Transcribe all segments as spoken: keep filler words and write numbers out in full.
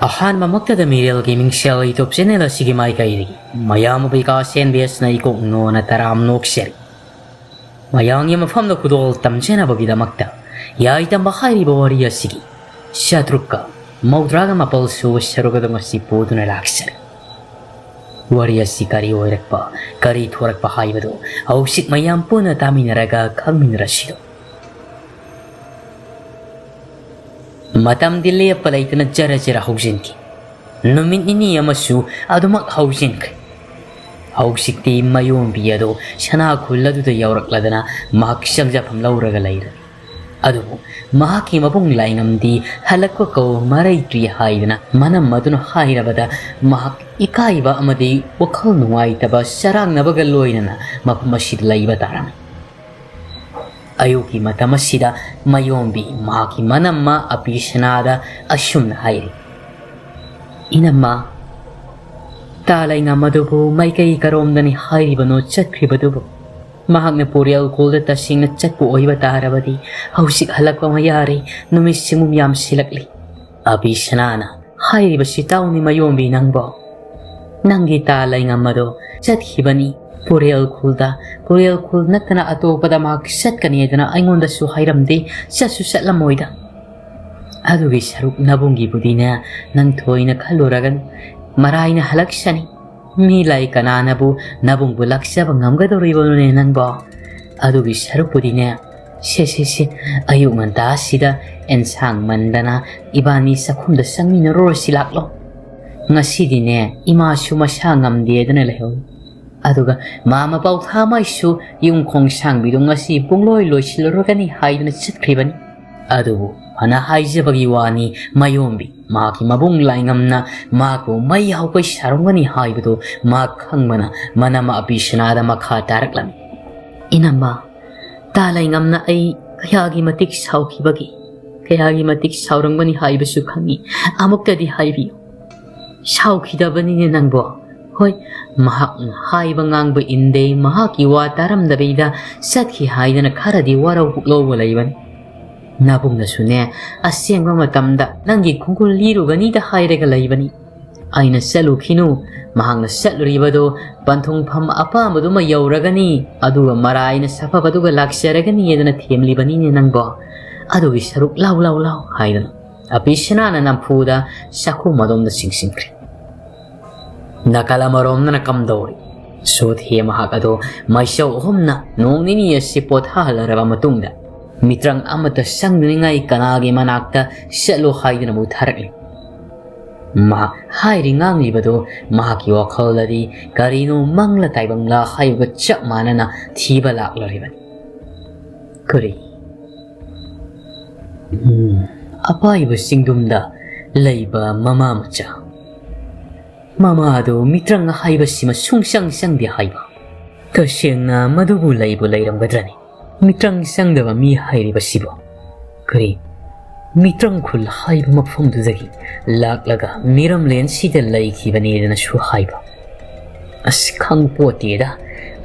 ꯑꯍꯥꯟꯕꯃꯛꯇꯗ ꯃꯤꯔꯦꯜꯒꯤ ꯃꯤꯡꯁꯦꯜ YouTube channel ꯑꯁꯤꯒꯤ ꯃꯥꯏꯀꯩꯗꯒꯤ ꯃꯌꯥꯝ ꯑꯕꯤꯀꯥ ꯁꯦꯟꯕꯦꯁꯅ ꯏꯀꯣꯛ ꯅꯣꯅ ꯇꯔꯥꯝ ꯅꯣꯛꯆꯔꯤ꯫ ꯃꯌꯥꯝꯒꯤ ꯃꯐꯝꯗ ꯈꯨꯗꯣꯜ ꯇꯝꯖꯅꯕꯒꯤꯗꯃꯛꯇ ꯌꯥꯏꯇꯝꯕ ꯍꯥꯏꯔꯤꯕ ꯋꯥꯔꯤ ꯑꯁꯤꯒꯤ ꯆꯥꯇ꯭ꯔꯨꯛꯀ ꯃꯧꯗ꯭ꯔꯥꯒ ꯃꯥꯄꯜ ꯁꯨꯕ ꯁꯔꯨꯛ ꯑꯗꯨ ꯉꯁꯤ ꯄꯨꯗꯨꯅ ꯂꯥꯛꯆꯔꯤ꯫ ꯋꯥꯔꯤ ꯑꯁꯤ ꯀꯔꯤ ꯑꯣꯏꯔꯛꯄ, ꯀꯔꯤ ꯊꯣꯔꯛꯄ ꯍꯥꯏꯕꯗꯨ ꯍꯧꯖꯤꯛ ꯃꯌꯥꯝ ꯄꯨꯟꯅ ꯇꯥꯃꯤꯟꯅꯔꯒ ꯈꯪꯃꯤꯟꯅꯔꯁꯤꯗꯣ꯫ ꯃꯇꯝꯗꯤ ꯂꯦꯞꯄ ꯂꯩꯇꯅ ꯖꯔ ꯖꯔ ꯍꯧꯖꯤꯟꯈꯤ꯫ ꯅꯨꯃꯤꯠ ꯅꯤꯅꯤ ꯑꯃꯁꯨ ꯑꯗꯨꯃꯛ ꯍꯧꯖꯤꯟꯈ꯭ꯔꯦ꯫ ꯍꯧꯖꯤꯛꯇꯤ ꯃꯌꯣꯝꯕꯤ ꯑꯗꯨ ꯁꯅꯥ ꯈꯨꯜ ꯑꯗꯨꯗ ꯌꯧꯔꯛꯂꯗꯅ ꯃꯍꯥꯛ ꯆꯪꯖꯐꯝ ꯂꯧꯔꯒ ꯂꯩꯔꯦ꯫ ꯑꯗꯨꯕꯨ ꯃꯍꯥꯛꯀꯤ ꯃꯕꯨꯡ ꯂꯥꯏꯉꯝꯗꯤ ꯍꯜꯂꯛꯄ ꯀꯧ ꯃꯔꯩꯇ꯭ꯔꯤ ꯍꯥꯏꯗꯅ ꯃꯅꯝ ꯑꯗꯨꯅ ꯍꯥꯏꯔꯕꯗ ꯃꯍꯥꯛ ꯏꯀꯥꯏꯕ ꯑꯃꯗꯤ ꯋꯥꯈꯜ ꯅꯨꯡꯉꯥꯏꯇꯕ ꯆꯔꯥꯡꯅꯕꯒ ꯂꯣꯏꯅꯅ ꯃꯐꯝ ꯑꯁꯤꯗ ꯂꯩꯕ ꯇꯥꯔꯝꯃꯤ꯫ ꯑꯌꯨꯛꯀꯤ ꯃꯇꯝ ꯑꯁꯤꯗ ꯃꯌꯣꯝꯕꯤ ꯃꯍꯥꯛꯀꯤ ꯃꯅꯝꯃ ꯑꯄꯤꯁꯅꯥꯗ ꯑꯁꯨꯝꯅ ꯍꯥꯏꯔꯤ, "ꯏꯅꯝꯃ, ꯇꯥ ꯂꯩꯉꯝ ꯑꯗꯨꯕꯨ ꯃꯥꯏꯀꯩ ꯀꯔꯣꯝꯗꯅꯤ ꯍꯥꯏꯔꯤꯕꯅꯣ ꯆꯠꯈ꯭ꯔꯤꯕꯗꯨꯕꯨ? ꯃꯍꯥꯛꯅ ꯄꯨꯔꯦꯜ ꯈꯨꯜꯗ ꯇꯁꯦꯡꯅ ꯆꯠꯄ ꯑꯣꯏꯕ ꯇꯥꯔꯕꯗꯤ ꯍꯧꯖꯤꯛ ꯍꯜꯂꯛꯄ ꯑꯃ ꯌꯥꯔꯦ, ꯅꯨꯃꯤꯠ ꯆꯤꯡꯒꯨꯝ ꯌꯥꯝꯁꯤꯜꯂꯛꯂꯤ꯫" ꯑꯕꯤꯁꯅꯥꯅ ꯍꯥꯏꯔꯤꯕꯁꯤ ꯇꯥꯎꯅꯤ ꯃꯌꯣꯝꯕꯤ ꯅꯪꯕꯣ꯫ ꯅꯪꯒꯤ ꯇꯥ ꯂꯩꯉꯝ ꯑꯗꯣ ꯆꯠꯈꯤꯕꯅꯤ ꯄꯨꯔꯦꯜ ꯈꯨꯜꯗ꯫ ꯄꯨꯔꯦꯜ ꯈꯨꯜ ꯅꯠꯇꯅ ꯑꯇꯣꯞꯄꯗ ꯃꯍꯥꯛ ꯆꯠꯀꯅꯤ ꯍꯥꯏꯗꯅ ꯑꯩꯉꯣꯟꯗꯁꯨ ꯍꯥꯏꯔꯝꯗꯦ, ꯆꯠꯁꯨ ꯆꯠꯂꯝꯃꯣꯏꯗ꯫ ꯑꯗꯨꯒꯤ ꯁꯔꯨꯛ ꯅꯕꯨꯡꯒꯤꯕꯨꯗꯤꯅꯦ, ꯅꯪ ꯊꯣꯏꯅ ꯈꯜꯂꯨꯔꯒꯅꯨ, ꯃꯔꯥꯏꯅ ꯍꯜꯂꯛꯁꯅꯤ꯫ ꯃꯤ ꯂꯥꯏ ꯀꯅꯥꯅꯕꯨ ꯅꯕꯨꯡꯕꯨ ꯂꯥꯛꯆꯕ ꯉꯝꯒꯗꯧꯔꯤꯕꯅꯣꯅꯦ ꯅꯪꯕꯣ? ꯑꯗꯨꯒꯤ ꯁꯔꯨꯛꯄꯨꯗꯤꯅꯦ, ꯁꯦ, ꯁꯦ, ꯁꯦ, ꯑꯌꯨꯛ ꯉꯟꯇꯥꯁꯤꯗ ꯑꯦꯟꯁꯥꯡ ꯃꯟꯗꯅ ꯏꯕꯥꯅꯤ ꯆꯥꯛꯈꯨꯝꯗ ꯆꯪꯃꯤꯟꯅꯔꯨꯔꯁꯤ ꯂꯥꯛꯂꯣ꯫ ꯉꯁꯤꯗꯤꯅꯦ, ꯏꯃꯥꯁꯨ ꯃꯁꯥ ꯉꯝꯗꯦꯗꯅ ꯂꯩꯍꯧꯏ꯫ ꯑꯗꯨꯒ ꯃꯥꯃ ꯄꯥꯎꯊꯥꯃꯩꯁꯨ ꯌꯨꯝ ꯈꯣꯡꯁꯥꯡꯕꯤꯗꯨ ꯉꯁꯤ ꯄꯨꯡꯂꯣꯏ ꯂꯣꯏꯁꯤꯜꯂꯨꯔꯒꯅꯤ ꯍꯥꯏꯗꯨꯅ ꯆꯠꯈ꯭ꯔꯤꯕꯅꯤ꯫ ꯑꯗꯨꯕꯨ ꯐꯅ ꯍꯥꯏꯖꯕꯒꯤ ꯋꯥꯅꯤ, ꯃꯌꯣꯝꯕꯤ ꯃꯍꯥꯛꯀꯤ ꯃꯕꯨꯡ ꯂꯥꯏꯉꯝꯅ ꯃꯍꯥꯛꯄꯨ ꯃꯩ ꯍꯧꯒꯩ ꯁꯥꯔꯝꯒꯅꯤ ꯍꯥꯏꯕꯗꯨ ꯃꯍꯥꯛ ꯈꯪꯕꯅ ꯃꯅꯝ ꯑꯕꯤꯁꯅꯥꯗ ꯃꯈꯥ ꯇꯥꯔꯛꯂꯝꯃꯤ꯫ ꯏꯅꯝꯃ, ꯇꯥ ꯂꯩꯉꯝꯅ ꯑꯩ ꯀꯌꯥꯒꯤ ꯃꯇꯤꯛ ꯁꯥꯎꯈꯤꯕꯒꯦ, ꯀꯌꯥꯒꯤ ꯃꯇꯤꯛ ꯁꯥꯎꯔꯝꯒꯅꯤ ꯍꯥꯏꯕꯁꯨ ꯈꯪꯏ꯫ ꯑꯃꯨꯛꯇꯗꯤ ꯍꯥꯏꯕꯤꯌꯨ꯫ ꯁꯥꯎꯈꯤꯗꯕꯅꯤꯅꯦ ꯅꯪꯕꯣ꯫ ꯍꯣꯏ, ꯃꯍꯥꯛꯅ ꯍꯥꯏꯕ ꯉꯥꯡꯕ ꯏꯟꯗꯦ, ꯃꯍꯥꯛꯀꯤ ꯋꯥ ꯇꯥꯔꯝꯗꯕꯤꯗ ꯆꯠꯈꯤ ꯍꯥꯏꯗꯅ ꯈꯔꯗꯤ ꯋꯥꯔꯧ ꯄꯨꯛꯂꯧꯕ ꯂꯩꯕꯅꯤ꯫ ꯅꯕꯨꯡꯅꯁꯨꯅꯦ, ꯑꯁꯦꯡꯕ ꯃꯇꯝꯗ ꯅꯪꯒꯤ ꯈꯣꯡꯒꯨꯜ ꯂꯤꯔꯨꯒꯅꯤꯗ ꯍꯥꯏꯔꯒ ꯂꯩꯕꯅꯤ꯫ ꯑꯩꯅ ꯆꯠꯂꯨꯈꯤꯅꯨ, ꯃꯍꯥꯛꯅ ꯆꯠꯂꯨꯔꯤꯕꯗꯣ ꯄꯟꯊꯨꯡꯐꯝ ꯑꯄꯥꯝꯕꯗꯨꯃ ꯌꯧꯔꯒꯅꯤ, ꯑꯗꯨꯒ ꯃꯔꯥꯏꯅ ꯁꯥꯐꯕꯗꯨꯒ ꯂꯥꯛꯆꯔꯒꯅꯤꯗꯅ ꯊꯦꯝꯂꯤꯕꯅꯤꯅꯦ ꯅꯪꯕꯣ꯫ ꯑꯗꯨꯒꯤ ꯁꯔꯨꯛ ꯂꯥꯎ ꯂꯥꯎ ꯂꯥꯎ ꯍꯥꯏꯗꯅ ꯑꯄꯤꯁꯅꯥꯅ ꯅꯝꯐꯨꯗ ꯆꯥꯛꯈꯨꯝ ꯑꯗꯣꯝꯗ ꯆꯤꯡꯁꯤꯟꯈ꯭ꯔꯦ꯫ ꯅꯥꯀꯜ ꯑꯃꯔꯣꯝꯗꯅ ꯀꯝꯗꯧꯔꯤ? ꯁꯣꯊꯦ ꯃꯍꯥꯛ ꯑꯗꯣ ꯃꯩꯆꯧ ꯑꯍꯨꯝꯅ ꯅꯣꯡ ꯅꯤꯅꯤ ꯑꯁꯤ ꯄꯣꯊꯥꯍꯜꯂꯔꯕ ꯃꯇꯨꯡꯗ, ꯃꯤꯇ꯭ꯔꯪ ꯑꯃꯠꯇ ꯆꯪꯗꯅꯤꯡꯉꯥꯏ ꯀꯅꯥꯒꯤ ꯃꯅꯥꯛꯇ ꯆꯠꯂꯣ ꯍꯥꯏꯗꯨꯅ ꯑꯃꯨꯛ ꯊꯥꯔꯛꯂꯤ? ꯃꯍꯥꯛ ꯍꯥꯏꯔꯤ ꯉꯥꯡꯂꯤꯕꯗꯨ ꯃꯍꯥꯛꯀꯤ ꯋꯥꯈꯜꯗꯗꯤ ꯀꯔꯤꯅꯣ ꯃꯪꯂꯥ ꯇꯥꯏꯕꯪꯂꯥ ꯍꯥꯏꯕꯒ ꯆꯞ ꯃꯥꯟꯅꯅ ꯊꯤꯕ ꯂꯥꯛꯂꯔꯤꯕꯅꯤ꯫ ꯀꯔꯤ? ꯎꯝ, ꯑꯄꯥꯏꯕ ꯆꯤꯡꯗꯨꯝꯗ ꯂꯩꯕ ꯃꯃꯥ ꯃꯆꯥ꯫ ꯃꯃꯥꯗꯨ ꯃꯤꯇ꯭ꯔꯪ ꯍꯥꯏꯕꯁꯤꯃ ꯁꯨꯡꯆꯪ ꯆꯪꯗꯦ ꯍꯥꯏꯕ꯫ ꯇꯁꯦꯡꯅ ꯃꯗꯨꯕꯨ ꯂꯩꯕꯨ ꯂꯩꯔꯝꯒꯗ꯭ꯔꯅꯤ? ꯃꯤꯇ꯭ꯔꯪ ꯆꯪꯗꯕ ꯃꯤ ꯍꯥꯏꯔꯤꯕꯁꯤꯕꯨ? ꯀꯔꯤ, ꯃꯤꯇ꯭ꯔꯪ ꯈꯨꯜ ꯍꯥꯏꯕ ꯃꯐꯝꯗꯨꯗꯒꯤ ꯂꯥꯛꯂꯒ ꯃꯤꯔꯝꯂꯦꯟꯁꯤꯗ ꯂꯩꯈꯤꯕꯅꯦꯗꯅꯁꯨ ꯍꯥꯏꯕ? ꯑꯁ, ꯈꯪꯄꯣꯠꯇꯦꯗ꯫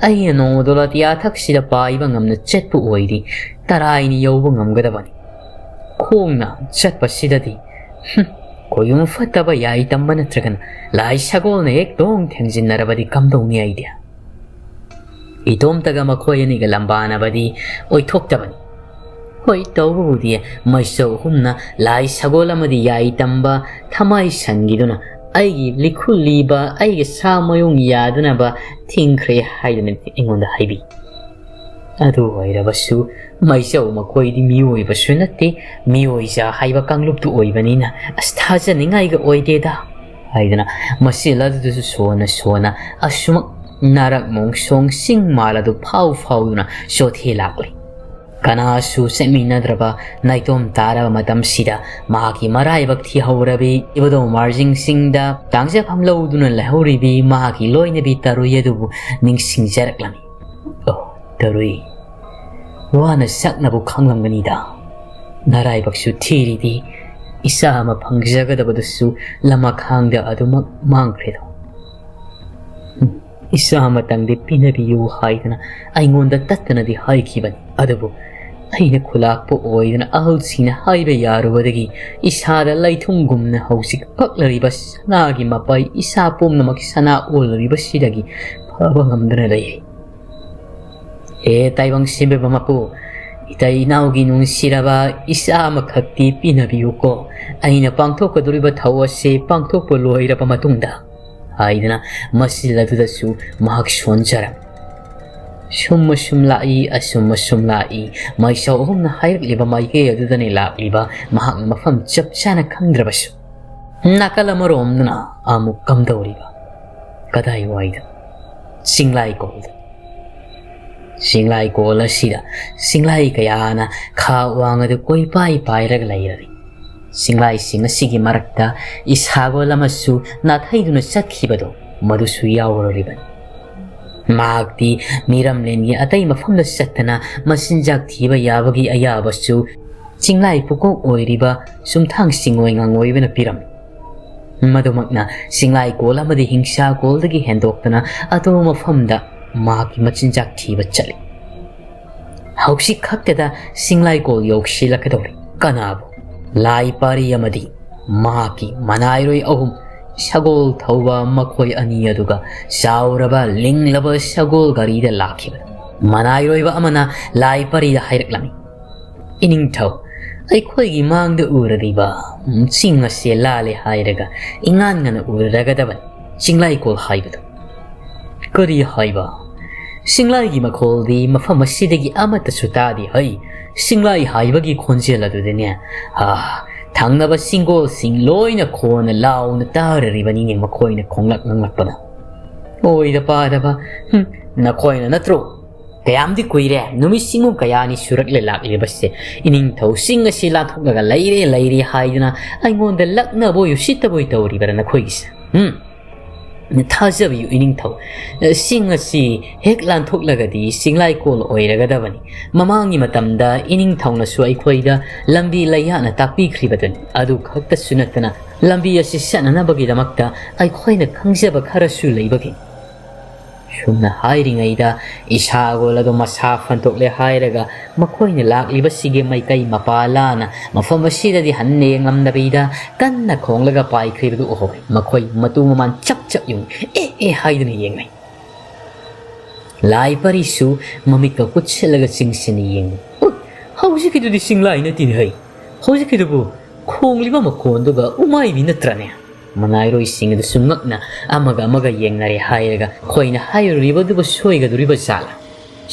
ꯑꯩꯅ ꯅꯣꯡꯃꯗꯣ ꯂꯥꯇꯤꯌꯥ ꯊꯛꯁꯤꯗ ꯄꯥꯏꯕ ꯉꯝꯅ ꯆꯠꯄ ꯑꯣꯏꯗꯤ ꯇꯔꯥꯏꯅ ꯌꯧꯕ ꯉꯝꯒꯗꯕꯅꯤ꯫ ꯈꯣꯡꯅ ꯆꯠꯄꯁꯤꯗꯗꯤ, ꯍꯨꯝ, ꯈꯣꯏꯌꯨꯝ ꯐꯠꯇꯕ ꯌꯥꯏ ꯇꯝꯕ ꯅꯠꯇ꯭ꯔꯒꯅ ꯂꯥꯏ ꯁꯒꯣꯜꯅ ꯍꯦꯛ ꯇꯣꯡ ꯊꯦꯡꯖꯤꯟꯅꯔꯕꯗꯤ ꯀꯝꯗꯧꯅꯤ ꯑꯩꯗꯤ? ꯏꯇꯣꯝꯇꯒ ꯃꯈꯣꯏ ꯑꯅꯤꯒ ꯂꯝꯕꯥꯅꯕꯗꯤ ꯑꯣꯏꯊꯣꯛꯇꯕꯅꯤ꯫ ꯍꯣꯏ, ꯇꯧꯕꯕꯨꯗꯤ ꯃꯩꯆꯧ ꯑꯍꯨꯝꯅ ꯂꯥꯏ ꯁꯒꯣꯜ ꯑꯃꯗꯤ ꯌꯥꯏ ꯇꯝꯕ ꯊꯃꯥꯏ ꯁꯟꯒꯤꯗꯨꯅ ꯑꯩꯒꯤ ꯂꯤꯈꯨꯜꯂꯤꯕ, ꯑꯩꯒꯤ ꯁꯥ ꯃꯌꯨꯡ ꯌꯥꯗꯅꯕ ꯊꯤꯡꯈ꯭ꯔꯦ ꯍꯥꯏꯗꯨꯅ ꯑꯩꯉꯣꯟꯗ ꯍꯥꯏꯕꯤ꯫ ꯑꯗꯨ ꯑꯣꯏꯔꯕꯁꯨ ꯃꯩꯆꯧ ꯃꯈꯣꯏꯗꯤ ꯃꯤꯑꯣꯏꯕꯁꯨ ꯅꯠꯇꯦ, ꯃꯤꯑꯣꯏꯖꯥ ꯍꯥꯏꯕ ꯀꯥꯡꯂꯨꯞꯇꯨ ꯑꯣꯏꯕꯅꯤꯅ ꯑꯁ ꯊꯥꯖꯅꯤꯡꯉꯥꯏꯒ ꯑꯣꯏꯗꯦꯗ ꯍꯥꯏꯗꯅ ꯃꯁꯦꯜ ꯑꯗꯨꯗꯁꯨ ꯁꯣꯟꯅ ꯁꯣꯟꯅ ꯑꯁꯨꯃꯛ ꯅꯥꯔꯛ ꯃꯣꯡꯁꯣꯡ ꯆꯤꯡ ꯃꯥꯜ ꯑꯗꯨ ꯐꯥꯎ ꯐꯥꯎꯗꯨꯅ ꯆꯣꯊꯦ ꯂꯥꯛꯂꯤ꯫ ꯀꯅꯥꯁꯨ ꯆꯠꯃꯤꯟꯅꯗ꯭ꯔꯕ ꯅꯥꯏꯇꯣꯝ ꯇꯥꯔꯕ ꯃꯇꯝꯁꯤꯗ ꯃꯍꯥꯛꯀꯤ ꯃꯔꯥꯏꯕꯛ ꯊꯤꯍꯧꯔꯕꯤ ꯏꯕꯗꯣ ꯃꯥꯔꯖꯤꯡ ꯆꯤꯡꯗ ꯇꯥꯡꯖꯐꯝ ꯂꯧꯗꯨꯅ ꯂꯩꯍꯧꯔꯤꯕꯤ ꯃꯍꯥꯛꯀꯤ ꯂꯣꯏꯅꯕꯤ ꯇꯔꯨꯏ ꯑꯗꯨꯕꯨ ꯅꯤꯡꯁꯤꯡꯖꯔꯛꯂꯝꯃꯤ꯫ ꯑꯣ, ꯇꯔꯨꯏ, ꯋꯥꯅ ꯁꯛꯅꯕꯨ ꯈꯪꯂꯝꯒꯅꯤꯗ꯫ ꯅꯔꯥꯏꯕꯛꯁꯨ ꯊꯤꯔꯤꯗꯤ, ꯏꯆꯥ ꯑꯃ ꯐꯪꯖꯒꯗꯕꯗꯨꯁꯨ ꯂꯃꯈꯥꯡꯗ ꯑꯗꯨꯃꯛ ꯃꯥꯡꯈ꯭ꯔꯦꯗꯣ꯫ ꯏꯆꯥ ꯑꯃꯇꯪꯗꯤ ꯄꯤꯅꯕꯤꯌꯨ ꯍꯥꯏꯗꯅ ꯑꯩꯉꯣꯟꯗ ꯇꯠꯇꯅꯗꯤ ꯍꯥꯏꯈꯤꯕꯅꯤ꯫ ꯑꯗꯨꯕꯨ ꯑꯩꯅ ꯈꯨꯂꯥꯛꯄ ꯑꯣꯏꯗꯅ ꯑꯍꯜꯁꯤꯡꯅ ꯍꯥꯏꯕ ꯌꯥꯔꯨꯕꯗꯒꯤ ꯏꯁꯥꯗ ꯂꯩꯊꯨꯝꯒꯨꯝꯅ ꯍꯧꯖꯤꯛ ꯄꯛꯂꯔꯤꯕ ꯁꯅꯥꯒꯤ ꯃꯄꯩ, ꯏꯁꯥ ꯄꯨꯝꯅꯃꯛ ꯁꯅꯥ ꯑꯣꯜꯂꯔꯤꯕꯁꯤꯗꯒꯤ ꯐꯕ ꯉꯝꯗꯅ ꯂꯩ꯫ ꯑꯦ ꯇꯥꯏꯕꯪ ꯁꯤꯟꯕꯤꯕ ꯃꯄꯨ, ꯏꯇꯩ ꯏꯅꯥꯎꯒꯤ ꯅꯨꯡꯁꯤꯔꯕ ꯏꯆꯥ ꯑꯃꯈꯛꯇꯤ ꯄꯤꯅꯕꯤꯌꯨꯀꯣ꯫ ꯑꯩꯅ ꯄꯥꯡꯊꯣꯛꯀꯗꯧꯔꯤꯕ ꯊꯧ ꯑꯁꯤ ꯄꯥꯡꯊꯣꯛꯄ ꯂꯣꯏꯔꯕ ꯃꯇꯨꯡꯗ, ꯍꯥꯏꯗꯨꯅ ꯃꯆꯤꯜ ꯑꯗꯨꯗꯁꯨ ꯃꯍꯥꯛ ꯁꯣꯟꯖꯔꯝꯃꯤ꯫ ꯁꯨꯝ ꯑꯁꯨꯝ ꯂꯥꯛꯏ, ꯑꯁꯨꯝ ꯑꯁꯨꯝ ꯂꯥꯛꯏ, ꯃꯩꯁꯥꯎ ꯑꯍꯨꯝꯅ ꯍꯥꯏꯔꯛꯂꯤꯕ ꯃꯥꯏꯀꯩ ꯑꯗꯨꯗꯅꯤ ꯂꯥꯛꯂꯤꯕ, ꯃꯍꯥꯛꯅ ꯃꯐꯝ ꯆꯞ ꯆꯥꯅ ꯈꯪꯗ꯭ꯔꯕꯁꯨ꯫ ꯅꯥꯀꯜ ꯑꯃꯔꯣꯝꯗꯅ ꯑꯃꯨꯛ ꯀꯝꯗꯧꯔꯤꯕ? ꯀꯗꯥꯏꯋꯥꯏꯗ? ꯆꯤꯡꯂꯥꯏ ꯀꯣꯜꯗ꯫ ꯆꯤꯡꯂꯥꯏ ꯀꯣꯜ ꯑꯁꯤꯗ ꯆꯤꯡꯂꯥꯏ ꯀꯌꯥꯅ ꯈꯥ ꯋꯥꯡ ꯑꯗꯨ ꯀꯣꯏꯄꯥꯏ ꯄꯥꯏꯔꯒ ꯂꯩꯔꯔꯤ꯫ ꯆꯤꯡꯂꯥꯏꯁꯤꯡ ꯑꯁꯤꯒꯤ ꯃꯔꯛꯇ ꯏꯁꯥꯒꯣꯜ ꯑꯃꯁꯨ ꯅꯥꯊꯩꯗꯨꯅ ꯆꯠꯈꯤꯕꯗꯣ, ꯃꯗꯨꯁꯨ ꯌꯥꯎꯔꯔꯤꯕꯅꯤ꯫ ꯃꯍꯥꯛꯇꯤ ꯃꯤꯔꯝꯂꯦꯟꯒꯤ ꯑꯇꯩ ꯃꯐꯝꯗ ꯆꯠꯇꯅ ꯃꯆꯤꯟꯖꯥꯛ ꯊꯤꯕ ꯌꯥꯕꯒꯤ ꯑꯌꯥꯕꯁꯨ ꯆꯤꯡꯂꯥꯏ ꯄꯨꯀꯣꯛ ꯑꯣꯏꯔꯤꯕ ꯆꯨꯝꯊꯥꯡ ꯆꯤꯡꯉꯣꯏ ꯉꯥꯡꯉꯣꯏꯕꯅ ꯄꯤꯔꯝꯃꯤ꯫ ꯃꯗꯨꯃꯛꯅ ꯆꯤꯡꯂꯥꯏ ꯀꯣꯜ ꯑꯃꯗꯤ ꯍꯤꯡꯁꯥ ꯀꯣꯜꯗꯒꯤ ꯍꯦꯟꯗꯣꯛꯇꯅ ꯑꯇꯣꯞꯄ ꯃꯐꯝꯗ ꯃꯍꯥꯛꯀꯤ ꯃꯆꯤꯟꯖꯥꯛ ꯊꯤꯕ ꯆꯠꯂꯤ꯫ ꯍꯧꯖꯤꯛ ꯈꯛꯇꯗ ꯆꯤꯡꯂꯥꯏ ꯀꯣꯜ ꯌꯧꯁꯤꯜꯂꯛꯀꯗꯧꯔꯤ꯫ ꯀꯅꯥꯕꯨ? ꯂꯥꯏ ꯄꯥꯔꯤ ꯑꯃꯗꯤ ꯃꯍꯥꯛꯀꯤ ꯃꯅꯥꯏꯔꯣꯏ ꯑꯍꯨꯝ, ꯁꯒꯣꯜ ꯊꯧꯕ ꯃꯈꯣꯏ ꯑꯅꯤ ꯑꯗꯨꯒ ꯆꯥꯎꯔꯕ ꯂꯤꯡꯂꯕ ꯁꯒꯣꯜ ꯒꯥꯔꯤꯗ ꯂꯥꯛꯈꯤꯕꯅꯤ꯫ ꯃꯅꯥꯏꯔꯣꯏꯕ ꯑꯃꯅ ꯂꯥꯏ ꯄꯥꯔꯤꯗ ꯍꯥꯏꯔꯛꯂꯝꯃꯤ, "ꯏꯅꯤꯡꯊꯧ, ꯑꯩꯈꯣꯏꯒꯤ ꯃꯥꯡꯗ ꯎꯔꯔꯤꯕ ꯆꯤꯡ ꯑꯁꯦ ꯂꯥꯜꯂꯦ ꯍꯥꯏꯔꯒ ꯏꯉꯥꯟ ꯉꯥꯟꯅ ꯎꯔꯔꯒꯗꯕꯅꯤ ꯆꯤꯡꯂꯥꯏꯀꯣꯜ ꯍꯥꯏꯕꯗꯨ꯫ ꯀꯔꯤ ꯍꯥꯏꯕ? ꯆꯤꯡꯂꯥꯏꯒꯤ ꯃꯈꯣꯜꯗꯤ ꯃꯐꯝ ꯑꯁꯤꯗꯒꯤ ꯑꯃꯠꯇꯁꯨ ꯇꯥꯗꯦ ꯍꯩ꯫ ꯆꯤꯡꯂꯥꯏ ꯍꯥꯏꯕꯒꯤ ꯈꯣꯟꯖꯦꯜ ꯑꯗꯨꯗꯤꯅꯦ, ꯑꯥ, ꯊꯪꯅꯕ ꯆꯤꯡꯒꯣꯜꯁꯤꯡ ꯂꯣꯏꯅ ꯈꯣꯟꯅ ꯂꯥꯎꯅ ꯇꯥꯔꯔꯤꯕꯅꯤꯅꯦ ꯃꯈꯣꯏꯅ ꯈꯣꯡꯂꯛ ꯉꯥꯡꯂꯛꯄꯗ꯫ ꯑꯣꯏꯗ ꯄꯥꯗꯕ, ꯍꯨꯝ, ꯅꯈꯣꯏꯅ ꯅꯠꯇ꯭ꯔꯣ? ꯀꯌꯥꯝꯗꯤ ꯀꯨꯏꯔꯦ, ꯅꯨꯃꯤꯠ ꯁꯤꯡꯉꯨ ꯀꯌꯥꯅꯤ ꯁꯨꯔꯛꯂꯦ ꯂꯥꯛꯂꯤꯕꯁꯦ꯫ ꯏꯅꯤꯡꯊꯧ ꯆꯤꯡ ꯑꯁꯤ ꯂꯥꯟꯊꯣꯛꯂꯒ ꯂꯩꯔꯦ, ꯂꯩꯔꯦ ꯍꯥꯏꯗꯨꯅ ꯑꯩꯉꯣꯟꯗ ꯂꯛꯅꯕꯣꯏ ꯎꯁꯤꯠꯇꯕꯣꯏ ꯇꯧꯔꯤꯕꯔꯥ ꯅꯈꯣꯏꯒꯤꯁꯦ? ꯍꯨꯝ? ꯊꯥꯖꯕꯤꯌꯨ ꯏꯅꯤꯡꯊꯧ, ꯆꯤꯡ ꯑꯁꯤ ꯍꯦꯛ ꯂꯥꯟꯊꯣꯛꯂꯒꯗꯤ ꯆꯤꯡꯂꯥꯏꯀꯣꯜ ꯑꯣꯏꯔꯒꯗꯕꯅꯤ꯫ ꯃꯃꯥꯡꯒꯤ ꯃꯇꯝꯗ ꯏꯅꯤꯡꯊꯧꯅꯁꯨ ꯑꯩꯈꯣꯏꯗ ꯂꯝꯕꯤ ꯂꯩꯌꯥꯠꯅ ꯇꯥꯛꯄꯤꯈ꯭ꯔꯤꯕꯗꯨꯅꯤ꯫ ꯑꯗꯨ ꯈꯛꯇꯁꯨ ꯅꯠꯇꯅ ꯂꯝꯕꯤ ꯑꯁꯤ ꯆꯠꯅꯅꯕꯒꯤꯗꯃꯛꯇ ꯑꯩꯈꯣꯏꯅ ꯈꯪꯖꯕ ꯈꯔꯁꯨ ꯂꯩꯕꯒꯤꯅꯤ꯫ ꯁꯨꯝꯅ ꯍꯥꯏꯔꯤꯉꯩꯗ ꯏꯁꯥꯒꯣꯜ ꯑꯗꯨ ꯃꯁꯥ ꯐꯟꯗꯣꯛꯂꯦ ꯍꯥꯏꯔꯒ ꯃꯈꯣꯏꯅ ꯂꯥꯛꯂꯤꯕꯁꯤꯒꯤ ꯃꯥꯏꯀꯩ ꯃꯄꯥ ꯂꯥꯅ ꯃꯐꯝ ꯑꯁꯤꯗꯗꯤ ꯍꯟꯅ ꯌꯦꯡꯂꯝꯗꯕꯤꯗ ꯀꯟꯅ ꯈꯣꯡꯂꯒ ꯄꯥꯏꯈ꯭ꯔꯤꯕꯗꯨ ꯎꯍꯧꯏ꯫ ꯃꯈꯣꯏ ꯃꯇꯨ ꯃꯃꯥꯟ ꯆꯞ ꯆꯞ ꯌꯨꯡ ꯑꯦ ꯑꯦ ꯍꯥꯏꯗꯨꯅ ꯌꯦꯡꯅꯩ꯫ ꯂꯥꯏ ꯄꯔꯤꯁꯨ ꯃꯃꯤꯠꯀ ꯀꯨꯠꯁꯤꯜꯂꯒ ꯆꯤꯡꯁꯤꯟꯅ ꯌꯦꯡꯏ꯫ "ꯎꯠ! ꯍꯧꯖꯤꯛꯀꯤꯗꯨꯗꯤ ꯆꯤꯡꯂꯥꯏ ꯅꯠꯇꯦꯅꯦ ꯍꯩ꯫ ꯍꯧꯖꯤꯛꯀꯤꯗꯨꯕꯨ ꯈꯣꯡꯂꯤꯕ ꯃꯈꯣꯟꯗꯨꯒ ꯎꯃꯥꯏꯕꯤ ꯅꯠꯇ꯭ꯔꯅꯦ?" ꯃꯅꯥꯏꯔꯣꯏꯁꯤꯡ ꯑꯗꯨꯁꯨ ꯉꯛꯅ ꯑꯃꯒ ꯑꯃꯒ ꯌꯦꯡꯅꯔꯦ ꯍꯥꯏꯔꯒ ꯑꯩꯈꯣꯏꯅ ꯍꯥꯏꯔꯨꯔꯤꯕꯗꯨꯕꯨ ꯁꯣꯏꯒꯗꯧꯔꯤꯕ ꯖꯥꯠꯂꯥ?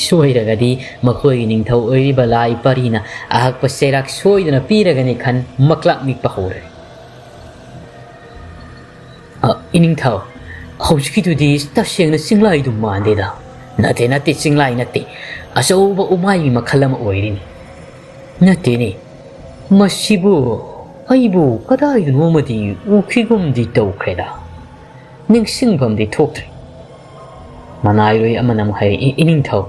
ꯁꯣꯏꯔꯒꯗꯤ ꯃꯈꯣꯏꯒꯤ ꯅꯤꯡꯊꯧ ꯑꯣꯏꯔꯤꯕ ꯂꯥꯏ ꯄꯔꯤꯅ ꯑꯍꯛꯄ ꯆꯩꯔꯥꯛ ꯁꯣꯏꯗꯅ ꯄꯤꯔꯒꯅꯤ ꯈꯟ ꯃꯀ꯭ꯂꯥꯛ ꯅꯤꯛꯄ ꯍꯧꯔꯦ꯫ "ꯑ, ꯏꯅꯤꯡꯊꯧ, ꯍꯧꯖꯤꯛꯀꯤꯗꯨꯗꯤ ꯇꯁꯦꯡꯅ ꯆꯤꯡꯂꯥꯏꯗꯨ ꯃꯥꯟꯗꯦꯗ꯫" "ꯅꯠꯇꯦ, ꯅꯠꯇꯦ, ꯆꯤꯡꯂꯥꯏ ꯅꯠꯇꯦ꯫ ꯑꯆꯧꯕ ꯎꯃꯥꯏꯒꯤ ꯃꯈꯜ ꯑꯃ ꯑꯣꯏꯔꯤꯅꯤ꯫" "ꯅꯠꯇꯦꯅꯦ, ꯃꯁꯤꯕꯨ ꯑꯩꯕꯨ ꯀꯗꯥꯏꯗꯅꯣꯃꯗꯤ ꯎꯈꯤꯒꯨꯝꯗꯤ ꯇꯧꯈ꯭ꯔꯦꯗ꯫ ꯅꯤꯡꯁꯤꯡꯐꯝꯗꯤ ꯊꯣꯛꯇ꯭ꯔꯦ꯫" ꯃꯅꯥꯏꯔꯣꯏ ꯑꯃꯅ ꯑꯃꯨꯛ ꯍꯥꯏꯔꯛꯏ, "ꯏꯅꯤꯡꯊꯧ,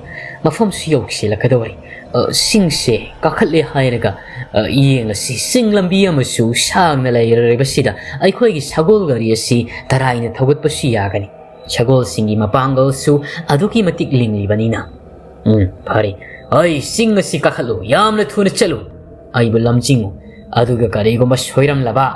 ꯃꯐꯝꯁꯨ ꯌꯧꯁꯤꯜꯂꯛꯀꯗꯧꯔꯦ꯫ ꯑ, ꯆꯤꯡꯁꯦ ꯀꯥꯈꯠꯂꯦ ꯍꯥꯏꯔꯒ, ꯑ, ꯌꯦꯡꯂꯁꯤ꯫ ꯆꯤꯡ ꯂꯝꯕꯤ ꯑꯃꯁꯨ ꯁꯥꯡꯅ ꯂꯩꯔꯔꯣꯏꯕꯁꯤꯗ ꯑꯩꯈꯣꯏꯒꯤ ꯁꯒꯣꯜ ꯒꯥꯔꯤ ꯑꯁꯤ ꯇꯔꯥꯏꯅ ꯊꯧꯒꯠꯄꯁꯨ ꯌꯥꯒꯅꯤ꯫ ꯁꯒꯣꯜꯁꯤꯡꯒꯤ ꯃꯄꯥꯡꯒꯜꯁꯨ ꯑꯗꯨꯛꯀꯤ ꯃꯇꯤꯛ ꯂꯤꯡꯂꯤꯕꯅꯤꯅ꯫" "ꯎꯝ, ꯐꯔꯦ꯫ ꯑꯩ ꯆꯤꯡ ꯑꯁꯤ ꯀꯥꯈꯠꯂꯨ, ꯌꯥꯝꯅ ꯊꯨꯅ ꯆꯠꯂꯨ꯫ ꯑꯩꯕꯨ ꯂꯝꯖꯤꯡꯉꯨ꯫ ꯑꯗꯨꯒ ꯀꯔꯤꯒꯨꯝꯕ ꯁꯣꯏꯔꯝꯂꯕ,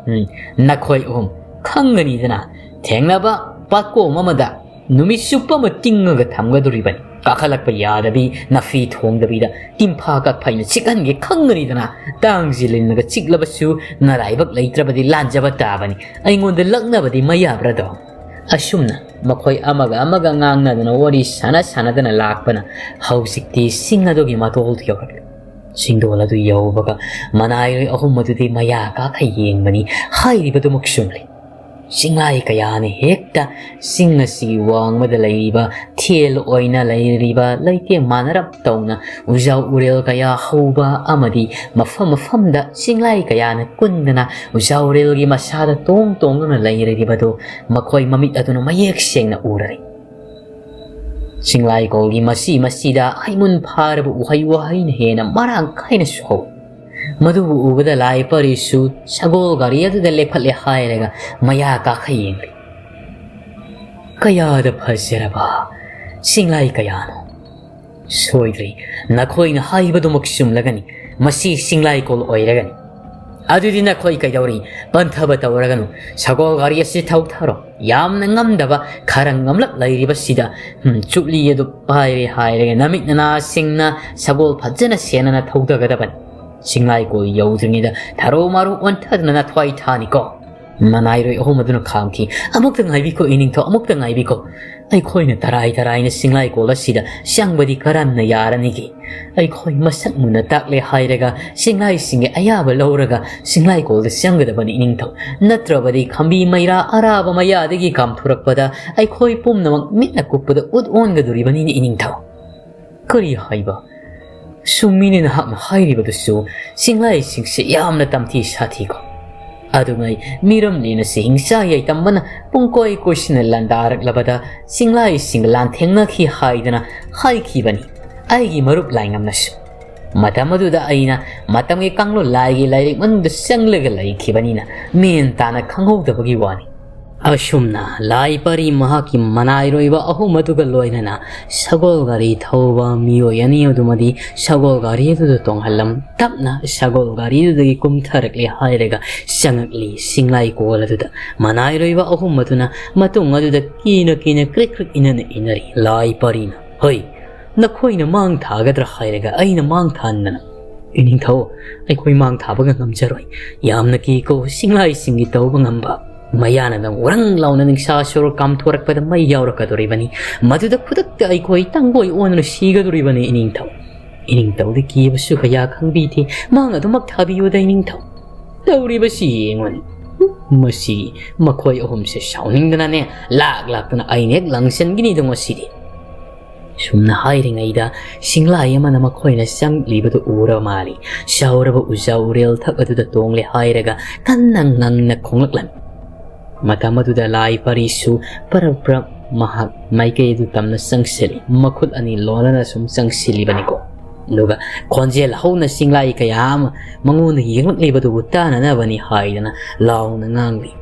ꯎꯝ, ꯅꯈꯣꯏ ꯑꯍꯨꯝ ꯈꯪꯒꯅꯤꯗꯅ, ꯊꯦꯡꯅꯕ ꯄꯥꯠꯀꯣꯝ ꯑꯃꯗ ꯅꯨꯃꯤꯠ ꯆꯨꯞꯄ ꯑꯃ ꯇꯤꯡꯉꯒ ꯊꯝꯒꯗꯧꯔꯤꯕꯅꯤ꯫ ꯀꯥꯈꯠꯂꯛꯄ ꯌꯥꯗꯕꯤ, ꯅꯥꯐꯤ ꯊꯣꯡꯗꯕꯤꯗ ꯇꯤꯟꯐꯥ ꯀꯥꯛꯐꯩꯅ ꯆꯤꯛꯍꯟꯒꯦ ꯈꯪꯒꯅꯤꯗꯅ꯫ ꯇꯥꯡꯁꯤ ꯂꯤꯟꯅꯒ ꯆꯤꯛꯂꯕꯁꯨ ꯅꯔꯥꯏꯕꯛ ꯂꯩꯇ꯭ꯔꯕꯗꯤ ꯂꯥꯟꯖꯕ ꯇꯥꯕꯅꯤ꯫ ꯑꯩꯉꯣꯟꯗ ꯂꯛꯅꯕꯗꯤ ꯃꯌꯥꯕ꯭ꯔꯗꯣ?" ꯑꯁꯨꯝꯅ ꯃꯈꯣꯏ ꯑꯃꯒ ꯑꯃꯒ ꯉꯥꯡꯅꯗꯅ ꯋꯥꯔꯤ ꯁꯥꯟꯅ ꯁꯥꯟꯅꯗꯅ ꯂꯥꯛꯄꯅ ꯍꯧꯖꯤꯛꯇꯤ ꯆꯤꯡ ꯑꯗꯨꯒꯤ ꯃꯇꯣꯜꯗꯨ ꯌꯧꯔꯛꯂꯦ꯫ ꯆꯤꯡꯗꯣꯜ ꯑꯗꯨ ꯌꯧꯕꯒ ꯃꯅꯥꯏꯔꯣꯏ ꯑꯍꯨꯝ ꯑꯗꯨꯗꯤ ꯃꯌꯥ ꯀꯥꯈ ꯌꯦꯡꯕꯅꯤ꯫ ꯍꯥꯏꯔꯤꯕꯗꯨꯃꯛ ꯆꯨꯝꯂꯦ꯫ ꯆꯤꯡꯂꯥꯏ ꯀꯌꯥꯅ ꯍꯦꯛꯇ ꯆꯤꯡ ꯑꯁꯤꯒꯤ ꯋꯥꯡꯃꯗ ꯂꯩꯔꯤꯕ ꯊꯦꯜ ꯑꯣꯏꯅ ꯂꯩꯔꯤꯕ ꯂꯩꯇꯦꯝ ꯃꯥꯟꯅꯔꯞ ꯇꯧꯅ ꯎꯖꯥꯎ ꯎꯔꯦꯜ ꯀꯌꯥ ꯍꯧꯕ ꯑꯃꯗꯤ ꯃꯐꯝ ꯃꯐꯝꯗ ꯆꯤꯡꯂꯥꯏ ꯀꯌꯥꯅ ꯀꯨꯟꯗꯅ ꯎꯖꯥꯎ ꯎꯔꯦꯜꯒꯤ ꯃꯁꯥꯗ ꯇꯣꯡ ꯇꯣꯡꯗꯨꯅ ꯂꯩꯔꯤꯕꯗꯨ ꯃꯈꯣꯏ ꯃꯃꯤꯠ ꯑꯗꯨꯅ ꯃꯌꯦꯛ ꯁꯦꯡꯅ ꯎꯔꯔꯦ꯫ ꯆꯤꯡꯂꯥꯏꯀꯣꯜꯒꯤ ꯃꯁꯤ ꯃꯁꯤꯗ ꯍꯩꯃꯨꯟ ꯐꯥꯔꯕ ꯎꯍꯩ ꯋꯥꯍꯩꯅ ꯍꯦꯟꯅ ꯃꯔꯥꯡ ꯀꯥꯏꯅꯁꯨ ꯍꯧꯏ꯫ ꯃꯗꯨꯕꯨ ꯎꯕꯗ ꯂꯥꯏ ꯄꯔꯤꯁꯨ ꯁꯒꯣꯜ ꯒꯥꯔꯤ ꯑꯗꯨꯗ ꯂꯦꯞꯈꯠꯂꯦ ꯍꯥꯏꯔꯒ ꯃꯌꯥ ꯀꯥꯈꯠ ꯌꯦꯡꯂꯤ꯫ "ꯀꯌꯥꯗ ꯐꯖꯔꯕ ꯁꯤꯡꯂꯥꯏ ꯀꯌꯥꯅꯣ! ꯁꯣꯏꯗ꯭ꯔꯦ, ꯅꯈꯣꯏꯅ ꯍꯥꯏꯕꯗꯨꯃꯛ ꯆꯨꯝꯂꯒꯅꯤ꯫ ꯃꯁꯤ ꯁꯤꯡꯂꯥꯏꯀꯣꯜ ꯑꯣꯏꯔꯒꯅꯤ꯫ ꯑꯗꯨꯗꯤ ꯅꯈꯣꯏ ꯀꯩꯗꯧꯔꯤ? ꯄꯟꯊꯕ ꯇꯧꯔꯒꯅꯨ꯫ ꯁꯒꯣꯜ ꯒꯥꯔꯤ ꯑꯁꯤ ꯊꯧꯊꯔꯣ꯫ ꯌꯥꯝꯅ ꯉꯝꯗꯕ, ꯈꯔ ꯉꯝꯂꯞ ꯂꯩꯔꯤꯕꯁꯤꯗ, ꯎꯝ, ꯆꯨꯞꯂꯤ ꯑꯗꯨ ꯄꯥꯏꯔꯦ ꯍꯥꯏꯔꯒ ꯅꯃꯤꯠ ꯅꯅꯥꯁꯤꯡꯅ ꯁꯒꯣꯜ ꯐꯖꯅ ꯁꯦꯟꯅꯅ ꯊꯧꯊꯒꯗꯕꯅꯤ꯫ ꯁꯤꯡꯂꯥꯏꯀꯣꯜ ꯌꯧꯗ꯭ꯔꯤꯉꯩꯗ ꯊꯔꯣ ꯃꯥꯔꯣ ꯑꯣꯟꯊꯗꯅ ꯅꯊ꯭ꯋꯥꯏ ꯊꯥꯅꯤꯀꯣ!" ꯃꯅꯥꯏꯔꯣꯏ ꯑꯍꯨꯝ ꯑꯗꯨꯅ ꯈꯥꯝꯈꯤ꯫ "ꯑꯃꯨꯛꯇ ꯉꯥꯏꯕꯤꯈꯣ ꯏꯅꯤꯡꯊꯧ, ꯑꯃꯨꯛꯇ ꯉꯥꯏꯕꯤꯈꯣ꯫ ꯑꯩꯈꯣꯏꯅ ꯇꯔꯥꯏ ꯇꯔꯥꯏꯅ ꯁꯤꯡꯂꯥꯏꯀꯣꯜ ꯑꯁꯤꯗ ꯆꯪꯕꯗꯤ ꯀꯔꯝꯅ ꯌꯥꯔꯅꯤꯒꯦ? ꯑꯩꯈꯣꯏ ꯃꯁꯛ ꯃꯨꯟꯅ ꯇꯥꯛꯂꯦ ꯍꯥꯏꯔꯒ ꯁꯤꯡꯂꯥꯏꯁꯤꯡꯒꯤ ꯑꯌꯥꯕ ꯂꯧꯔꯒ ꯁꯤꯡꯂꯥꯏꯀꯣꯜꯗ ꯆꯪꯒꯗꯕꯅꯤ ꯏꯅꯤꯡꯊꯧ꯫ ꯅꯠꯇ꯭ꯔꯕꯗꯤ ꯈꯝꯕꯤ ꯃꯩꯔꯥ ꯑꯔꯥꯕ ꯃꯌꯥꯗꯒꯤ ꯀꯥꯝꯊꯣꯔꯛꯄꯗ ꯑꯩꯈꯣꯏ ꯄꯨꯝꯅꯃꯛ ꯃꯤꯠꯅ ꯀꯨꯞꯄꯗ ꯎꯠ ꯑꯣꯟꯒꯗꯣꯔꯤꯕꯅꯤꯅꯦ ꯏꯅꯤꯡꯊꯧ꯫" "ꯀꯔꯤ ꯍꯥꯏꯕ? ꯆꯨꯝꯃꯤꯅꯦ ꯅꯍꯥꯛꯅ ꯍꯥꯏꯔꯤꯕꯗꯨꯁꯨ꯫ ꯁꯤꯡꯂꯥꯏꯁꯤꯡꯁꯦ ꯌꯥꯝꯅ ꯇꯝꯊꯤ ꯁꯥꯊꯤꯀꯣ꯫ ꯑꯗꯨꯉꯩ ꯃꯤꯔꯝꯂꯦꯟ ꯑꯁꯤ ꯍꯤꯡꯆꯥ ꯌꯥꯏꯇꯝꯕꯅ ꯄꯨꯡꯀꯣꯏ ꯀꯣꯏꯁꯤꯟꯅ ꯂꯥꯟꯗꯥꯔꯛꯂꯕꯗ ꯁꯤꯡꯂꯥꯏꯁꯤꯡꯒ ꯂꯥꯟꯊꯦꯡꯅꯈꯤ ꯍꯥꯏꯗꯅ ꯍꯥꯏꯈꯤꯕꯅꯤ ꯑꯩꯒꯤ ꯃꯔꯨꯞ ꯂꯥꯏꯉꯝꯅꯁꯨ꯫ ꯃꯇꯝ ꯑꯗꯨꯗ ꯑꯩꯅ ꯃꯇꯝꯒꯤ ꯀꯥꯡꯂꯣꯟ ꯂꯥꯏꯒꯤ ꯂꯥꯏꯔꯤꯛ ꯃꯅꯨꯡꯗ ꯆꯪꯂꯒ ꯂꯩꯈꯤꯕꯅꯤꯅ ꯃꯦꯟ ꯇꯥꯅ ꯈꯪꯍꯧꯗꯕꯒꯤ ꯋꯥꯅꯤ꯫" ꯑꯁꯨꯝꯅ ꯂꯥꯏ ꯄꯔꯤ ꯃꯍꯥꯛꯀꯤ ꯃꯅꯥꯏꯔꯣꯏꯕ ꯑꯍꯨꯝ ꯑꯗꯨꯒ ꯂꯣꯏꯅꯅ ꯁꯒꯣꯜ ꯒꯥꯔꯤ ꯊꯧꯕ ꯃꯤꯑꯣꯏ ꯑꯅꯤ ꯑꯗꯨꯃꯗꯤ ꯁꯒꯣꯜ ꯒꯥꯔꯤ ꯑꯗꯨꯗ ꯇꯣꯡꯍꯜꯂꯝ ꯇꯞꯅ ꯁꯒꯣꯜ ꯒꯥꯔꯤꯗꯨꯗꯒꯤ ꯀꯨꯝꯊꯔꯛꯂꯦ ꯍꯥꯏꯔꯒ ꯆꯪꯉꯛꯂꯤ ꯁꯤꯡꯂꯥꯏꯀꯣꯜ ꯑꯗꯨꯗ꯫ ꯃꯅꯥꯏꯔꯣꯏꯕ ꯑꯍꯨꯝ ꯑꯗꯨꯅ ꯃꯇꯨꯡ ꯑꯗꯨꯗ ꯀꯤꯅ ꯀꯤꯅ ꯀ꯭ꯔꯤꯛ ꯀ꯭ꯔꯤꯛ ꯏꯅꯅ ꯏꯅꯔꯤ꯫ ꯂꯥꯏ ꯄꯔꯤꯅ, "ꯍꯣꯏ, ꯅꯈꯣꯏꯅ ꯃꯥꯡ ꯊꯥꯒꯗ꯭ꯔꯥ ꯍꯥꯏꯔꯒ ꯑꯩꯅ ꯃꯥꯡ ꯊꯥꯍꯟꯗꯅ?" "ꯏꯅꯤꯡꯊꯧ, ꯑꯩꯈꯣꯏ ꯃꯥꯡ ꯊꯥꯕꯒ ꯉꯝꯖꯔꯣꯏ꯫ ꯌꯥꯝꯅ ꯀꯤꯀꯣ ꯁꯤꯡꯂꯥꯏꯁꯤꯡꯒꯤ ꯇꯧꯕ ꯉꯝꯕ꯫ ꯃꯌꯥꯅꯗ ꯎꯔꯪ ꯂꯥꯎꯅ ꯅꯤꯡꯁꯥ ꯁꯣꯔ ꯀꯥꯝꯊꯣꯔꯛꯄꯗ ꯃꯩ ꯌꯥꯎꯔꯛꯀꯗꯣꯔꯤꯕꯅꯤ꯫ ꯃꯗꯨꯗ ꯈꯨꯗꯛꯇ ꯑꯩꯈꯣꯏ ꯇꯥꯡꯒꯣꯏ ꯑꯣꯟꯗꯨꯅ ꯁꯤꯒꯗꯣꯔꯤꯕꯅꯤ ꯏꯅꯤꯡꯊꯧ꯫" ꯏꯅꯤꯡꯊꯧꯗꯤ ꯀꯤꯕꯁꯨ ꯀꯌꯥ ꯈꯪꯕꯤꯗꯦ꯫ "ꯃꯥꯡ ꯑꯗꯨꯃꯛ ꯊꯥꯕꯤꯌꯨꯗ ꯏꯅꯤꯡꯊꯧ꯫ ꯇꯧꯔꯤꯕꯁꯤ ꯌꯦꯡꯉꯨꯅꯦ꯫ ꯃꯁꯤ ꯃꯈꯣꯏ ꯑꯍꯨꯝꯁꯦ ꯁꯥꯎꯅꯤꯡꯗꯅꯅꯦ ꯂꯥꯛ ꯂꯥꯛꯇꯅ ꯑꯩꯅ ꯍꯦꯛ ꯂꯪꯁꯤꯟꯈꯤꯅꯤꯗꯣ ꯉꯁꯤꯗꯤ꯫" ꯁꯨꯝꯅ ꯍꯥꯏꯔꯤꯉꯩꯗ ꯁꯤꯡꯂꯥꯏ ꯑꯃꯅ ꯃꯈꯣꯏꯅ ꯆꯪꯂꯤꯕꯗꯨ ꯎꯔꯕ ꯃꯥꯜꯂꯤ꯫ ꯆꯥꯎꯔꯕ ꯎꯖꯥ ꯎꯔꯦꯜ ꯊꯛ ꯑꯗꯨꯗ ꯇꯣꯡꯂꯦ ꯍꯥꯏꯔꯒ ꯀꯟꯅ ꯉꯪꯅ ꯈꯣꯡꯂꯛꯂꯝꯃꯤ꯫ ꯃꯇꯝ ꯑꯗꯨꯗ ꯂꯥꯏ ꯄꯔꯤꯁꯨ ꯄꯔꯞ ꯄꯔꯞ ꯃꯍꯥꯛ ꯃꯥꯏꯀꯩ ꯑꯗꯨ ꯇꯝꯅ ꯆꯪꯁꯤꯜꯂꯤ꯫ ꯃꯈꯨꯠ ꯑꯅꯤ ꯂꯣꯟꯅꯅ ꯁꯨꯝ ꯆꯪꯁꯤꯜꯂꯤꯕꯅꯤꯀꯣ꯫ ꯑꯗꯨꯒ ꯈꯣꯟꯖꯦꯜ ꯍꯧꯅ ꯆꯤꯡꯂꯥꯏ ꯀꯌꯥ ꯑꯃ ꯃꯉꯣꯟꯗ ꯌꯦꯡꯂꯛꯂꯤꯕꯗꯨꯕꯨ ꯇꯥꯅꯅꯕꯅꯤ ꯍꯥꯏꯗꯅ ꯂꯥꯎꯅ ꯉꯥꯡꯂꯤ꯫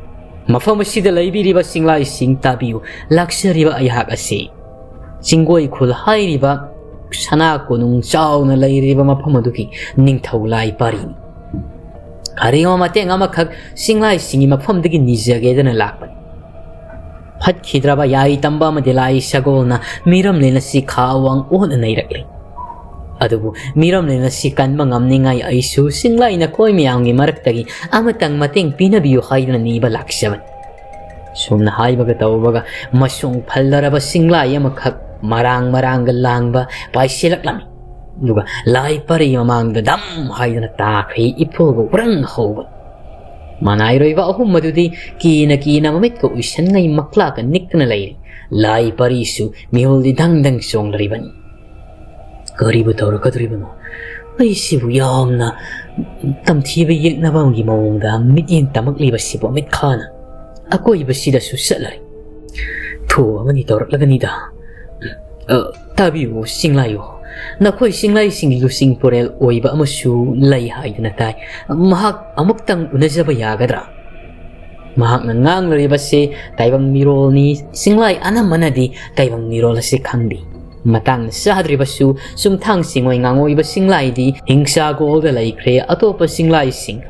ꯃꯐꯝ ꯑꯁꯤꯗ ꯂꯩꯕꯤꯔꯤꯕ ꯆꯤꯡꯂꯥꯏꯁꯤꯡ ꯇꯥꯕꯤꯌꯨ꯫ ꯂꯥꯛꯆꯔꯤꯕ ꯑꯩꯍꯥꯛ ꯑꯁꯤ ꯆꯤꯡꯒꯣꯏ ꯈꯨꯜ ꯍꯥꯏꯔꯤꯕ ꯁꯅꯥ ꯀꯣꯅꯨꯡ ꯆꯥꯎꯅ ꯂꯩꯔꯤꯕ ꯃꯐꯝ ꯑꯗꯨꯒꯤ ꯅꯤꯡꯊꯧ ꯂꯥꯏ ꯄꯥꯔꯤꯅꯤ꯫ ꯀꯔꯤꯒꯨꯝꯕ ꯃꯇꯦꯡ ꯑꯃꯈꯛ ꯆꯤꯡꯂꯥꯏꯁꯤꯡꯒꯤ ꯃꯐꯝꯗꯒꯤ ꯅꯤꯖꯒꯦꯗꯅ ꯂꯥꯛꯄꯅꯤ꯫ ꯐꯠꯈꯤꯗ꯭ꯔꯕ ꯌꯥꯏ ꯇꯝꯕ ꯑꯃꯗꯤ ꯂꯥꯏ ꯁꯒꯣꯜꯅ ꯃꯤꯔꯝꯂꯦꯟ ꯑꯁꯤ ꯈꯥ ꯋꯥꯡ ꯑꯣꯟꯅ ꯅꯩꯔꯛꯂꯤ꯫ ꯑꯗꯨꯕꯨ ꯃꯤꯔꯝꯂꯦꯟ ꯑꯁꯤ ꯀꯟꯕ ꯉꯝꯅꯤꯡꯉꯥꯏ ꯑꯩꯁꯨ ꯆꯤꯡꯂꯥꯏ ꯅꯈꯣꯏ ꯃꯌꯥꯝꯒꯤ ꯃꯔꯛꯇꯒꯤ ꯑꯃꯇꯪ ꯃꯇꯦꯡ ꯄꯤꯅꯕꯤꯌꯨ ꯍꯥꯏꯗꯨꯅ ꯅꯤꯕ ꯂꯥꯛꯆꯕꯅꯤ꯫ ꯁꯨꯝꯅ ꯍꯥꯏꯕꯒ ꯇꯧꯕꯒ ꯃꯁꯣꯡ ꯐꯜꯂꯔꯕ ꯆꯤꯡꯂꯥꯏ ꯑꯃꯈꯛ ꯃꯔꯥꯡ ꯃꯔꯥꯡꯒ ꯂꯥꯡꯕ ꯄꯥꯏꯁꯤꯜꯂꯛꯂꯝꯃꯤ꯫ ꯑꯗꯨꯒ ꯂꯥꯏ ꯄꯔꯤ ꯃꯃꯥꯡꯗ ꯗꯝ ꯍꯥꯏꯗꯨꯅ ꯇꯥꯈ꯭ꯔꯦ꯫ ꯏꯐꯨꯜꯒ ꯎꯔꯪ ꯍꯧꯕ ꯃꯅꯥꯏꯔꯣꯏꯕ ꯑꯍꯨꯝ ꯑꯗꯨꯗꯤ ꯀꯤꯅ ꯀꯤꯅ ꯃꯃꯤꯠꯀ ꯎꯏꯁꯟꯉꯩ ꯃꯛꯂꯥꯛꯀ ꯅꯤꯛꯇꯨꯅ ꯂꯩꯔꯤ꯫ ꯂꯥꯏ ꯄꯔꯤꯁꯨ ꯃꯤꯍꯨꯜꯗꯤ ꯗꯪ ꯗꯪ ꯆꯣꯡꯂꯔꯤꯕꯅꯤ꯫ ꯀꯔꯤꯕꯨ ꯇꯧꯔꯛꯀꯗꯧꯔꯤꯕꯅꯣ? ꯑꯩꯁꯤꯕꯨ ꯌꯥꯝꯅ ꯇꯝꯊꯤꯕ ꯌꯦꯛꯅꯕ ꯑꯃꯒꯤ ꯃꯑꯣꯡꯗ ꯃꯤꯠꯌꯦꯡ ꯇꯝꯃꯛꯂꯤꯕꯁꯤꯕꯨ ꯃꯤꯠꯈꯥꯅ ꯑꯀꯣꯏꯕꯁꯤꯗꯁꯨ ꯆꯠꯂꯔꯤ꯫ ꯊꯣꯛ ꯑꯃꯅꯤ ꯇꯧꯔꯛꯂꯒꯅꯤꯗ꯫ ꯑ, ꯇꯥꯕꯤꯌꯨ ꯆꯤꯡꯂꯥꯏꯌꯣ, ꯅꯈꯣꯏ ꯆꯤꯡꯂꯥꯏꯁꯤꯡꯒꯤ ꯂꯨꯆꯤꯡ ꯄꯨꯔꯦꯜ ꯑꯣꯏꯕ ꯑꯃꯁꯨ ꯂꯩ ꯍꯥꯏꯗꯨꯅ ꯇꯥꯏ꯫ ꯃꯍꯥꯛ ꯑꯃꯨꯛꯇꯪ ꯎꯅꯖꯕ ꯌꯥꯒꯗ꯭ꯔꯥ? ꯃꯍꯥꯛꯅ ꯉꯥꯡꯂꯤꯕꯁꯤ ꯇꯥꯏꯕꯪ ꯃꯤꯔꯣꯜꯅꯤ꯫ ꯆꯤꯡꯂꯥꯏ ꯑꯅꯝꯕꯅꯗꯤ ꯇꯥꯏꯕꯪ ꯃꯤꯔꯣꯜ ꯑꯁꯤ ꯈꯪꯗꯦ꯫ ꯃꯇꯥꯡ ꯆꯥꯗ꯭ꯔꯤꯕꯁꯨ ꯆꯨꯝꯊꯥꯡ ꯆꯤꯡꯑꯣꯏ ꯉꯥꯡꯑꯣꯏꯕ ꯆꯤꯡꯂꯥꯏꯗꯤ ꯍꯤꯡꯁꯥꯒꯣꯜꯗ ꯂꯩꯈ꯭ꯔꯦ꯫ ꯑꯇꯣꯞꯄ ꯆꯤꯡꯂꯥꯏꯁꯤꯡ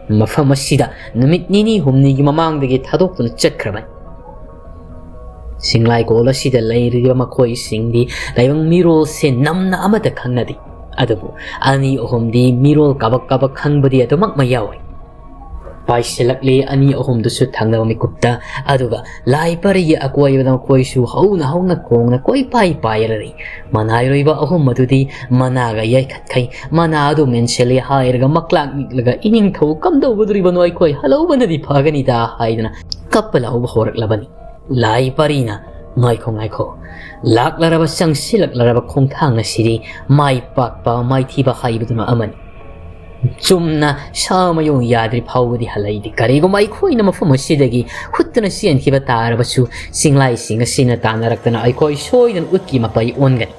ꯃꯐꯝ ꯑꯁꯤꯗ ꯅꯨꯃꯤꯠ ꯅꯤꯅꯤ ꯍꯨꯝꯅꯤꯒꯤ ꯃꯃꯥꯡꯗꯒꯤ ꯊꯥꯗꯣꯛꯇꯨꯅ ꯆꯠꯈ꯭ꯔꯕꯅꯤ꯫ ꯆꯤꯡꯂꯥꯏꯀꯣꯜ ꯑꯁꯤꯗ ꯂꯩꯔꯤꯕ ꯃꯈꯣꯏꯁꯤꯡꯗꯤ ꯇꯥꯏꯕꯪ ꯃꯤꯔꯣꯜꯁꯦ ꯅꯝꯅ ꯑꯃꯠꯇ ꯈꯪꯅꯗꯦ꯫ ꯑꯗꯨꯕꯨ ꯑꯅꯤ ꯑꯍꯨꯝꯗꯤ ꯃꯤꯔꯣꯜ ꯀꯥꯕꯛ ꯀꯥꯕꯛ ꯈꯪꯕꯗꯤ ꯑꯗꯨꯃꯛ ꯃꯌꯥꯎꯏ꯫ ꯄꯥꯏꯁꯤꯜꯂꯛꯂꯤ ꯑꯅꯤ ꯑꯍꯨꯝꯗꯨꯁꯨ ꯊꯪꯅꯕ ꯃꯤꯀꯨꯞꯇ꯫ ꯑꯗꯨꯒ ꯂꯥꯏ ꯄꯔꯤꯒꯤ ꯑꯀꯣꯏꯕꯗ ꯃꯈꯣꯏꯁꯨ ꯍꯧꯅ ꯍꯧꯅ ꯈꯣꯡꯅ ꯀꯣꯏꯄꯥꯏ ꯄꯥꯏꯔꯔꯤ꯫ ꯃꯅꯥꯏꯔꯣꯏꯕ ꯑꯍꯨꯝ ꯑꯗꯨꯗꯤ ꯃꯅꯥꯒ ꯌꯩꯈꯠꯈꯩ꯫ ꯃꯅꯥ ꯑꯗꯨ ꯃꯦꯟꯁꯤꯜꯂꯤ ꯍꯥꯏꯔꯒ ꯃꯛꯂꯥꯛ ꯅꯤꯛꯂꯒ, "ꯏꯅꯤꯡꯊꯧ, ꯀꯝꯗꯧꯒꯗꯧꯔꯤꯕꯅꯣ? ꯑꯩꯈꯣꯏ ꯍꯜꯍꯧꯕꯅꯗꯤ ꯐꯒꯅꯤꯗ" ꯍꯥꯏꯗꯅ ꯀꯞꯄ ꯂꯥꯎꯕ ꯍꯧꯔꯛꯂꯕꯅꯤ꯫ ꯂꯥꯏ ꯄꯔꯤꯅ, "ꯉꯥꯏꯈꯣ, ꯉꯥꯏꯈꯣ꯫ ꯂꯥꯛꯂꯔꯕ, ꯆꯪꯁꯤꯜꯂꯛꯂꯔꯕ ꯈꯣꯡꯊꯥꯡ ꯑꯁꯤꯗꯤ ꯃꯥꯏ ꯄꯥꯛꯄ, ꯃꯥꯏꯊꯤꯕ ꯍꯥꯏꯕꯗꯨꯅ ꯑꯃꯅꯤ꯫ ꯆꯨꯝꯅ ꯁꯥ ꯃꯌꯨꯡ ꯌꯥꯗ꯭ꯔꯤ ꯐꯥꯎꯕꯗꯤ ꯍꯜꯂꯛꯏꯗꯤ꯫ ꯀꯔꯤꯒꯨꯝꯕ ꯑꯩꯈꯣꯏꯅ ꯃꯐꯝ ꯑꯁꯤꯗꯒꯤ ꯍꯨꯠꯇꯨꯅ ꯆꯦꯟꯈꯤꯕ ꯇꯥꯔꯕꯁꯨ, ꯆꯤꯡꯂꯥꯏꯁꯤꯡ ꯑꯁꯤꯅ ꯇꯥꯟꯅꯔꯛꯇꯅ ꯑꯩꯈꯣꯏ ꯁꯣꯏꯗꯅ ꯎꯠꯀꯤ ꯃꯄꯩ ꯑꯣꯟꯒꯅꯤ꯫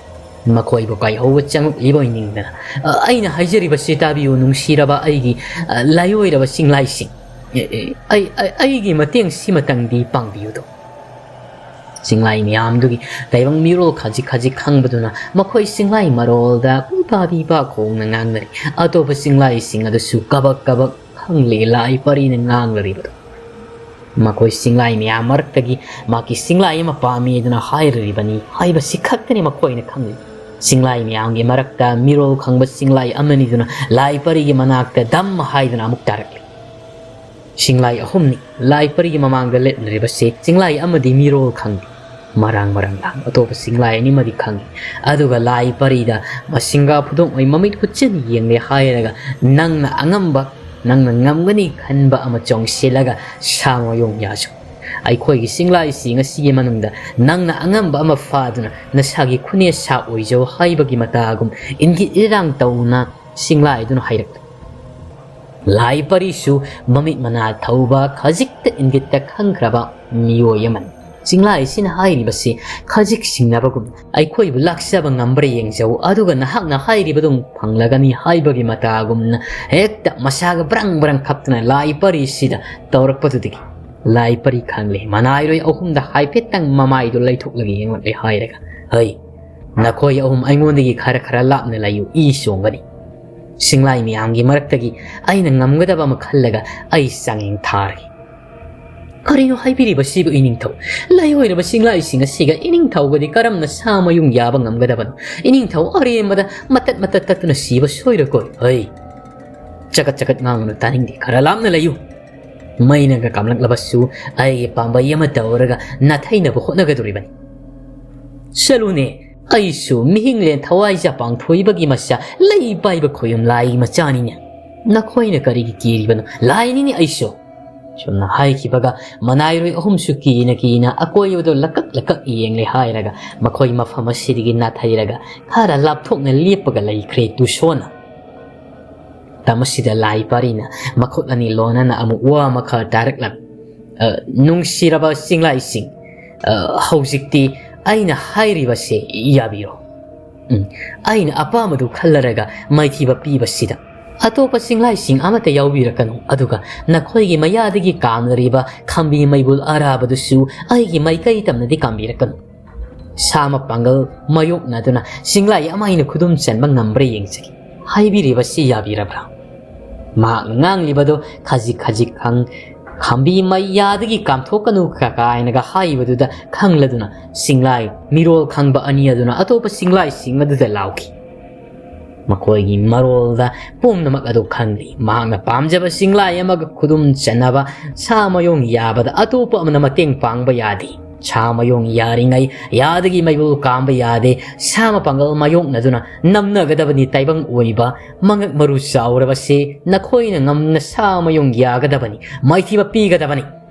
ꯃꯈꯣꯏꯕꯨ ꯀꯥꯏꯍꯧꯕ ꯆꯪꯉꯛꯂꯤꯕ ꯑꯣꯏꯅꯤꯡꯗꯅ꯫ ꯑ, ꯑꯩꯅ ꯍꯥꯏꯖꯔꯤꯕꯁꯤ ꯇꯥꯕꯤꯌꯨ, ꯅꯨꯡꯁꯤꯔꯕ ꯑꯩꯒꯤ, ꯑ, ꯂꯥꯏꯑꯣꯏꯔꯕ ꯆꯤꯡꯂꯥꯏꯁꯤꯡ꯫ "ꯑꯦ, ꯑꯦ, ꯑꯩ, ꯑꯩ, ꯑꯩꯒꯤ ꯃꯇꯦꯡ ꯁꯤꯃꯇꯪꯗꯤ ꯄꯥꯡꯕꯤꯌꯨꯗꯣ"꯫ ꯆꯤꯡꯂꯥꯏ ꯃꯌꯥꯝꯗꯨꯒꯤ ꯇꯥꯏꯕꯪ ꯃꯤꯔꯣꯜ ꯈꯖꯤꯛ ꯈꯖꯤꯛ ꯈꯪꯕꯗꯨꯅ ꯃꯈꯣꯏ ꯆꯤꯡꯂꯥꯏ ꯃꯔꯣꯜꯗ ꯄꯨꯡꯄꯥ ꯄꯤꯄꯥ ꯈꯣꯡꯅ ꯉꯥꯡꯅꯔꯤ꯫ ꯑꯇꯣꯞꯄ ꯆꯤꯡꯂꯥꯏꯁꯤꯡ ꯑꯗꯨꯁꯨ ꯀꯕꯛ ꯀꯕꯛ ꯈꯪꯂꯦ ꯂꯥꯏ ꯄꯔꯤꯅ ꯉꯥꯡꯂꯔꯤꯕꯗꯨ꯫ ꯃꯈꯣꯏ ꯆꯤꯡꯂꯥꯏ ꯃꯌꯥꯝ ꯃꯔꯛꯇꯒꯤ ꯃꯍꯥꯛꯀꯤ ꯆꯤꯡꯂꯥꯏ ꯑꯃ ꯄꯥꯝꯃꯤ ꯑꯗꯨꯅ ꯍꯥꯏꯔꯨꯔꯤꯕꯅꯤ ꯍꯥꯏꯕꯁꯤ ꯈꯛꯇꯅꯤ ꯃꯈꯣꯏꯅ ꯈꯪꯂꯤ꯫ ꯆꯤꯡꯂꯥꯏ ꯃꯌꯥꯝꯒꯤ ꯃꯔꯛꯇ ꯃꯤꯔꯣꯜ ꯈꯪꯕ ꯆꯤꯡꯂꯥꯏ ꯑꯃꯅꯤꯗꯨꯅ ꯂꯥꯏ ꯄꯔꯤꯒꯤ ꯃꯅꯥꯛꯇ ꯙꯝ ꯍꯥꯏꯗꯨꯅ ꯑꯃꯨꯛ ꯇꯥꯔꯛꯂꯤ꯫ ꯆꯤꯡꯂꯥꯏ ꯑꯍꯨꯝꯅꯤ ꯂꯥꯏ ꯄꯔꯤꯒꯤ ꯃꯃꯥꯡꯗ ꯂꯦꯞꯅꯔꯤꯕꯁꯤ꯫ ꯆꯤꯡꯂꯥꯏ ꯑꯃꯗꯤ ꯃꯤꯔꯣꯜ ꯈꯪꯗꯦ꯫ ꯃꯔꯥꯡ ꯃꯔꯥꯡ ꯂꯥꯡ ꯑꯇꯣꯞꯄ ꯆꯤꯡꯂꯥꯏ ꯑꯅꯤꯃꯗꯤ ꯈꯪꯏ꯫ ꯑꯗꯨꯒ ꯂꯥꯏ ꯄꯔꯤꯗ ꯃꯁꯤꯡꯒꯥ ꯐꯨꯗꯣꯛꯉꯩ ꯃꯃꯤꯠ ꯍꯨꯠꯆꯤꯟ ꯌꯦꯡꯂꯦ ꯍꯥꯏꯔꯒ ꯅꯪꯅ ꯑꯉꯝꯕ, ꯅꯪꯅ ꯉꯝꯒꯅꯤ ꯈꯟꯕ ꯑꯃ ꯆꯣꯡꯁꯤꯜꯂꯒ ꯁꯥ ꯃꯌꯣꯡ ꯌꯥꯖꯧ꯫ ꯑꯩꯈꯣꯏꯒꯤ ꯆꯤꯡꯂꯥꯏꯁꯤꯡ ꯑꯁꯤꯒꯤ ꯃꯅꯨꯡꯗ ꯅꯪꯅ ꯑꯉꯝꯕ ꯑꯃ ꯐꯥꯗꯨꯅ ꯅꯁꯥꯒꯤ ꯈꯨꯅꯦꯁꯥ ꯑꯣꯏꯖꯧ ꯍꯥꯏꯕꯒꯤ ꯃꯇꯥꯒꯨꯝ ꯏꯪꯒꯤꯠ ꯏꯔꯥꯡ ꯇꯧꯅ ꯆꯤꯡꯂꯥꯏꯗꯨꯅ ꯍꯥꯏꯔꯛꯂꯤ꯫ ꯂꯥꯏ ꯄꯔꯤꯁꯨ ꯃꯃꯤꯠ ꯃꯅꯥ ꯊꯧꯕ ꯈꯖꯤꯛꯇ ꯏꯪꯒꯤꯠꯇ ꯈꯪꯈ꯭ꯔꯕ ꯃꯤꯑꯣꯏ ꯑꯃꯅꯤ꯫ ꯆꯤꯡꯂꯥꯏꯁꯤꯅ ꯍꯥꯏꯔꯤꯕꯁꯤ ꯈꯖꯤꯛ ꯁꯤꯡꯅꯕꯒꯨꯝ ꯑꯩꯈꯣꯏꯕꯨ ꯂꯥꯛꯆꯕ ꯉꯝꯕ꯭ꯔꯥ ꯌꯦꯡꯖꯧ, ꯑꯗꯨꯒ ꯅꯍꯥꯛꯅ ꯍꯥꯏꯔꯤꯕꯗꯨ ꯐꯪꯂꯒꯅꯤ ꯍꯥꯏꯕꯒꯤ ꯃꯇꯥꯒꯨꯝꯅ ꯍꯦꯛꯇ ꯃꯁꯥꯒ ꯕ꯭ꯔꯪ ꯕ꯭ꯔꯪ ꯈꯞꯇꯨꯅ ꯂꯥꯏ ꯄꯔꯤꯁꯤꯗ ꯇꯧꯔꯛꯄꯗꯨꯗꯒꯤ ꯂꯥꯏ ꯄꯔꯤ ꯈꯪꯂꯦ ꯃꯅꯥꯏꯔꯣꯏ ꯑꯍꯨꯝꯗ ꯍꯥꯏꯐꯦꯠꯇꯪ ꯃꯃꯥꯏꯗꯨ ꯂꯩꯊꯣꯛꯂꯒ ꯌꯦꯡꯂꯛꯂꯦ ꯍꯥꯏꯔꯒ, "ꯍꯩ, ꯅꯈꯣꯏ ꯑꯍꯨꯝ ꯑꯩꯉꯣꯟꯗꯒꯤ ꯈꯔ ꯈꯔ ꯂꯥꯞꯅ ꯂꯩꯌꯨ, ꯏ ꯆꯣꯡꯒꯅꯤ"꯫ ꯆꯤꯡꯂꯥꯏ ꯃꯌꯥꯝꯒꯤ ꯃꯔꯛꯇꯒꯤ ꯑꯩꯅ ꯉꯝꯒꯗꯕ ꯑꯃ ꯈꯜꯂꯒ ꯑꯩ ꯆꯥꯡꯌꯦꯡ ꯊꯥꯔꯒꯦ꯫ ꯀꯔꯤꯅꯣ ꯍꯥꯏꯕꯤꯔꯤꯕꯁꯤꯕꯨ ꯏꯅꯤꯡꯊꯧ? ꯂꯩ ꯑꯣꯏꯔꯕ ꯆꯤꯡꯂꯥꯏꯁꯤꯡ ꯑꯁꯤꯒ ꯏꯅꯤꯡꯊꯧꯒꯗꯤ ꯀꯔꯝꯅ ꯁꯥ ꯃꯌꯨꯡ ꯌꯥꯕ ꯉꯝꯒꯗꯕꯅꯣ? ꯏꯅꯤꯡꯊꯧ ꯑꯔꯦꯝꯕꯗ ꯃꯇꯠ ꯃꯇꯠ ꯇꯠꯇꯨꯅ ꯁꯤꯕ ꯁꯣꯏꯔꯣꯏꯀꯣ꯫ ꯍꯩ! ꯆꯒꯠ ꯆꯒꯠ ꯉꯥꯡꯒꯅꯨ, ꯇꯥꯅꯤꯡꯗꯦ꯫ ꯈꯔ ꯂꯥꯞꯅ ꯂꯩꯌꯨ꯫ ꯃꯩꯅꯒ ꯀꯥꯝꯂꯛꯂꯕꯁꯨ ꯑꯩꯒꯤ ꯄꯥꯝꯕꯩ ꯑꯃ ꯇꯧꯔꯒ ꯅꯥꯊꯩꯅꯕ ꯍꯣꯠꯅꯒꯗꯧꯔꯤꯕꯅꯤ꯫ ꯆꯠꯂꯨꯅꯦ, ꯑꯩꯁꯨ ꯃꯤꯍꯤꯡꯂꯦꯟ ꯊꯋꯥꯏꯖꯥ ꯄꯥꯡꯊꯣꯏꯕꯒꯤ ꯃꯆꯥ, ꯂꯩ ꯄꯥꯏꯕ ꯈꯣꯌꯨꯝ ꯂꯥꯏꯒꯤ ꯃꯆꯥꯅꯤꯅꯦ꯫ ꯅꯈꯣꯏꯅ ꯀꯔꯤꯒꯤ ꯀꯤꯔꯤꯕꯅꯣ? ꯂꯥꯏꯅꯤꯅꯦ ꯑꯩꯁꯨ꯫ ꯁꯨꯝꯅ ꯍꯥꯏꯈꯤꯕꯒ ꯃꯅꯥꯏꯔꯣꯏ ꯑꯍꯨꯝꯁꯨ ꯀꯤꯅ ꯀꯤꯅ ꯑꯀꯣꯏꯕꯗꯣ ꯂꯀꯛ ꯂꯀꯛ ꯌꯦꯡꯂꯦ ꯍꯥꯏꯔꯒ ꯃꯈꯣꯏ ꯃꯐꯝ ꯑꯁꯤꯗꯒꯤ ꯅꯥꯊꯩꯔꯒ ꯈꯔ ꯂꯥꯞꯊꯣꯛꯅ ꯂꯦꯞꯄꯒ ꯂꯩꯈ꯭ꯔꯦ ꯇꯨꯁꯣꯟꯅ꯫ ꯃꯇꯝ ꯑꯁꯤꯗ ꯂꯥꯏ ꯄꯥꯔꯤꯅ ꯃꯈꯨꯠ ꯑꯅꯤ ꯂꯣꯟꯅꯅ ꯑꯃꯨꯛ ꯋꯥ ꯃꯈꯥ ꯇꯥꯔꯛꯂꯝꯃꯤ꯫ "ꯑ, ꯅꯨꯡꯁꯤꯔꯕ ꯆꯤꯡꯂꯥꯏꯁꯤꯡ, ꯑ, ꯍꯧꯖꯤꯛꯇꯤ ꯑꯩꯅ ꯍꯥꯏꯔꯤꯕꯁꯦ ꯌꯥꯕꯤꯔꯣ꯫ ꯎꯝ, ꯑꯩꯅ ꯑꯄꯥꯝꯕꯗꯨ ꯈꯜꯂꯔꯒ ꯃꯥꯏꯊꯤꯕ ꯄꯤꯕꯁꯤꯗ ꯑꯇꯣꯞꯄ ꯆꯤꯡꯂꯥꯏꯁꯤꯡ ꯑꯃꯠꯇ ꯌꯥꯎꯕꯤꯔꯛꯀꯅꯨ, ꯑꯗꯨꯒ ꯅꯈꯣꯏꯒꯤ ꯃꯌꯥꯗꯒꯤ ꯀꯥꯝꯅꯔꯤꯕ ꯈꯝꯕꯤ ꯃꯩꯕꯨꯜ ꯑꯔꯥꯕꯗꯨꯁꯨ ꯑꯩꯒꯤ ꯃꯥꯏꯀꯩ ꯇꯝꯅꯗꯤ ꯀꯥꯝꯕꯤꯔꯛꯀꯅꯨ꯫ ꯁꯥ ꯃꯄꯥꯡꯒꯜ ꯃꯥꯌꯣꯛꯅꯗꯨꯅ ꯆꯤꯡꯂꯥꯏ ꯑꯃ ꯑꯩꯅ ꯈꯨꯗꯨꯝ ꯆꯟꯕ ꯉꯝꯕ꯭ꯔꯥ ꯌꯦꯡꯖꯒꯦ꯫ ꯍꯥꯏꯕꯤꯔꯤꯕꯁꯤ ꯌꯥꯕꯤꯔꯕ꯭ꯔꯥ? ꯃꯍꯥꯛꯅ ꯉꯥꯡꯂꯤꯕꯗꯨ ꯈꯖꯤꯛ ꯈꯖꯤꯛ ꯈꯪ-, ꯈꯝꯕꯤ ꯃꯩꯌꯥꯗꯒꯤ ꯀꯥꯝꯊꯣꯛꯀꯅꯨ ꯀ-, ꯀꯥꯏꯅꯒ ꯍꯥꯏꯕꯗꯨꯗ ꯈꯪꯂꯗꯨꯅ ꯆꯤꯡꯂꯥꯏ ꯃꯤꯔꯣꯜ ꯈꯪꯕ ꯑꯅꯤ ꯑꯗꯨꯅ ꯑꯇꯣꯞꯄ ꯆꯤꯡꯂꯥꯏꯁꯤꯡ ꯑꯗꯨꯗ ꯂꯥꯎꯈꯤ꯫ ꯃꯈꯣꯏꯒꯤ ꯃꯔꯣꯜꯗ ꯄꯨꯝꯅꯃꯛ ꯑꯗꯨ ꯈꯪꯂꯤ꯫ ꯃꯍꯥꯛꯅ ꯄꯥꯝꯖꯕ ꯆꯤꯡꯂꯥꯏ ꯑꯃꯒ ꯈꯨꯗꯨꯝ ꯆꯟꯅꯕ ꯁꯥ ꯃꯌꯣꯡ ꯌꯥꯕꯗ ꯑꯇꯣꯞꯄ ꯑꯃꯅ ꯃꯇꯦꯡ ꯄꯥꯡꯕ ꯌꯥꯗꯦ꯫ ꯁꯥ ꯃꯌꯣꯡ ꯌꯥꯔꯤꯉꯩ ꯌꯥꯗꯒꯤ ꯃꯩꯕꯨꯜ ꯀꯥꯝꯕ ꯌꯥꯗꯦ꯫ ꯁꯥ ꯃꯄꯥꯡꯒꯜ ꯃꯥꯌꯣꯛꯅꯗꯨꯅ ꯅꯝꯅꯒꯗꯕꯅꯤ꯫ ꯇꯥꯏꯕꯪ ꯑꯣꯏꯕ ꯃꯉꯛ ꯃꯔꯨ ꯆꯥꯎꯔꯕꯁꯦ ꯅꯈꯣꯏꯅ ꯉꯝꯅ ꯁꯥ ꯃꯌꯣꯡ ꯌꯥꯒꯗꯕꯅꯤ, ꯃꯥꯏꯊꯤꯕ ꯄꯤꯒꯗꯕꯅꯤ꯫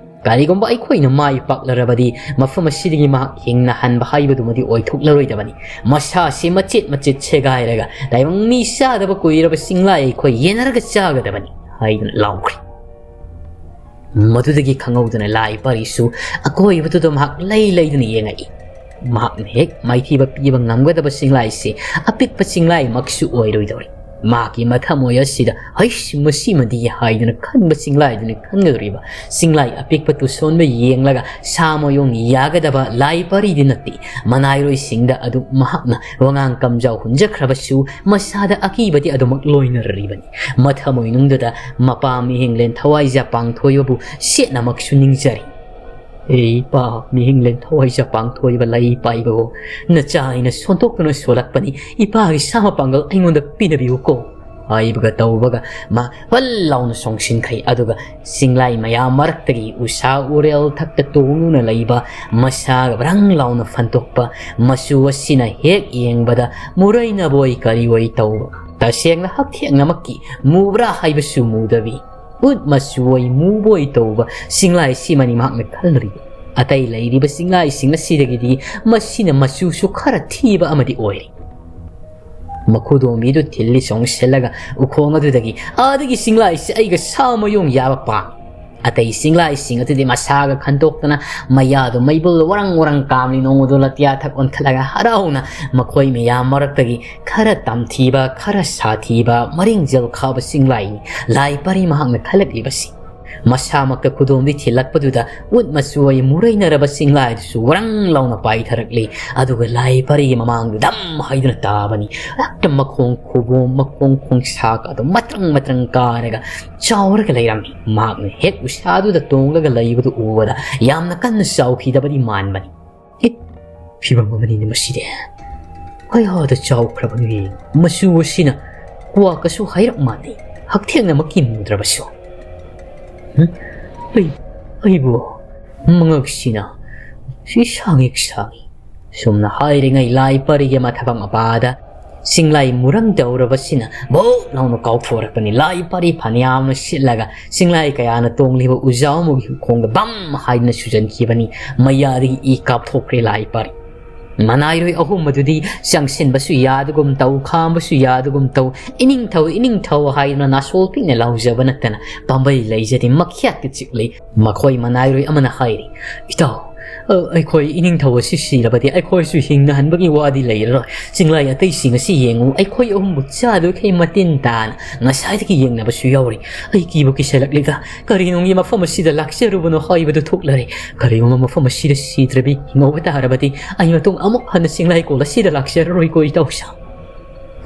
ꯀꯔꯤꯒꯨꯝꯕ ꯑꯩꯈꯣꯏꯅ ꯃꯥꯏ ꯄꯥꯛꯂꯔꯕꯗꯤ ꯃꯐꯝ ꯑꯁꯤꯗꯒꯤ ꯃꯍꯥꯛ ꯍꯤꯡꯅ ꯍꯟꯕ ꯍꯥꯏꯕꯗꯨꯃꯗꯤ ꯑꯣꯏꯊꯣꯛꯂꯔꯣꯏꯗꯕꯅꯤ꯫ ꯃꯁꯥꯁꯤ ꯃꯆꯦꯠ ꯃꯆꯦꯠ ꯁꯦꯒꯥꯏꯔꯒ ꯇꯥꯏꯕꯪ ꯃꯤ ꯆꯥꯗꯕ ꯀꯨꯏꯔꯕ ꯆꯤꯡꯂꯥꯏ ꯑꯩꯈꯣꯏ ꯌꯦꯟꯅꯔꯒ ꯆꯥꯒꯗꯕꯅꯤ ꯍꯥꯏꯗꯨꯅ ꯂꯥꯎꯈ꯭ꯔꯦ꯫ ꯃꯗꯨꯗꯒꯤ ꯈꯪꯍꯧꯗꯅ ꯂꯥꯏ ꯄꯥꯔꯤꯁꯨ ꯑꯀꯣꯏꯕꯗꯨꯗ ꯃꯍꯥꯛ ꯂꯩ ꯂꯩꯗꯨꯅ ꯌꯦꯡꯉꯛꯏ꯫ ꯃꯍꯥꯛꯅ ꯍꯦꯛ ꯃꯥꯏꯊꯤꯕ ꯄꯤꯕ ꯉꯝꯒꯗꯕ ꯆꯤꯡꯂꯥꯏꯁꯤ ꯑꯄꯤꯛꯄ ꯆꯤꯡꯂꯥꯏꯃꯛꯁꯨ ꯑꯣꯏꯔꯣꯏꯗꯧꯔꯤ꯫ ꯃꯍꯥꯛꯀꯤ ꯃꯊꯃꯣꯏ ꯑꯁꯤꯗ "ꯍꯩꯁ, ꯃꯁꯤꯃꯗꯤ" ꯍꯥꯏꯗꯨꯅ ꯈꯟꯕ ꯆꯤꯡꯂꯥꯏꯗꯨꯅ ꯈꯟꯒꯗꯧꯔꯤꯕ ꯆꯤꯡꯂꯥꯏ ꯑꯄꯤꯛꯄ ꯇꯨꯁꯣꯟꯕ ꯌꯦꯡꯂꯒ ꯁꯥ ꯃꯌꯣꯡ ꯌꯥꯒꯗꯕ ꯂꯥꯏ ꯄꯥꯔꯤꯗꯤ ꯅꯠꯇꯦ꯫ ꯃꯅꯥꯏꯔꯣꯏꯁꯤꯡꯗ ꯑꯗꯨ ꯃꯍꯥꯛꯅ ꯋꯥꯉꯥꯡ ꯀꯝꯖꯥꯎ ꯍꯨꯟꯖꯈ꯭ꯔꯕꯁꯨ ꯃꯁꯥꯗ ꯑꯀꯤꯕꯗꯤ ꯑꯗꯨꯃꯛ ꯂꯣꯏꯅꯔꯤꯕꯅꯤ꯫ ꯃꯊꯃꯣꯏꯅꯨꯡꯗꯨꯗ ꯃꯄꯥ ꯃꯤꯍꯦꯟꯂꯦꯟ ꯊꯋꯥꯏꯖꯥ ꯄꯥꯡꯊꯣꯏꯕꯕꯨ ꯁꯦꯠꯅꯃꯛꯁꯨ ꯅꯤꯡꯖꯔꯤ꯫ "ꯑꯦ ꯏꯄꯥ ꯃꯤꯍꯦꯟꯂꯦꯟ ꯊꯋꯥꯏꯖꯥ ꯄꯥꯡꯊꯣꯏꯕ ꯂꯥꯏ ꯄꯥꯏꯕꯕꯨ, ꯅꯆꯥ ꯑꯩꯅ ꯁꯣꯟꯗꯣꯛꯇꯨꯅ ꯁꯣꯜꯂꯛꯄꯅꯤ, ꯏꯄꯥꯒꯤ ꯁꯥ ꯃꯄꯥꯡꯒꯜ ꯑꯩꯉꯣꯟꯗ ꯄꯤꯅꯕꯤꯌꯨꯀꯣ" ꯍꯥꯏꯕꯒ ꯇꯧꯕꯒ ꯃꯥ ꯐꯜ ꯂꯥꯎꯅ ꯆꯣꯡꯁꯤꯟꯈ꯭ꯔꯦ꯫ ꯑꯗꯨꯒ ꯆꯤꯡꯂꯥꯏ ꯃꯌꯥꯝ ꯃꯔꯛꯇꯒꯤ ꯎꯁꯥ ꯎꯔꯦꯜ ꯊꯛꯇ ꯇꯣꯡꯗꯨꯅ ꯂꯩꯕ ꯃꯁꯥꯒ ꯕ꯭ꯔꯪ ꯂꯥꯎꯅ ꯐꯟꯇꯣꯛꯄ ꯃꯆꯨ ꯑꯁꯤꯅ ꯍꯦꯛ ꯌꯦꯡꯕꯗ ꯃꯨꯔꯩꯅꯕꯣꯏ ꯀꯔꯤꯑꯣꯏ ꯇꯧꯕ, ꯇꯁꯦꯡꯅ ꯍꯛꯊꯦꯛꯅꯃꯛꯀꯤ ꯃꯨꯕ꯭ꯔꯥ ꯍꯥꯏꯕꯁꯨ ꯃꯨꯗꯕꯤ, ꯎꯠ ꯃꯆꯨ ꯑꯣꯏ ꯃꯨꯕꯣꯏ ꯇꯧꯕ ꯆꯤꯡꯂꯥꯏꯁꯤꯃꯅꯤ ꯃꯍꯥꯛꯅ ꯈꯜꯂꯨꯔꯤꯕ꯫ ꯑꯇꯩ ꯂꯩꯔꯤꯕ ꯆꯤꯡꯂꯥꯏꯁꯤꯡ ꯑꯁꯤꯗꯒꯤꯗꯤ ꯃꯁꯤꯅ ꯃꯆꯨꯁꯨ ꯈꯔ ꯊꯤꯕ ꯑꯃꯗꯤ ꯑꯣꯏꯔꯤ꯫ ꯃꯈꯨꯗꯣꯝꯕꯤꯗꯨ ꯊꯤꯜꯂꯤ ꯆꯣꯡꯁꯤꯜꯂꯒ ꯎꯈꯣꯡ ꯑꯗꯨꯗꯒꯤ, "ꯑꯥꯗꯒꯤ ꯆꯤꯡꯂꯥꯏꯁꯤ ꯑꯩꯒ ꯁꯥ ꯃꯌꯣꯡ ꯌꯥꯕ ꯄꯥꯝꯃꯤ" ꯑꯇꯩ ꯆꯤꯡꯂꯥꯏꯁꯤꯡ ꯑꯗꯨꯗꯤ ꯃꯁꯥꯒ ꯈꯟꯗꯣꯛꯇꯅ ꯃꯌꯥꯗꯨ ꯃꯩꯕꯨꯜ ꯋꯥꯔꯪ ꯋꯥꯔꯪ ꯀꯥꯝꯂꯤ ꯅꯣꯡꯃꯗꯨ ꯂꯇꯤꯌꯥ ꯊꯛ ꯑꯣꯟꯈꯠꯂꯒ ꯍꯔꯥꯎꯅ ꯃꯈꯣꯏ ꯃꯌꯥꯝ ꯃꯔꯛꯇꯒꯤ ꯈꯔ ꯇꯝꯊꯤꯕ, ꯈꯔ ꯁꯥꯊꯤꯕ, ꯃꯔꯤꯡꯖꯦꯜ ꯈꯥꯕ ꯆꯤꯡꯂꯥꯏꯅꯤ ꯂꯥꯏ ꯄꯔꯤ ꯃꯍꯥꯛꯅ ꯈꯜꯂꯛꯂꯤꯕꯁꯤ꯫ ꯃꯁꯥꯃꯛꯇ ꯈꯨꯗꯣꯝꯕꯤ ꯊꯤꯜꯂꯛꯄꯗꯨꯗ ꯎꯠ ꯃꯆꯨ ꯑꯣꯏ ꯃꯨꯔꯩꯅꯔꯕ ꯆꯤꯡꯂꯥꯏꯗꯨꯁꯨ ꯋꯥꯔꯪ ꯂꯥꯎꯅ ꯄꯥꯏꯊꯔꯛꯂꯤ꯫ ꯑꯗꯨꯒ ꯂꯥꯏ ꯄꯔꯤꯒꯤ ꯃꯃꯥꯡꯗ ꯗꯝ ꯍꯥꯏꯗꯨꯅ ꯇꯥꯕꯅꯤ꯫ ꯍꯦꯛꯇ ꯃꯈꯣꯡ ꯈꯨꯕꯣꯝ, ꯃꯈꯣꯡ ꯈꯣꯡꯁꯥꯛ ꯑꯗꯨ ꯃꯇ꯭ꯔꯪ ꯃꯇ꯭ꯔꯪ ꯀꯥꯔꯒ ꯆꯥꯎꯔꯒ ꯂꯩꯔꯝꯃꯤ꯫ ꯃꯍꯥꯛꯅ ꯍꯦꯛ ꯎꯁꯥꯗꯨꯗ ꯇꯣꯡꯂꯒ ꯂꯩꯕꯗꯨ ꯎꯕꯗ ꯌꯥꯝꯅ ꯀꯟꯅ ꯆꯥꯎꯈꯤꯗꯕꯗꯤ ꯃꯥꯟꯕꯅꯤ꯫ "ꯑꯦ, ꯐꯤꯕꯝ ꯑꯃꯅꯤꯅꯦ ꯃꯁꯤꯗꯤ꯫ ꯀꯌꯥꯗ ꯆꯥꯎꯈ꯭ꯔꯕꯅꯣ ꯌꯦꯡ꯫ ꯃꯆꯨ ꯑꯁꯤꯅ ꯀ꯭ꯋꯥꯀꯁꯨ ꯍꯥꯏꯔꯞ ꯃꯥꯟꯅꯩ, ꯍꯛꯊꯦꯡꯅꯃꯛꯀꯤ ꯃꯨꯗ꯭ꯔꯕꯁꯨ꯫ ꯍꯨꯝ? ꯑꯩ, ꯑꯩꯕꯨ ꯃꯉꯛꯁꯤꯅ ꯁꯤ ꯁꯥꯡꯉꯤ ꯁꯥꯡꯉꯤ"꯫ ꯁꯨꯝꯅ ꯍꯥꯏꯔꯤꯉꯩ ꯂꯥꯏ ꯄꯔꯤꯒꯤ ꯃꯊꯕ ꯃꯄꯥꯗ ꯆꯤꯡꯂꯥꯏ ꯃꯨꯔꯪ ꯇꯧꯔꯕꯁꯤꯅ ꯚꯣꯛ ꯂꯥꯎꯅ ꯀꯥꯎꯊꯣꯔꯛꯄꯅꯤ꯫ ꯂꯥꯏ ꯄꯔꯤ ꯐꯅꯌꯥꯝꯅ ꯁꯤꯠꯂꯒ ꯆꯤꯡꯂꯥꯏ ꯀꯌꯥꯅ ꯇꯣꯡꯂꯤꯕ ꯎꯖꯥꯎ ꯑꯃꯒꯤ ꯈꯣꯡꯗ ꯕꯝ ꯍꯥꯏꯗꯨꯅ ꯁꯨꯖꯟꯈꯤꯕꯅꯤ꯫ ꯃꯌꯥꯗꯒꯤ ꯏ ꯀꯥꯞꯊꯣꯛꯈ꯭ꯔꯦ ꯂꯥꯏ ꯄꯔꯤ꯫ ꯃꯅꯥꯏꯔꯣꯏ ꯑꯍꯨꯝ ꯑꯗꯨꯗꯤ ꯆꯪꯁꯤꯟꯕꯁꯨ ꯌꯥꯗꯒꯨꯝ ꯇꯧ, ꯈꯥꯝꯕꯁꯨ ꯌꯥꯗꯒꯨꯝ ꯇꯧ, "ꯏꯅꯤꯡꯊꯧ, ꯏꯅꯤꯡꯊꯧ" ꯍꯥꯏꯗꯨꯅ ꯅꯥꯁꯣꯜ ꯄꯤꯛꯅ ꯂꯥꯎꯖꯕ ꯅꯠꯇꯅ ꯄꯥꯝꯕꯩ ꯂꯩꯖꯗꯦ꯫ ꯃꯈ꯭ꯌꯥꯠꯀ ꯆꯤꯛꯂꯤ꯫ ꯃꯈꯣꯏ ꯃꯅꯥꯏꯔꯣꯏ ꯑꯃꯅ ꯍꯥꯏꯔꯤ, "ꯏꯇꯥꯎ, ꯑ, ꯑꯩꯈꯣꯏ ꯏꯅꯤꯡꯊꯧ ꯑꯁꯤ ꯁꯤꯔꯕꯗꯤ ꯑꯩꯈꯣꯏꯁꯨ ꯍꯤꯡꯅꯍꯟꯕꯒꯤ ꯋꯥꯗꯤ ꯂꯩꯔꯔꯣꯏ꯫ ꯆꯤꯡꯂꯥꯏ ꯑꯇꯩꯁꯤꯡ ꯑꯁꯤ ꯌꯦꯡꯉꯨ, ꯑꯩꯈꯣꯏ ꯑꯍꯨꯝꯕꯨ ꯆꯥꯗꯣꯏꯈꯩ ꯃꯇꯤꯟ ꯇꯥꯅ ꯉꯁꯥꯏꯗꯒꯤ ꯌꯦꯡꯅꯕꯁꯨ ꯌꯥꯎꯔꯤ꯫ ꯑꯩ ꯀꯤꯕꯨ ꯀꯤꯁꯜꯂꯛꯂꯤꯗ꯫ ꯀꯔꯤꯅꯨꯡꯒꯤ ꯃꯐꯝ ꯑꯁꯤꯗ ꯂꯥꯛꯆꯔꯨꯕꯅꯣ ꯍꯥꯏꯕꯗꯨ ꯊꯣꯛꯂꯔꯦ꯫ ꯀꯔꯤꯒꯨꯝꯕ ꯃꯐꯝ ꯑꯁꯤꯗ ꯁꯤꯗ꯭ꯔꯕꯤ ꯍꯤꯡꯍꯧꯕ ꯇꯥꯔꯕꯗꯤ ꯑꯩ ꯃꯇꯨꯡ ꯑꯃꯨꯛ ꯍꯟꯅ ꯆꯤꯡꯂꯥꯏꯀꯣꯜ ꯑꯁꯤꯗ ꯂꯥꯛꯆꯔꯔꯣꯏꯀꯣ ꯏꯇꯥꯎꯁꯥ"꯫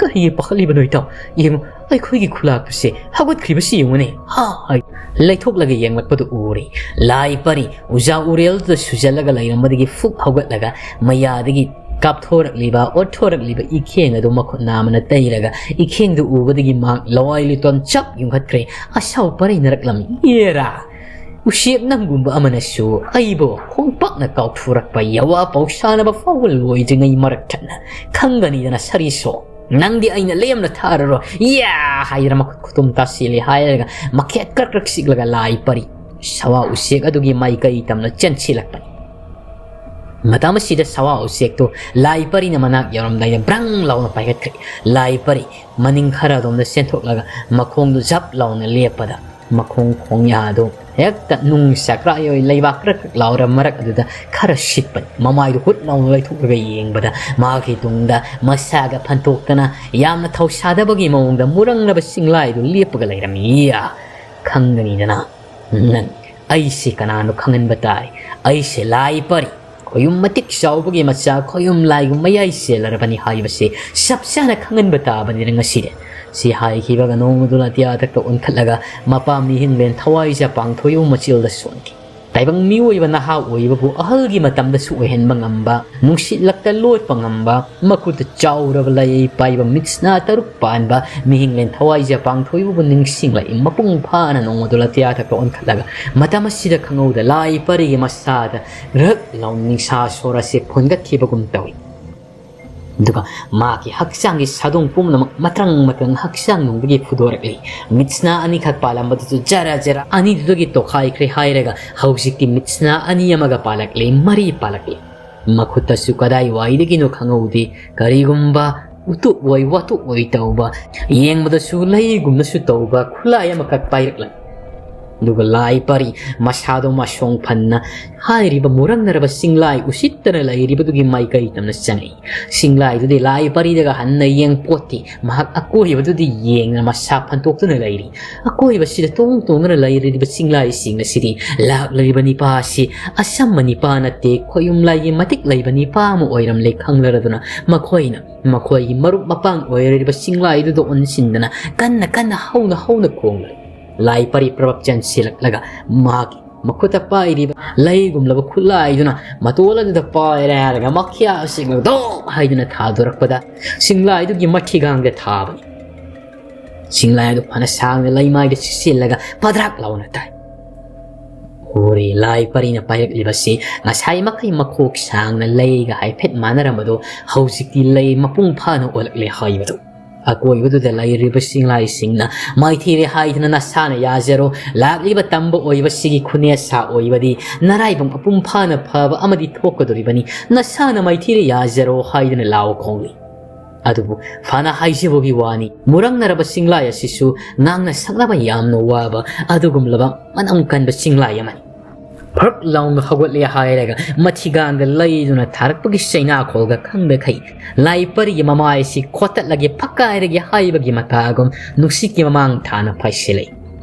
"ꯀꯔꯤꯒꯤ ꯄꯥꯈꯠꯂꯤꯕꯅꯣ ꯏꯇꯥꯎ? ꯌꯦꯡꯉꯨ, ꯑꯩꯈꯣꯏꯒꯤ ꯈꯨꯂꯥꯛꯄꯁꯦ ꯍꯧꯒꯠꯈ꯭ꯔꯤꯕꯁꯤ ꯌꯦꯡꯉꯨꯅꯦ"꯫ ꯍꯥꯏ꯫ ꯂꯩꯊꯣꯛꯂꯒ ꯌꯦꯡꯂꯛꯄꯗ ꯎꯔꯦ꯫ ꯂꯥꯏ ꯄꯔꯤ ꯎꯖꯥ ꯎꯔꯦꯜꯗꯨꯗ ꯁꯨꯖꯜꯂꯒ ꯂꯩꯔꯝꯕꯗꯒꯤ ꯐꯨꯛ ꯍꯧꯒꯠꯂꯒ ꯃꯌꯥꯗꯒꯤ ꯀꯥꯞꯊꯣꯔꯛꯂꯤꯕ, ꯑꯣꯠꯊꯣꯔꯛꯂꯤꯕ ꯏꯈꯦꯡ ꯑꯗꯨ ꯃꯈꯨꯠ ꯅꯥꯝꯃꯅ ꯇꯩꯔꯒ ꯏꯈꯦꯡꯗꯨ ꯎꯕꯗꯒꯤ ꯃꯍꯥꯛ ꯂꯋꯥꯏ ꯂꯨꯇꯣꯟ ꯆꯞ ꯌꯨꯡꯈꯠꯈ꯭ꯔꯦ꯫ ꯑꯁꯥꯎ ꯄꯔꯩꯅꯔꯛꯂꯝꯃꯤ꯫ "ꯑꯦꯔꯥ! ꯎꯆꯦꯛ ꯅꯪꯒꯨꯝꯕ ꯑꯃꯅꯁꯨ ꯑꯩꯕꯨ ꯈꯣꯡꯄꯥꯛꯅ ꯀꯥꯎꯊꯣꯔꯛꯄ ꯌꯥꯋꯥ ꯄꯥꯎꯁꯥꯅꯕ ꯐꯥꯎꯕ ꯂꯣꯏꯗ꯭ꯔꯤꯉꯩ ꯃꯔꯛ ꯊꯠꯅ ꯈꯪꯒꯅꯤꯗꯅ ꯁꯔꯤꯁꯣ꯫ ꯅꯪꯗꯤ ꯑꯩꯅ ꯂꯦꯝꯅ ꯊꯥꯔꯔꯣꯏ꯫ ꯌꯥ!" ꯍꯥꯏꯗꯅ ꯃꯈꯨꯠ ꯈꯨꯇꯨꯝ ꯇꯥꯁꯤꯜꯂꯤ ꯍꯥꯏꯔꯒ ꯃꯈꯦꯠ ꯀ꯭ꯔꯛ ꯀ꯭ꯔꯛ ꯁꯤꯛꯂꯒ ꯂꯥꯏ ꯄꯔꯤ ꯁꯋꯥ ꯎꯆꯦꯛ ꯑꯗꯨꯒꯤ ꯃꯥꯏꯀꯩ ꯇꯝꯅ ꯆꯦꯟꯁꯤꯜꯂꯛꯄꯅꯤ꯫ ꯃꯇꯝ ꯑꯁꯤꯗ ꯁꯋꯥ ꯎꯆꯦꯛꯇꯨ ꯂꯥꯏ ꯄꯔꯤꯅ ꯃꯅꯥꯛ ꯌꯧꯔꯝꯗꯥꯏꯗ ꯕ꯭ꯔꯪ ꯂꯥꯎꯅ ꯄꯥꯏꯈꯠꯈ꯭ꯔꯦ꯫ ꯂꯥꯏ ꯄꯔꯤ ꯃꯅꯤꯡ ꯈꯔ ꯑꯗꯣꯝꯗ ꯆꯦꯟꯊꯣꯛꯂꯒ ꯃꯈꯣꯡꯗꯨ ꯖꯞ ꯂꯥꯎꯅ ꯂꯦꯞꯄꯗ ꯃꯈꯣꯡ ꯈꯣꯡꯌꯥ ꯑꯗꯨ ꯍꯦꯛꯇ ꯅꯨꯡ ꯁꯥꯀ꯭ꯔꯥꯏ ꯑꯣꯏ ꯂꯩꯕꯥꯛ ꯀ꯭ꯔꯛ ꯀ꯭ꯔꯛ ꯂꯥꯎꯔ ꯃꯔꯛ ꯑꯗꯨꯗ ꯈꯔ ꯁꯤꯠꯄꯅꯤ꯫ ꯃꯃꯥꯏꯗꯨ ꯍꯨꯠ ꯂꯥꯎꯅ ꯂꯩꯊꯣꯛꯂꯒ ꯌꯦꯡꯕꯗ ꯃꯥꯒꯤ ꯇꯨꯡꯗ ꯃꯁꯥꯒ ꯐꯟꯇꯣꯛꯇꯅ ꯌꯥꯝꯅ ꯊꯧꯁꯥꯗꯕꯒꯤ ꯃꯑꯣꯡꯗ ꯃꯨꯔꯪꯂꯕ ꯆꯤꯡꯂꯥꯏꯗꯨ ꯂꯦꯞꯄꯒ ꯂꯩꯔꯝꯃꯤ꯫ ꯈꯪꯒꯅꯤꯗꯅ ꯅꯪ, ꯑꯩꯁꯦ ꯀꯅꯥꯅꯣ ꯈꯪꯍꯟꯕ ꯇꯥꯏ꯫ ꯑꯩꯁꯦ ꯂꯥꯏ ꯄꯔꯤ꯫ ꯈꯣꯌꯨꯝ ꯃꯇꯤꯛ ꯆꯥꯎꯕꯒꯤ ꯃꯆꯥ ꯈꯣꯌꯨꯝ ꯂꯥꯏꯒꯨꯝ ꯃꯌꯥꯏ ꯆꯦꯜꯂꯔꯕꯅꯤ ꯍꯥꯏꯕꯁꯤ ꯆꯞ ꯆꯥꯅ ꯈꯪꯍꯟꯕ ꯇꯥꯕꯅꯤꯅ ꯉꯁꯤꯗꯤ꯫ ꯁꯤ ꯍꯥꯏꯈꯤꯕꯒ ꯅꯣꯡꯃꯗꯨ ꯑꯇꯤꯌꯥꯊꯛꯇ ꯑꯣꯟꯈꯠꯂꯒ ꯃꯄꯥ ꯃꯤꯍꯤꯡꯂꯦꯟ ꯊꯋꯥꯏꯖ ꯄꯥꯡꯊꯣꯏꯌꯨ ꯃꯆꯤꯜꯗ ꯁꯣꯟꯈꯤ꯫ ꯇꯥꯏꯕꯪ ꯃꯤꯑꯣꯏꯕ ꯅꯍꯥ ꯑꯣꯏꯕꯕꯨ ꯑꯍꯜꯒꯤ ꯃꯇꯝꯗꯁꯨ ꯑꯣꯏꯍꯟꯕ ꯉꯝꯕ, ꯅꯨꯡꯁꯤꯠꯂꯛꯇ ꯂꯣꯠꯄ ꯉꯝꯕ, ꯃꯈꯨꯠꯇ ꯆꯥꯎꯔꯕ ꯂꯩ ꯄꯥꯏꯕ ꯃꯤꯠꯁꯅꯥ ꯇꯔꯨꯛ ꯄꯥꯟꯕ ꯃꯤꯍꯤꯡꯂꯦꯟ ꯊꯋꯥꯏꯖ ꯄꯥꯡꯊꯣꯏꯕꯕꯨ ꯅꯤꯡꯁꯤꯡꯂꯛꯏ꯫ ꯃꯄꯨꯡ ꯐꯥꯅ ꯅꯣꯡꯃꯗꯨ ꯑꯇꯤꯌꯥꯊꯛꯇ ꯑꯣꯟꯈꯠꯂꯒ ꯃꯇꯝ ꯑꯁꯤꯗ ꯈꯪꯍꯧꯗ ꯂꯥꯏ ꯄꯔꯤꯒꯤ ꯃꯁꯥꯗ ꯔꯛ ꯂꯥꯎꯅ ꯅꯤꯡꯁꯥ ꯁꯣꯔ ꯑꯁꯤ ꯐꯨꯟꯒꯠꯈꯤꯕꯒꯨꯝ ꯇꯧꯏ꯫ ꯑꯗꯨꯒ ꯃꯥꯒꯤ ꯍꯛꯆꯥꯡꯒꯤ ꯁꯥꯗꯣꯡ ꯄꯨꯝꯅꯃꯛ ꯃꯇ꯭ꯔꯪ ꯃꯇ꯭ꯔꯪ ꯍꯛꯆꯥꯡ ꯅꯨꯡꯗꯒꯤ ꯐꯨꯗꯣꯔꯛꯂꯤ꯫ ꯃꯤꯠꯁꯅꯥ ꯑꯅꯤꯈꯛ ꯄꯥꯜꯂꯝꯕꯗꯨꯁꯨ ꯖꯔ ꯖꯔ ꯑꯅꯤꯗꯨꯗꯒꯤ ꯇꯣꯈꯥꯏꯈ꯭ꯔꯦ ꯍꯥꯏꯔꯒ ꯍꯧꯖꯤꯛꯇꯤ ꯃꯤꯠꯁꯅꯥ ꯑꯅꯤ ꯑꯃꯒ ꯄꯥꯜꯂꯛꯂꯤ, ꯃꯔꯤ ꯄꯥꯜꯂꯛꯂꯤ꯫ ꯃꯈꯨꯠꯇꯁꯨ ꯀꯗꯥꯏꯋꯥꯏꯗꯒꯤꯅꯣ ꯈꯪꯍꯧꯗꯦ ꯀꯔꯤꯒꯨꯝꯕ ꯎꯇꯨꯞ ꯑꯣꯏ ꯋꯥꯇꯨꯞ ꯑꯣꯏ ꯇꯧꯕ, ꯌꯦꯡꯕꯗꯁꯨ ꯂꯩꯒꯨꯝꯅꯁꯨ ꯇꯧꯕ ꯈꯨꯠꯂꯥꯏ ꯑꯃꯈꯛ ꯄꯥꯏꯔꯛꯂꯝꯃꯤ꯫ ꯑꯗꯨꯒ ꯂꯥꯏ ꯄꯔꯤ ꯃꯁꯥꯗꯣ ꯃꯁꯣꯡ ꯐꯟꯅ ꯍꯥꯏꯔꯤꯕ ꯃꯨꯔꯪꯅꯔꯕ ꯆꯤꯡꯂꯥꯏ ꯎꯁꯤꯠꯇꯅ ꯂꯩꯔꯤꯕꯗꯨꯒꯤ ꯃꯥꯏꯀꯩ ꯇꯝꯅ ꯆꯪꯉꯛꯏ꯫ ꯆꯤꯡꯂꯥꯏꯗꯨꯗꯤ ꯂꯥꯏ ꯄꯔꯤꯗꯒ ꯍꯟꯅ ꯌꯦꯡ ꯄꯣꯠꯇꯦ꯫ ꯃꯍꯥꯛ ꯑꯀꯣꯏꯕꯗꯨꯗꯤ ꯌꯦꯡꯅ ꯃꯁꯥ ꯐꯟꯇꯣꯛꯇꯨꯅ ꯂꯩꯔꯤ꯫ ꯑꯀꯣꯏꯕꯁꯤꯗ ꯇꯣꯡ ꯇꯣꯡꯗꯨꯅ ꯂꯩꯔꯤꯕ ꯆꯤꯡꯂꯥꯏꯁꯤꯡ ꯑꯁꯤꯗꯤ ꯂꯥꯛꯂꯤꯕ ꯅꯤꯄꯥ ꯑꯁꯤ ꯑꯆꯝꯕ ꯅꯤꯄꯥ ꯅꯠꯇꯦ, ꯈꯣꯌꯨꯝ ꯂꯥꯏꯒꯤ ꯃꯇꯤꯛ ꯂꯩꯕ ꯅꯤꯄꯥ ꯑꯃ ꯑꯣꯏꯔꯝꯂꯦ ꯈꯪꯂꯔꯗꯨꯅ ꯃꯈꯣꯏꯅ ꯃꯈꯣꯏꯒꯤ ꯃꯔꯨꯞ ꯃꯄꯥꯡ ꯑꯣꯏꯔꯤꯕ ꯆꯤꯡꯂꯥꯏꯗꯨꯗ ꯑꯣꯟꯁꯤꯟꯗꯅ ꯀꯟꯅ ꯀꯟꯅ ꯍꯧꯅ ꯍꯧꯅ ꯈꯣꯡꯂꯦ꯫ ꯂꯥꯏ ꯄꯔꯤ ꯄ꯭ꯔꯚꯞ ꯆꯦꯟꯁꯤꯜꯂꯛꯂꯒ ꯃꯍꯥꯛꯀꯤ ꯃꯈꯨꯠꯇ ꯄꯥꯏꯔꯤꯕ ꯂꯩꯒꯨꯝꯂꯕ ꯈꯨꯠꯂꯥꯏꯗꯨꯅ ꯃꯇꯣꯜ ꯑꯗꯨꯗ ꯄꯥꯏꯔꯦ ꯍꯥꯏꯔꯒ ꯃꯈ꯭ꯌꯥꯁꯤꯡꯅ ꯗꯣꯞ ꯍꯥꯏꯗꯨꯅ ꯊꯥꯗꯣꯔꯛꯄꯗ ꯆꯤꯡꯂꯥꯏꯗꯨꯒꯤ ꯃꯊꯤꯒꯥꯡꯗ ꯊꯥꯕꯅꯤ꯫ ꯆꯤꯡꯂꯥꯏ ꯑꯗꯨ ꯐꯅ ꯁꯥꯡꯅ ꯂꯩꯃꯥꯏꯗ ꯆꯤꯛꯁꯤꯜꯂꯒ ꯄꯗ꯭ꯔꯥꯛ ꯂꯥꯎꯅ ꯇꯥꯏ꯫ ꯍꯣꯔꯦ, ꯂꯥꯏ ꯄꯔꯤꯅ ꯄꯥꯏꯔꯛꯂꯤꯕꯁꯤ ꯉꯁꯥꯏ ꯃꯈꯩ ꯃꯈꯣꯛ ꯁꯥꯡꯅ ꯂꯩꯒ ꯍꯥꯏꯐꯦꯠ ꯃꯥꯟꯅꯔꯝꯕꯗꯨ ꯍꯧꯖꯤꯛꯇꯤ ꯂꯩ ꯃꯄꯨꯡ ꯐꯥꯅ ꯑꯣꯜꯂꯛꯂꯦ ꯍꯥꯏꯕꯗꯨ꯫ ꯑꯀꯣꯏꯕꯗꯨꯗ ꯂꯩꯔꯤꯕ ꯆꯤꯡꯂꯥꯏꯁꯤꯡꯅ ꯃꯥꯏꯊꯤꯔꯦ ꯍꯥꯏꯗꯨꯅ ꯅꯁꯥꯅ ꯌꯥꯖꯔꯣ, ꯂꯥꯛꯂꯤꯕ ꯇꯝꯕ ꯑꯣꯏꯕꯁꯤꯒꯤ ꯈꯨꯅꯦꯁꯥ ꯑꯣꯏꯕꯗꯤ ꯅꯔꯥꯏꯕꯛ ꯃꯄꯨꯡ ꯐꯥꯅ ꯐꯕ ꯑꯃꯗꯤ ꯊꯣꯛꯀꯗꯧꯔꯤꯕꯅꯤ, ꯅꯁꯥꯅ ꯃꯥꯏꯊꯤꯔꯦ ꯌꯥꯖꯔꯣ ꯍꯥꯏꯗꯨꯅ ꯂꯥꯎ ꯈꯣꯡꯂꯤ꯫ ꯑꯗꯨꯕꯨ ꯐꯅ ꯍꯥꯏꯖꯕꯒꯤ ꯋꯥꯅꯤ, ꯃꯨꯔꯪꯅꯔꯕ ꯆꯤꯡꯂꯥꯏ ꯑꯁꯤꯁꯨ ꯉꯥꯡꯅ ꯁꯛꯅꯕ ꯌꯥꯝꯅ ꯋꯥꯕ ꯑꯗꯨꯒꯨꯝꯂꯕ ꯃꯅꯝ ꯀꯟꯕ ꯆꯤꯡꯂꯥꯏ ꯑꯃꯅꯤ꯫ ꯐꯔꯛ ꯂꯥꯎꯅ ꯍꯧꯒꯠꯂꯦ ꯍꯥꯏꯔꯒ ꯃꯊꯤꯒꯥꯡꯗ ꯂꯩꯗꯨꯅ ꯊꯥꯔꯛꯄꯒꯤ ꯆꯩꯅꯥꯈꯣꯜꯒ ꯈꯪꯗꯈꯩ ꯂꯥꯏ ꯄꯔꯤꯒꯤ ꯃꯃꯥꯏ ꯑꯁꯤ ꯈꯣꯠꯇꯠꯂꯒꯦ ꯐꯛꯀꯥꯏꯔꯒꯦ ꯍꯥꯏꯕꯒꯤ ꯃꯇꯥꯒꯨꯝ ꯅꯨꯡꯁꯤꯠꯀꯤ ꯃꯃꯥꯡ ꯊꯥꯅ ꯄꯥꯏꯁꯤꯜꯂꯛꯏ꯫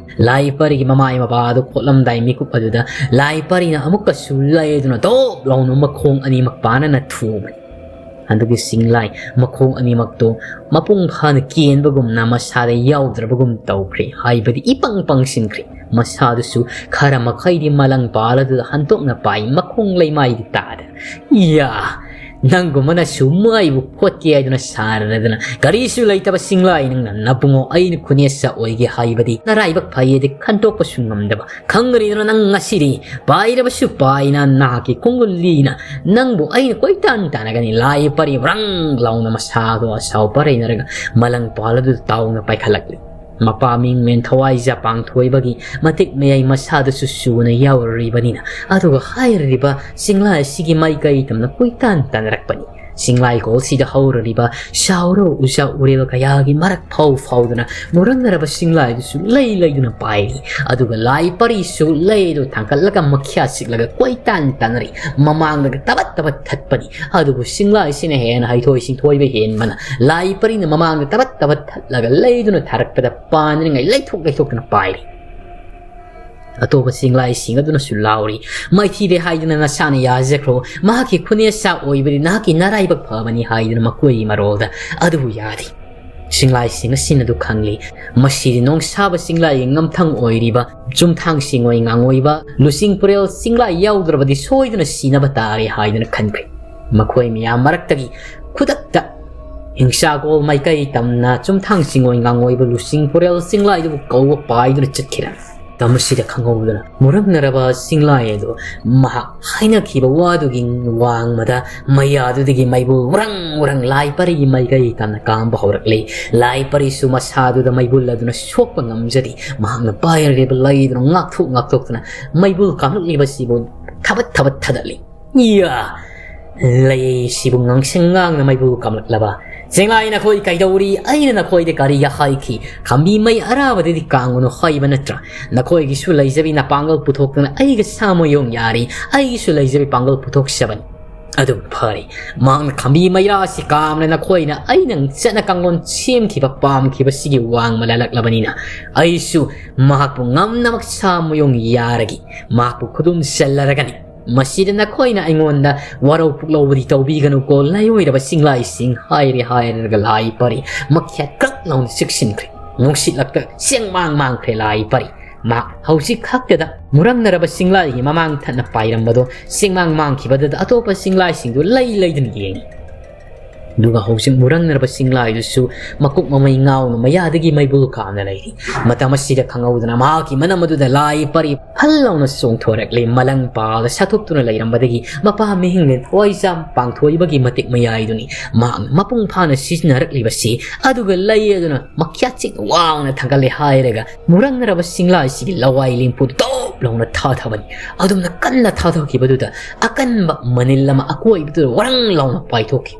ꯂꯥꯏ ꯄꯔꯤꯒꯤ ꯃꯃꯥꯏ ꯃꯄꯥ ꯑꯗꯨ ꯈꯣꯠꯂꯝꯗꯥꯏ ꯃꯤꯀꯨꯞ ꯑꯗꯨꯗ ꯂꯥꯏ ꯄꯔꯤꯅ ꯑꯃꯨꯛꯀꯁꯨ ꯂꯩꯗꯨꯅ ꯗꯣꯞ ꯂꯥꯎꯅ ꯃꯈꯣꯡ ꯑꯅꯤꯃꯛ ꯄꯥꯟꯅꯅ ꯊꯨꯕꯅꯤ꯫ ꯑꯗꯨꯒꯤ ꯆꯤꯡꯂꯥꯏ ꯃꯈꯣꯡ ꯑꯅꯤꯃꯛꯇꯨ ꯃꯄꯨꯡ ꯐꯥꯅ ꯀꯦꯟꯕꯒꯨꯝꯅ ꯃꯁꯥꯗ ꯌꯥꯎꯗ꯭ꯔꯕꯒꯨꯝ ꯇꯧꯈ꯭ꯔꯦ, ꯍꯥꯏꯕꯗꯤ ꯏꯄꯪ ꯄꯪꯁꯤꯟꯈ꯭ꯔꯦ꯫ ꯃꯁꯥꯗꯨꯁꯨ ꯈꯔ ꯃꯈꯩꯗꯤ ꯃꯂꯪ ꯄꯥꯜ ꯑꯗꯨꯗ ꯍꯟꯗꯣꯛꯅ ꯄꯥꯏ, ꯃꯈꯣꯡ ꯂꯩꯃꯥꯏꯗꯤ ꯇꯥꯗ꯫ ꯏꯌꯥ! ꯅꯪꯒꯨꯝꯕꯅꯁꯨ ꯃꯥꯏꯕꯨ ꯐꯣꯠꯀꯦ ꯍꯥꯏꯗꯨꯅ ꯁꯥꯔꯗꯅ ꯀꯔꯤꯁꯨ ꯂꯩꯇꯕ ꯆꯤꯡꯂꯥꯏ ꯅꯪꯅ ꯅꯕꯨꯡꯉꯣ ꯑꯩꯅ ꯈꯨꯅꯦꯁ ꯑꯣꯏꯒꯦ ꯍꯥꯏꯕꯗꯤ ꯅꯔꯥꯏꯕꯛ ꯐꯩꯌꯦꯗꯤ ꯈꯟꯇꯣꯛꯄꯁꯨ ꯉꯝꯗꯕ꯫ ꯈꯪꯒꯅꯤꯗꯅ ꯅꯪ ꯉꯁꯤꯗꯤ ꯄꯥꯏꯔꯕꯁꯨ ꯄꯥꯏꯅ ꯅꯍꯥꯛꯀꯤ ꯈꯣꯡꯒꯨꯜ ꯂꯤꯅ ꯅꯪꯕꯨ ꯑꯩꯅ ꯀꯣꯏꯇꯥꯟ ꯇꯥꯟꯅꯒꯅꯤ꯫ ꯂꯥꯏ ꯄꯔꯤ ꯕ꯭ꯔꯪ ꯂꯥꯎꯅ ꯃꯁꯥꯗꯣ ꯑꯁꯥꯎ ꯄꯔꯩꯅꯔꯒ ꯃꯂꯪ ꯄꯥꯜ ꯑꯗꯨ ꯇꯥꯎꯅ ꯄꯥꯏꯈꯠꯂꯛꯂꯤ꯫ ꯃꯄꯥ ꯃꯤꯡꯃꯦꯟ ꯊꯋꯥꯏ ꯖꯄꯥꯡ ꯊꯣꯏꯕꯒꯤ ꯃꯇꯤꯛ ꯃꯌꯥꯏ ꯃꯁꯥꯗꯁꯨ ꯆꯨꯅ ꯌꯥꯎꯔꯨꯔꯤꯕꯅꯤꯅ꯫ ꯑꯗꯨꯒ ꯍꯥꯏꯔꯤꯕ ꯆꯤꯡꯂꯥ ꯑꯁꯤꯒꯤ ꯃꯥꯏꯀꯩ ꯇꯝꯅ ꯀꯣꯏꯇꯥꯟ ꯇꯥꯟꯅꯔꯛꯄꯅꯤ꯫ ꯆꯤꯡꯂꯥꯏꯀꯣꯜꯁꯤꯗ ꯍꯧꯔꯔꯤꯕ ꯁꯥꯎꯔꯣ ꯎꯖꯥ ꯎꯔꯦꯜ ꯀꯌꯥꯒꯤ ꯃꯔꯛ ꯐꯥꯎ ꯐꯥꯎꯗꯨꯅ ꯃꯨꯔꯪꯅꯔꯕ ꯆꯤꯡꯂꯥꯏꯗꯨꯁꯨ ꯂꯩ ꯂꯩꯗꯨꯅ ꯄꯥꯏꯔꯤ꯫ ꯑꯗꯨꯒ ꯂꯥꯏ ꯄꯔꯤꯁꯨ ꯂꯩꯗꯨ ꯊꯥꯡꯒꯠꯂꯒ ꯃꯈ꯭ꯌꯥ ꯆꯤꯛꯂꯒ ꯀꯣꯏꯇꯥꯟ ꯇꯥꯟꯅꯔꯤ꯫ ꯃꯃꯥꯡꯗꯒ ꯇꯕꯠ ꯇꯕꯠ ꯊꯠꯄꯅꯤ꯫ ꯑꯗꯨꯕꯨ ꯆꯤꯡꯂꯥꯏꯁꯤꯅ ꯍꯦꯟꯅ ꯍꯩꯊꯣꯏ ꯁꯤꯡꯊꯣꯏꯕ ꯍꯦꯟꯕꯅ ꯂꯥꯏ ꯄꯔꯤꯅ ꯃꯃꯥꯡꯗ ꯇꯕꯠ ꯇꯕꯠ ꯊꯠꯂꯒ ꯂꯩꯗꯨꯅ ꯊꯥꯔꯛꯄꯗ ꯄꯥꯟꯅꯤꯡꯉꯥꯏ ꯂꯩꯊꯣꯛ ꯂꯩꯊꯣꯛꯇꯨꯅ ꯄꯥꯏꯔꯤ꯫ ꯑꯇꯣꯞꯄ ꯆꯤꯡꯂꯥꯏꯁꯤꯡ ꯑꯗꯨꯅꯁꯨ ꯂꯥꯎꯔꯤ, "ꯃꯥꯏꯊꯤꯔꯦ ꯍꯥꯏꯗꯨꯅ ꯅꯁꯥꯅ ꯌꯥꯖꯈ꯭ꯔꯣ, ꯃꯍꯥꯛꯀꯤ ꯈꯨꯅꯦꯁꯥ ꯑꯣꯏꯕꯗꯤ ꯅꯍꯥꯛꯀꯤ ꯅꯔꯥꯏꯕꯛ ꯐꯕꯅꯤ" ꯍꯥꯏꯗꯨꯅ ꯃꯈꯣꯏꯒꯤ ꯃꯔꯣꯜꯗ꯫ ꯑꯗꯨꯕꯨ ꯌꯥꯗꯦ꯫ ꯆꯤꯡꯂꯥꯏꯁꯤꯡ ꯑꯁꯤꯅ ꯑꯗꯨ ꯈꯪꯂꯤ꯫ ꯃꯁꯤꯗꯤ ꯅꯣꯡꯁꯥꯕ ꯆꯤꯡꯂꯥꯏꯒꯤ ꯉꯝꯊꯪ ꯑꯣꯏꯔꯤꯕ ꯆꯨꯝꯊꯥꯡ ꯆꯤꯡꯑꯣꯏ ꯉꯥꯡꯑꯣꯏꯕ ꯂꯨꯆꯤꯡ ꯄꯨꯔꯦꯜ ꯆꯤꯡꯂꯥꯏ ꯌꯥꯎꯗ꯭ꯔꯕꯗꯤ ꯁꯣꯏꯗꯅ ꯁꯤꯅꯕ ꯇꯥꯔꯦ ꯍꯥꯏꯗꯨꯅ ꯈꯟꯈ꯭ꯔꯦ꯫ ꯃꯈꯣꯏ ꯃꯌꯥꯝ ꯃꯔꯛꯇꯒꯤ ꯈꯨꯗꯛꯇ ꯍꯤꯡꯁꯥꯒꯣꯜ ꯃꯥꯏꯀꯩ ꯇꯝꯅ ꯆꯨꯝꯊꯥꯡ ꯆꯤꯡꯑꯣꯏ ꯉꯥꯡꯑꯣꯏꯕ ꯂꯨꯆꯤꯡ ꯄꯨꯔꯦꯜ ꯆꯤꯡꯂꯥꯏꯗꯨꯕꯨ ꯀꯧꯕ ꯄꯥꯏꯗꯨꯅ ꯆꯠꯈꯤꯔꯝꯃꯤ꯫ ꯃꯇꯝ ꯑꯁꯤꯗ ꯈꯪꯍꯧꯗꯅ ꯃꯨꯔꯪꯅꯔꯕ ꯆꯤꯡꯂꯥꯏ ꯑꯗꯨ ꯃꯍꯥꯛ ꯍꯥꯏꯅꯈꯤꯕ ꯋꯥꯗꯨꯒꯤ ꯋꯥꯡꯃꯗ ꯃꯌꯥꯗꯨꯗꯒꯤ ꯃꯩꯕꯨꯜ ꯎꯔꯪ ꯎꯔꯪ ꯂꯥꯏ ꯄꯔꯤꯒꯤ ꯃꯥꯏꯀꯩ ꯇꯝꯅ ꯀꯥꯝꯕ ꯍꯧꯔꯛꯂꯦ꯫ ꯂꯥꯏ ꯄꯔꯤꯁꯨ ꯃꯁꯥꯗꯨꯗ ꯃꯩꯕꯨꯜ ꯑꯗꯨꯅ ꯁꯣꯛꯄ ꯉꯝꯖꯗꯦ꯫ ꯃꯍꯥꯛꯅ ꯄꯥꯏꯔꯤꯕ ꯂꯩꯗꯨꯅ ꯉꯥꯛꯊꯣꯛ ꯉꯥꯛꯊꯣꯛꯇꯨꯅ ꯃꯩꯕꯨꯜ ꯀꯥꯝꯂꯛꯂꯤꯕꯁꯤꯕꯨ ꯊꯕꯠ ꯊꯕꯠ ꯊꯥꯗꯠꯂꯤ꯫ ꯏꯌꯥ! ꯂꯩꯁꯤꯕꯨ ꯉꯥꯡꯁꯪ ꯉꯥꯡꯅ ꯃꯩꯕꯨ ꯀꯥꯝꯂꯛꯂꯕ ꯆꯤꯡꯂꯥꯏ ꯅꯈꯣꯏ ꯀꯩꯗꯧꯔꯤ? ꯑꯩꯅ ꯅꯈꯣꯏꯗ ꯀꯔꯤ ꯍꯥꯏꯈꯤ? ꯈꯝꯕꯤ ꯃꯩ ꯑꯔꯥꯕꯗꯗꯤ ꯀꯥꯡꯒꯅꯨ ꯍꯥꯏꯕ ꯅꯠꯇ꯭ꯔꯥ? ꯅꯈꯣꯏꯒꯤꯁꯨ ꯂꯩꯖꯕꯤ ꯅꯄꯥꯡꯒꯜ ꯄꯨꯊꯣꯛꯇꯨꯅ ꯑꯩꯒ ꯁꯥꯃꯣꯌꯣꯡ ꯌꯥꯔꯤ꯫ ꯑꯩꯒꯤꯁꯨ ꯂꯩꯖꯕꯤ ꯄꯥꯡꯒꯜ ꯄꯨꯊꯣꯛꯆꯕꯅꯤ꯫ ꯑꯗꯨ ꯐꯔꯦ, ꯃꯍꯥꯛꯅ ꯈꯝꯕꯤ ꯃꯩꯔꯥꯁꯤ ꯀꯥꯝꯅ ꯅꯈꯣꯏꯅ ꯑꯩꯅ ꯆꯠꯅ ꯀꯥꯡꯂꯣꯟ ꯁꯦꯝꯈꯤꯕ ꯄꯥꯝꯈꯤꯕꯁꯤꯒꯤ ꯋꯥꯡꯃ ꯂꯥꯜꯂꯛꯂꯕꯅꯤꯅ, ꯑꯩꯁꯨ ꯃꯍꯥꯛꯄꯨ ꯉꯝꯅꯃꯛ ꯁꯥꯃꯣꯌꯣꯡ ꯌꯥꯔꯒꯤ ꯃꯍꯥꯛꯄꯨ ꯈꯨꯗꯨꯝ ꯆꯜꯂꯔꯒꯅꯤ꯫ ꯃꯁꯤꯗ ꯅꯈꯣꯏꯅ ꯑꯩꯉꯣꯟꯗ ꯋꯥꯔꯧ ꯄꯨꯛꯂꯧꯕꯗꯤ ꯇꯧꯕꯤꯒꯅꯨꯀꯣ, ꯂꯥꯏꯑꯣꯏꯔꯕ ꯆꯤꯡꯂꯥꯏꯁꯤꯡ ꯍꯥꯏꯔꯦ ꯍꯥꯏꯔꯒ ꯂꯥꯏ ꯄꯔꯤ ꯃꯈꯦꯠ ꯀ꯭ꯔꯛ ꯂꯥꯎꯅ ꯆꯤꯛꯁꯤꯟꯈ꯭ꯔꯦ꯫ ꯅꯨꯡꯁꯤꯠꯂꯛꯇ ꯆꯦꯡ ꯃꯥꯡ ꯃꯥꯡꯈ꯭ꯔꯦ ꯂꯥꯏ ꯄꯔꯤ꯫ ꯃꯍꯥꯛ ꯍꯧꯖꯤꯛ ꯈꯛꯇꯗ ꯃꯨꯔꯪꯅꯔꯕ ꯆꯤꯡꯂꯥꯏꯒꯤ ꯃꯃꯥꯡ ꯊꯠꯅ ꯄꯥꯏꯔꯝꯕꯗꯣ ꯆꯦꯡꯃꯥꯡ ꯃꯥꯡꯈꯤꯕꯗꯨꯗ ꯑꯇꯣꯞꯄ ꯆꯤꯡꯂꯥꯏꯁꯤꯡꯗꯨ ꯂꯩ ꯂꯩꯗꯨꯅ ꯌꯦꯡꯉꯤ꯫ ꯑꯗꯨꯒ ꯍꯧꯖꯤꯛ ꯃꯨꯔꯪꯅꯔꯕ ꯆꯤꯡꯂꯥꯏꯗꯨꯁꯨ ꯃꯀꯣꯛ ꯃꯃꯩ ꯉꯥꯎꯅ ꯃꯌꯥꯗꯒꯤ ꯃꯩꯕꯨꯜ ꯀꯥꯝꯅ ꯂꯩꯔꯤ꯫ ꯃꯇꯝ ꯑꯁꯤꯗ ꯈꯪꯍꯧꯗꯅ ꯃꯍꯥꯛꯀꯤ ꯃꯅꯝ ꯑꯗꯨꯗ ꯂꯥꯏ ꯄꯔꯤ ꯐꯜ ꯂꯥꯎꯅ ꯆꯣꯡꯊꯣꯔꯛꯂꯦ꯫ ꯃꯂꯪ ꯄꯥꯜꯗ ꯁꯥꯊꯣꯛꯇꯨꯅ ꯂꯩꯔꯝꯕꯗꯒꯤ ꯃꯄꯥ ꯃꯤꯍꯤꯡꯂꯦꯟ ꯊꯋꯥꯏꯖꯥꯝ ꯄꯥꯡꯊꯣꯛꯏꯕꯒꯤ ꯃꯇꯤꯛ ꯃꯌꯥꯏꯗꯨꯅꯤ ꯃꯍꯥꯛꯅ ꯃꯄꯨꯡ ꯐꯥꯅ ꯁꯤꯖꯤꯟꯅꯔꯛꯂꯤꯕꯁꯤ꯫ ꯑꯗꯨꯒ ꯂꯩ ꯑꯗꯨꯅ ꯃꯈ꯭ꯌꯥꯠ ꯆꯤꯛ ꯋꯥꯡꯅ ꯊꯥꯡꯒꯠꯂꯦ ꯍꯥꯏꯔꯒ ꯃꯨꯔꯪꯅꯔꯕ ꯆꯤꯡꯂꯥꯏꯁꯤꯒꯤ ꯂꯋꯥꯏ ꯂꯦꯝꯐꯨ ꯇꯣꯞ ꯂꯥꯎꯅ ꯊꯥꯊꯕꯅꯤ꯫ ꯑꯗꯨꯝꯅ ꯀꯟꯅ ꯊꯥꯊꯈꯤꯕꯗꯨꯗ ꯑꯀꯟꯕ ꯃꯅꯤꯜ ꯑꯃ ꯑꯀꯣꯏꯕꯗꯨꯗ ꯋꯥꯔꯪ ꯂꯥꯎꯅ ꯄꯥꯏꯊꯣꯛꯈꯤ꯫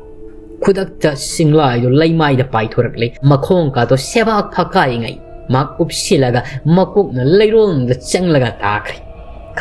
ꯈꯨꯗꯛꯇ ꯆꯤꯡꯂꯥꯏꯗꯨ ꯂꯩꯃꯥꯏꯗ ꯄꯥꯏꯊꯣꯔꯛꯂꯦ꯫ ꯃꯈꯣꯡ ꯀꯥꯗꯣ ꯁꯦꯕꯥꯛ ꯐꯀꯥꯏꯉꯩ ꯃꯍꯥꯛ ꯎꯞꯁꯤꯜꯂꯒ ꯃꯀꯣꯛꯅ ꯂꯩꯔꯣꯜꯗ ꯆꯪꯂꯒ ꯇꯥꯈ꯭ꯔꯦ꯫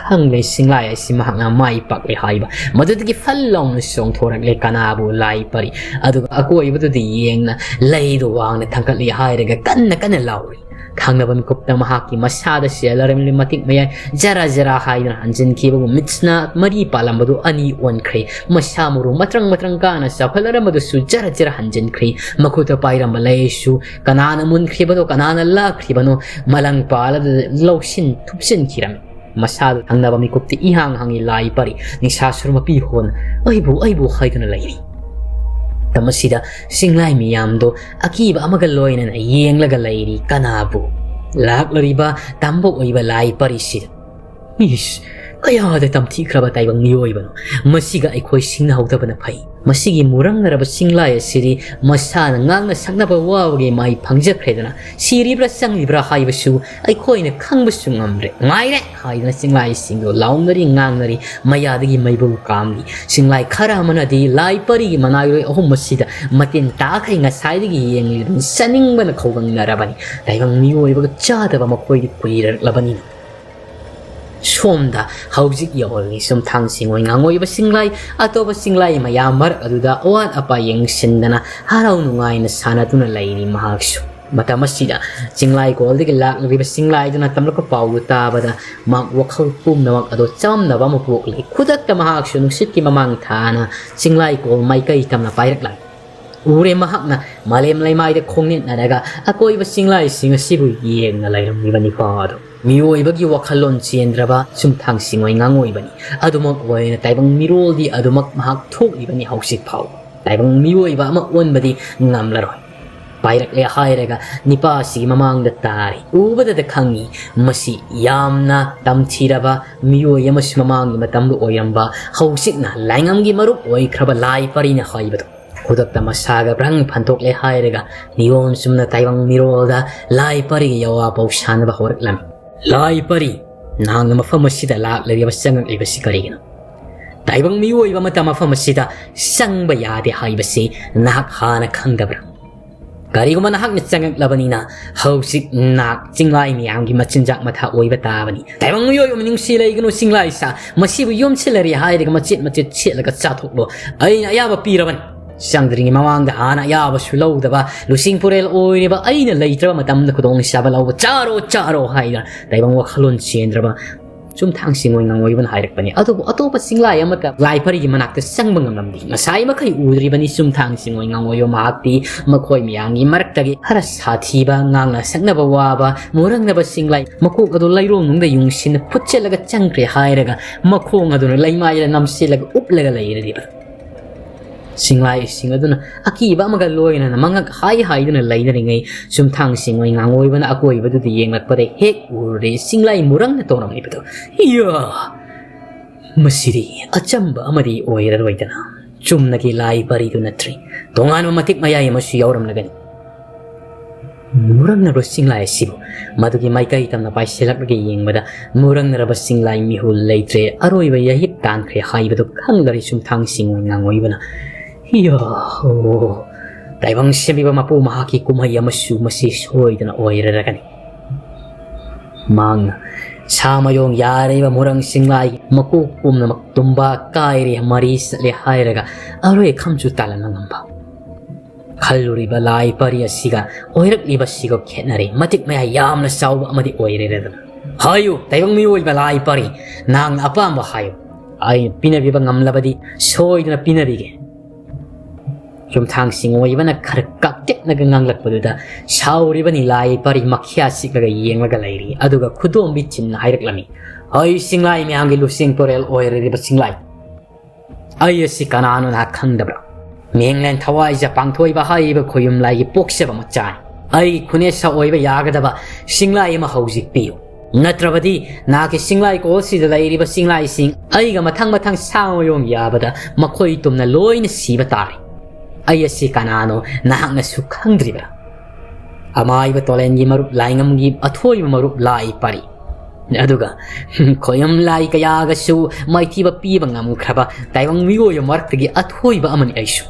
ꯈꯪꯂꯦ ꯆꯤꯡꯂꯥꯏ ꯑꯁꯤ ꯃꯍꯥꯛꯅ ꯃꯥꯏ ꯄꯥꯛꯂꯦ ꯍꯥꯏꯕ꯫ ꯃꯗꯨꯗꯒꯤ ꯐꯜ ꯂꯥꯎꯅ ꯆꯣꯡꯊꯣꯔꯛꯂꯦ ꯀꯅꯥꯕꯨ ꯂꯥꯏ ꯄꯔꯤ꯫ ꯑꯗꯨꯒ ꯑꯀꯣꯏꯕꯗꯨꯗ ꯌꯦꯡꯅ ꯂꯩꯗꯨ ꯋꯥꯡꯅ ꯊꯥꯡꯒꯠꯂꯤ ꯍꯥꯏꯔꯒ ꯀꯟꯅ ꯀꯟꯅ ꯂꯥꯎꯔꯤ꯫ ꯊꯪꯅꯕ ꯃꯤꯀꯨꯞꯇ ꯃꯍꯥꯛꯀꯤ ꯃꯁꯥꯗ ꯆꯦꯜꯂꯔꯝꯂꯤ ꯃꯇꯤꯛ ꯃꯌꯥꯏ ꯖꯔꯥ ꯖꯔꯥ ꯍꯥꯏꯗꯨꯅ ꯍꯟꯖꯤꯟꯈꯤꯕꯕꯨ ꯃꯤꯠꯁꯤꯅ ꯃꯔꯤ ꯄꯥꯜꯂꯝꯕꯗꯨ ꯑꯅꯤ ꯑꯣꯟꯈ꯭ꯔꯦ꯫ ꯃꯁꯥ ꯃꯔꯨ ꯃꯇ꯭ꯔꯪ ꯃꯇ꯭ꯔꯪ ꯀꯥꯅ ꯆꯥꯎꯈꯠꯂꯔꯝꯕꯗꯨꯁꯨ ꯖꯔ ꯖꯔ ꯍꯟꯖꯤꯟꯈ꯭ꯔꯦ꯫ ꯃꯈꯨꯠꯇ ꯄꯥꯏꯔꯝꯕ ꯂꯩꯁꯨ ꯀꯅꯥꯅ ꯃꯨꯟꯈ꯭ꯔꯤꯕꯅꯣ, ꯀꯅꯥꯅ ꯂꯥꯛꯈ꯭ꯔꯤꯕꯅꯣ, ꯃꯂꯪ ꯄꯥꯜꯂꯗꯨꯗ ꯂꯧꯁꯤꯟ ꯊꯨꯞꯆꯤꯟꯈꯤꯔꯝꯃꯤ꯫ ꯃꯁꯥꯗꯨ ꯊꯪꯅꯕ ꯃꯤꯀꯨꯞꯇ ꯏꯍꯥꯡ ꯍꯥꯡꯉꯤ ꯂꯥꯏ ꯄꯔꯤ꯫ ꯅꯤꯡꯁꯥ ꯁꯨꯔ ꯃꯄꯤ ꯍꯣꯟ "ꯑꯩꯕꯨ, ꯑꯩꯕꯨ" ꯍꯥꯏꯗꯨꯅ ꯂꯩꯔꯤ꯫ ꯃꯇꯝ ꯑꯁꯤꯗ ꯆꯤꯡꯂꯥꯏ ꯃꯤꯌꯥꯝꯗꯣ ꯑꯀꯤꯕ ꯑꯃꯒ ꯂꯣꯏꯅꯅ ꯌꯦꯡꯂꯒ ꯂꯩꯔꯤ ꯀꯅꯥꯕꯨ? ꯂꯥꯛꯂꯤꯕ ꯇꯥꯝꯕꯣꯛ ꯑꯣꯏꯕ ꯂꯥꯏ ꯄꯔꯤꯁꯤꯗ꯫ ꯏꯁ, ꯀꯌꯥꯗ ꯇꯝꯊꯤꯈ꯭ꯔꯕ ꯇꯥꯏꯕꯪ ꯃꯤꯑꯣꯏꯕꯅꯣ꯫ ꯃꯁꯤꯒ ꯑꯩꯈꯣꯏ ꯁꯤꯡꯅꯍꯧꯗꯕꯅ ꯐꯩ꯫ ꯃꯁꯤꯒꯤ ꯃꯨꯔꯪꯅꯔꯕ ꯆꯤꯡꯂꯥꯏ ꯑꯁꯤꯗꯤ ꯃꯁꯥꯅ ꯉꯥꯡꯅ ꯁꯛꯅꯕ ꯋꯥꯕꯒꯤ ꯃꯥꯏ ꯐꯪꯖꯈ꯭ꯔꯦꯗꯅ, ꯁꯤꯔꯤꯕ꯭ꯔꯥ ꯆꯪꯂꯤꯕ꯭ꯔꯥ ꯍꯥꯏꯕꯁꯨ ꯑꯩꯈꯣꯏꯅ ꯈꯪꯕꯁꯨ ꯉꯝꯗ꯭ꯔꯦ꯫ "ꯉꯥꯏꯔꯦ!" ꯍꯥꯏꯗꯨꯅ ꯆꯤꯡꯂꯥꯏꯁꯤꯡꯗꯣ ꯂꯥꯎꯅꯔꯤ ꯉꯥꯡꯅꯔꯤ꯫ ꯃꯌꯥꯗꯒꯤ ꯃꯩꯕꯨ ꯀꯥꯝꯂꯤ꯫ ꯆꯤꯡꯂꯥꯏ ꯈꯔ ꯑꯃꯅꯗꯤ ꯂꯥꯏ ꯄꯔꯤꯒꯤ ꯃꯅꯥꯏꯔꯣꯏ ꯑꯍꯨꯝ ꯑꯁꯤꯗ ꯃꯇꯤꯟ ꯇꯥꯈꯩ ꯉꯁꯥꯏꯗꯒꯤ ꯌꯦꯡꯂꯤꯕꯅꯤ꯫ ꯆꯥꯅꯤꯡꯕꯅ ꯈꯧꯒꯪꯅꯔꯕꯅꯤ꯫ ꯇꯥꯏꯕꯪ ꯃꯤꯑꯣꯏꯕꯒ ꯆꯥꯗꯕ ꯃꯈꯣꯏꯗꯤ ꯀꯨꯏꯔꯛꯂꯕꯅꯤꯅ꯫ ꯁꯣꯝꯗ ꯍꯧꯖꯤꯛ ꯌꯧꯔꯛꯂꯤ ꯆꯨꯝꯊꯥꯡ ꯁꯤꯡꯑꯣꯏ ꯉꯥꯡꯑꯣꯏꯕ ꯆꯤꯡꯂꯥꯏ꯫ ꯑꯇꯣꯞꯄ ꯆꯤꯡꯂꯥꯏ ꯃꯌꯥꯝ ꯃꯔꯛ ꯑꯗꯨꯗ ꯑꯋꯥꯠ ꯑꯄꯥ ꯌꯦꯡꯁꯤꯟꯗꯅ ꯍꯔꯥꯎ ꯅꯨꯡꯉꯥꯏꯅ ꯁꯥꯟꯅꯗꯨꯅ ꯂꯩꯔꯤ ꯃꯍꯥꯛꯁꯨ꯫ ꯃꯇꯝ ꯑꯁꯤꯗ ꯆꯤꯡꯂꯥꯏ ꯀꯣꯜꯗꯒꯤ ꯂꯥꯛꯂꯤꯕ ꯆꯤꯡꯂꯥꯏꯗꯨꯅ ꯇꯝꯂꯛꯄ ꯄꯥꯎꯗꯨ ꯇꯥꯕꯗ ꯃꯍꯥꯛ ꯋꯥꯈꯜ ꯄꯨꯝꯅꯃꯛ ꯑꯗꯨ ꯆꯃꯝꯅꯕ ꯑꯃ ꯄꯣꯛꯂꯤ꯫ ꯈꯨꯗꯛꯇ ꯃꯍꯥꯛꯁꯨ ꯅꯨꯡꯁꯤꯠꯀꯤ ꯃꯃꯥꯡ ꯊꯥꯅ ꯆꯤꯡꯂꯥꯏ ꯀꯣꯜ ꯃꯥꯏꯀꯩ ꯇꯝꯅ ꯄꯥꯏꯔꯛꯂꯝꯃꯤ꯫ ꯎꯔꯦ, ꯃꯍꯥꯛꯅ ꯃꯥꯂꯦꯝ ꯂꯩꯃꯥꯏꯗ ꯈꯣꯡꯅꯦꯠꯅꯔꯒ ꯑꯀꯣꯏꯕ ꯆꯤꯡꯂꯥꯏꯁꯤꯡ ꯑꯁꯤꯕꯨ ꯌꯦꯡꯅ ꯂꯩꯔꯝꯂꯤꯕ ꯅꯤꯄꯥ ꯑꯗꯨ꯫ ꯃꯤꯑꯣꯏꯕꯒꯤ ꯋꯥꯈꯜꯂꯣꯟ ꯆꯦꯟꯗ꯭ꯔꯕ ꯆꯨꯝꯊꯥꯡ ꯁꯤꯡꯑꯣꯏ ꯉꯥꯡꯑꯣꯏꯕꯅꯤ꯫ ꯑꯗꯨꯃꯛ ꯑꯣꯏꯅ ꯇꯥꯏꯕꯪ ꯃꯤꯔꯣꯜꯗꯤ ꯑꯗꯨꯃꯛ ꯃꯍꯥꯛ ꯊꯣꯛꯂꯤꯕꯅꯤ ꯍꯧꯖꯤꯛ ꯐꯥꯎꯕ꯫ ꯇꯥꯏꯕꯪ ꯃꯤꯑꯣꯏꯕ ꯑꯃ ꯑꯣꯟꯕꯗꯤ ꯉꯝꯂꯔꯣꯏ꯫ ꯄꯥꯏꯔꯛꯂꯦ ꯍꯥꯏꯔꯒ ꯅꯤꯄꯥ ꯑꯁꯤꯒꯤ ꯃꯃꯥꯡꯗ ꯇꯥꯔꯤ꯫ ꯎꯕꯗꯗ ꯈꯪꯉꯤ, ꯃꯁꯤ ꯌꯥꯝꯅ ꯇꯝꯊꯤꯔꯕ ꯃꯤꯑꯣꯏ ꯑꯃꯁꯨ ꯃꯃꯥꯡꯒꯤ ꯃꯇꯝꯗ ꯑꯣꯏꯔꯝꯕ, ꯍꯧꯖꯤꯛꯅ ꯂꯥꯏꯉꯝꯒꯤ ꯃꯔꯨꯞ ꯑꯣꯏꯈ꯭ꯔꯕ ꯂꯥꯏ ꯄꯔꯤꯅ ꯍꯥꯏꯕꯗꯨ꯫ ꯈꯨꯗꯛꯇ ꯃꯁꯥꯒ ꯕ꯭ꯔꯪ ꯐꯟꯊꯣꯛꯂꯦ ꯍꯥꯏꯔꯒ ꯅꯤꯌꯣꯝ ꯆꯨꯝꯅ ꯇꯥꯏꯕꯪ ꯃꯤꯔꯣꯜꯗ ꯂꯥꯏ ꯄꯔꯤꯒꯤ ꯌꯥꯋꯥ ꯄꯥꯎ ꯁꯥꯟꯅꯕ ꯍꯧꯔꯛꯂꯝꯃꯤ꯫ "ꯂꯥꯏ ꯄꯔꯤ, ꯅꯍꯥꯛꯅ ꯃꯐꯝ ꯑꯁꯤꯗ ꯂꯥꯛꯂꯤꯕ, ꯆꯪꯉꯛꯂꯤꯕꯁꯤ ꯀꯔꯤꯒꯤꯅꯣ? ꯇꯥꯏꯕꯪ ꯃꯤꯑꯣꯏꯕ ꯑꯃꯠꯇ ꯃꯐꯝ ꯑꯁꯤꯗ ꯆꯪꯕ ꯌꯥꯗꯦ ꯍꯥꯏꯕꯁꯤ ꯅꯍꯥꯛ ꯍꯥꯟꯅ ꯈꯪꯗꯕ꯭ꯔꯥ? ꯀꯔꯤꯒꯨꯝꯕ ꯅꯍꯥꯛꯅ ꯆꯪꯉꯛꯂꯕꯅꯤꯅ ꯍꯧꯖꯤꯛ ꯅꯍꯥꯛ ꯆꯤꯡꯂꯥꯏ ꯃꯤꯌꯥꯝꯒꯤ ꯃꯆꯤꯟꯖꯥꯛ ꯃꯊꯥ ꯑꯣꯏꯕ ꯇꯥꯕꯅꯤ꯫ ꯇꯥꯏꯕꯪ ꯃꯤꯑꯣꯏꯕ ꯃꯤꯅꯨꯡꯁꯤ ꯂꯩꯒꯅꯨ, ꯆꯤꯡꯂꯥꯏ ꯁꯥ, ꯃꯁꯤꯕꯨ ꯌꯣꯝꯁꯤꯜꯂꯔꯦ ꯍꯥꯏꯔꯒ ꯃꯆꯦꯠ ꯃꯆꯦꯠ ꯁꯦꯠꯂꯒ ꯆꯥꯊꯣꯛꯂꯣ꯫ ꯑꯩꯅ ꯑꯌꯥꯕ ꯄꯤꯔꯕꯅꯤ꯫ ꯆꯪꯗ꯭ꯔꯤꯉꯩ ꯃꯃꯥꯡꯗ ꯍꯥꯟꯅ ꯑꯌꯥꯕꯁꯨ ꯂꯧꯗꯕ, ꯂꯨꯆꯤꯡ ꯄꯨꯔꯦꯜ ꯑꯣꯏꯔꯤꯕ ꯑꯩꯅ ꯂꯩꯇ꯭ꯔꯕ ꯃꯇꯝꯗ ꯈꯨꯗꯣꯡꯆꯥꯕ ꯂꯧꯕ, ꯆꯥꯔꯣ, ꯆꯥꯔꯣ ꯍꯥꯏꯅ ꯇꯥꯏꯕꯪ ꯋꯥꯈꯜꯂꯣꯟ ꯆꯦꯟꯗ꯭ꯔꯕ ꯆꯨꯝꯊꯥꯡ ꯁꯤꯡꯑꯣꯏ ꯉꯥꯡꯑꯣꯏꯕꯅ ꯍꯥꯏꯔꯛꯄꯅꯤ꯫ ꯑꯗꯨꯕꯨ ꯑꯇꯣꯞꯄ ꯆꯤꯡꯂꯥꯏ ꯑꯃꯠꯇ ꯂꯥꯏ ꯄꯔꯤꯒꯤ ꯃꯅꯥꯛꯇ ꯆꯪꯕ ꯉꯝꯂꯝꯗꯦ꯫ ꯉꯁꯥꯏ ꯃꯈꯩ ꯎꯗ꯭ꯔꯤꯕꯅꯤ ꯆꯨꯝꯊꯥꯡ ꯁꯤꯡꯑꯣꯏ ꯉꯥꯡꯑꯣꯏꯕ꯫ ꯃꯍꯥꯛꯇꯤ ꯃꯈꯣꯏ ꯃꯌꯥꯝꯒꯤ ꯃꯔꯛꯇꯒꯤ ꯈꯔ ꯁꯥꯊꯤꯕ, ꯉꯥꯡꯅ ꯁꯛꯅꯕ ꯋꯥꯕ, ꯃꯨꯔꯪꯅꯕ ꯆꯤꯡꯂꯥꯏ ꯃꯀꯣꯛ ꯑꯗꯨ ꯂꯩꯔꯣꯡꯅꯨꯡꯗ ꯌꯨꯡꯁꯤꯟꯅ ꯐꯨꯠꯆꯜꯂꯒ ꯆꯪꯈ꯭ꯔꯦ ꯍꯥꯏꯔꯒ ꯃꯈꯣꯡ ꯑꯗꯨꯅ ꯂꯩꯃꯥꯏꯗ ꯅꯝꯁꯤꯜꯂꯒ ꯎꯞꯂꯒ ꯂꯩꯔꯤꯕ ꯆꯤꯡꯂꯥꯏꯁꯤꯡ ꯑꯗꯨꯅ ꯑꯀꯤꯕ ꯑꯃꯒ ꯂꯣꯏꯅꯅ ꯃꯉꯛ ꯍꯥꯏ ꯍꯥꯏꯗꯨꯅ ꯂꯩꯅꯔꯤꯉꯩ, ꯆꯨꯝꯊꯥꯡ ꯁꯤꯡꯑꯣꯏ ꯉꯥꯡꯑꯣꯏꯕꯅ ꯑꯀꯣꯏꯕꯗꯨꯗ ꯌꯦꯡꯂꯛꯄꯗ ꯍꯦꯛ ꯎꯔꯨꯔꯦ ꯆꯤꯡꯂꯥꯏ ꯃꯨꯔꯪꯅ ꯇꯧꯔꯝꯂꯤꯕꯗꯨ꯫ "ꯏꯌꯥ! ꯃꯁꯤꯗꯤ ꯑꯆꯝꯕ ꯑꯃꯗꯤ ꯑꯣꯏꯔꯔꯣꯏꯗꯅ, ꯆꯨꯝꯅꯒꯤ ꯂꯥꯏ ꯄꯔꯤꯗꯨ ꯅꯠꯇ꯭ꯔꯦ, ꯇꯣꯉꯥꯟꯕ ꯃꯇꯤꯛ ꯃꯌꯥꯏ ꯑꯃꯁꯨ ꯌꯥꯎꯔꯝꯂꯒꯅꯤ꯫ ꯃꯨꯔꯪꯅꯕ ꯆꯤꯡꯂꯥꯏ ꯑꯁꯤꯕꯨ ꯃꯗꯨꯒꯤ ꯃꯥꯏꯀꯩ ꯇꯝꯅ ꯄꯥꯏꯁꯤꯜꯂꯛꯂꯒ ꯌꯦꯡꯕꯗ, ꯃꯨꯔꯪꯅꯔꯕ ꯆꯤꯡꯂꯥꯏ ꯃꯤꯍꯨꯜ ꯂꯩꯇ꯭ꯔꯦ, ꯑꯔꯣꯏꯕ ꯌꯥꯍꯤꯞ ꯇꯥꯟꯈ꯭ꯔꯦ ꯍꯥꯏꯕꯗꯨ ꯈꯪꯂꯔꯦ ꯁꯨꯝꯊꯥꯡ ꯁꯤꯡꯉꯣꯏ ꯉꯥꯡꯉꯣꯏꯕꯅ꯫ ꯏꯌꯥ, ꯑꯣ, ꯇꯥꯏꯕꯪ ꯁꯦꯝꯕꯤꯕ ꯃꯄꯨ ꯃꯍꯥꯛꯀꯤ ꯀꯨꯝꯍꯩ ꯑꯃꯁꯨ ꯃꯁꯤ ꯁꯣꯏꯗꯅ ꯑꯣꯏꯔꯔꯒꯅꯤ꯫ ꯃꯍꯥꯛꯅ ꯁꯥ ꯃꯌꯣꯡ ꯌꯥꯔꯤꯕ ꯃꯨꯔꯪ ꯆꯤꯡꯂꯥꯏ ꯃꯀꯣꯛ ꯄꯨꯝꯅꯃꯛ ꯇꯨꯝꯕ ꯀꯥꯏꯔꯦ, ꯃꯔꯤ ꯆꯠꯂꯦ ꯍꯥꯏꯔꯒ ꯑꯔꯣꯏ ꯈꯝꯁꯨ ꯇꯥꯜꯍꯟꯕ ꯉꯝꯕ꯫ ꯈꯜꯂꯨꯔꯤꯕ ꯂꯥꯏ ꯄꯔꯤ ꯑꯁꯤꯒ ꯑꯣꯏꯔꯛꯂꯤꯕꯁꯤꯒ ꯈꯦꯠꯅꯔꯦ, ꯃꯇꯤꯛ ꯃꯌꯥꯏ ꯌꯥꯝꯅ ꯆꯥꯎꯕ ꯑꯃꯗꯤ ꯑꯣꯏꯔꯦꯗꯅ꯫ ꯍꯥꯏꯌꯨ, ꯇꯥꯏꯕꯪ ꯃꯤꯑꯣꯏꯕ ꯂꯥꯏ ꯄꯔꯤ, ꯅꯍꯥꯛꯅ ꯑꯄꯥꯝꯕ ꯍꯥꯏꯌꯨ, ꯑꯩꯅ ꯄꯤꯅꯕꯤꯕ ꯉꯝꯂꯕꯗꯤ ꯁꯣꯏꯗꯅ ꯄꯤꯅꯕꯤꯒꯦ꯫ ꯆꯨꯝꯊꯥꯡ ꯁꯤꯡꯑꯣꯏꯕꯅ ꯈꯔ ꯀꯛꯇꯦꯛꯅꯒ ꯉꯥꯡꯂꯛꯄꯗꯨꯗ ꯁꯥꯎꯔꯤꯕꯅꯤ ꯂꯥꯏ ꯄꯔꯤ ꯃꯈ꯭ꯌꯥ ꯁꯤꯛꯂꯒ ꯌꯦꯡꯂꯒ ꯂꯩꯔꯤ꯫ ꯑꯗꯨꯒ ꯈꯨꯗꯣꯝꯕꯤ ꯆꯤꯟꯅ ꯍꯥꯏꯔꯛꯂꯝꯃꯤ, "ꯑꯩ ꯆꯤꯡꯂꯥꯏ ꯃꯌꯥꯝꯒꯤ ꯂꯨꯆꯤꯡ ꯄꯨꯔꯦꯜ ꯑꯣꯏꯔꯤꯕ ꯆꯤꯡꯂꯥꯏ꯫ ꯑꯩ ꯑꯁꯤ ꯀꯅꯥꯅꯣ ꯅꯍꯥꯛ ꯈꯪꯗꯕ꯭ꯔꯥ? ꯃꯦꯡꯂꯦꯟ ꯊꯋꯥꯏꯖ ꯄꯥꯡꯊꯣꯏꯕ ꯍꯥꯏꯔꯤꯕ ꯈꯣꯌꯨꯝ ꯂꯥꯏꯒꯤ ꯄꯣꯛꯆꯕ ꯃꯆꯥꯅꯤ꯫ ꯑꯩꯒꯤ ꯈꯨꯅꯦꯁꯥ ꯑꯣꯏꯕ ꯌꯥꯒꯗꯕ ꯆꯤꯡꯂꯥꯏ ꯑꯃ ꯍꯧꯖꯤꯛ ꯄꯤꯌꯨ꯫ ꯅꯠꯇ꯭ꯔꯕꯗꯤ ꯅꯍꯥꯛꯀꯤ ꯆꯤꯡꯂꯥꯏ ꯀꯣꯜꯁꯤꯗ ꯂꯩꯔꯤꯕ ꯆꯤꯡꯂꯥꯏꯁꯤꯡ ꯑꯩꯒ ꯃꯊꯪ ꯃꯊꯪ ꯁꯥ ꯃꯌꯣꯡ ꯌꯥꯕꯗ ꯃꯈꯣꯏ ꯇꯨꯝꯅ ꯂꯣꯏꯅ ꯁꯤꯕ ꯇꯥꯔꯦ꯫ ꯑꯩ ꯑꯁꯤ ꯀꯅꯥꯅꯣ ꯅꯍꯥꯛꯅꯁꯨ ꯈꯪꯗ꯭ꯔꯤꯕ꯭ꯔꯥ? ꯑꯃꯥꯏꯕ ꯇꯣꯂꯦꯟꯒꯤ ꯃꯔꯨꯞ ꯂꯥꯏꯉꯝꯒꯤ ꯑꯊꯣꯏꯕ ꯃꯔꯨꯞ ꯂꯥꯏ ꯄꯔꯤ꯫ ꯑꯗꯨꯒ ꯈꯣꯌꯝ ꯂꯥꯏ ꯀꯌꯥꯒꯁꯨ ꯃꯥꯏꯊꯤꯕ ꯄꯤꯕ ꯉꯝꯈ꯭ꯔꯕ ꯇꯥꯏꯕꯪ ꯃꯤꯑꯣꯏꯕ ꯃꯔꯛꯇꯒꯤ ꯑꯊꯣꯏꯕ ꯑꯃꯅꯤ ꯑꯩꯁꯨ꯫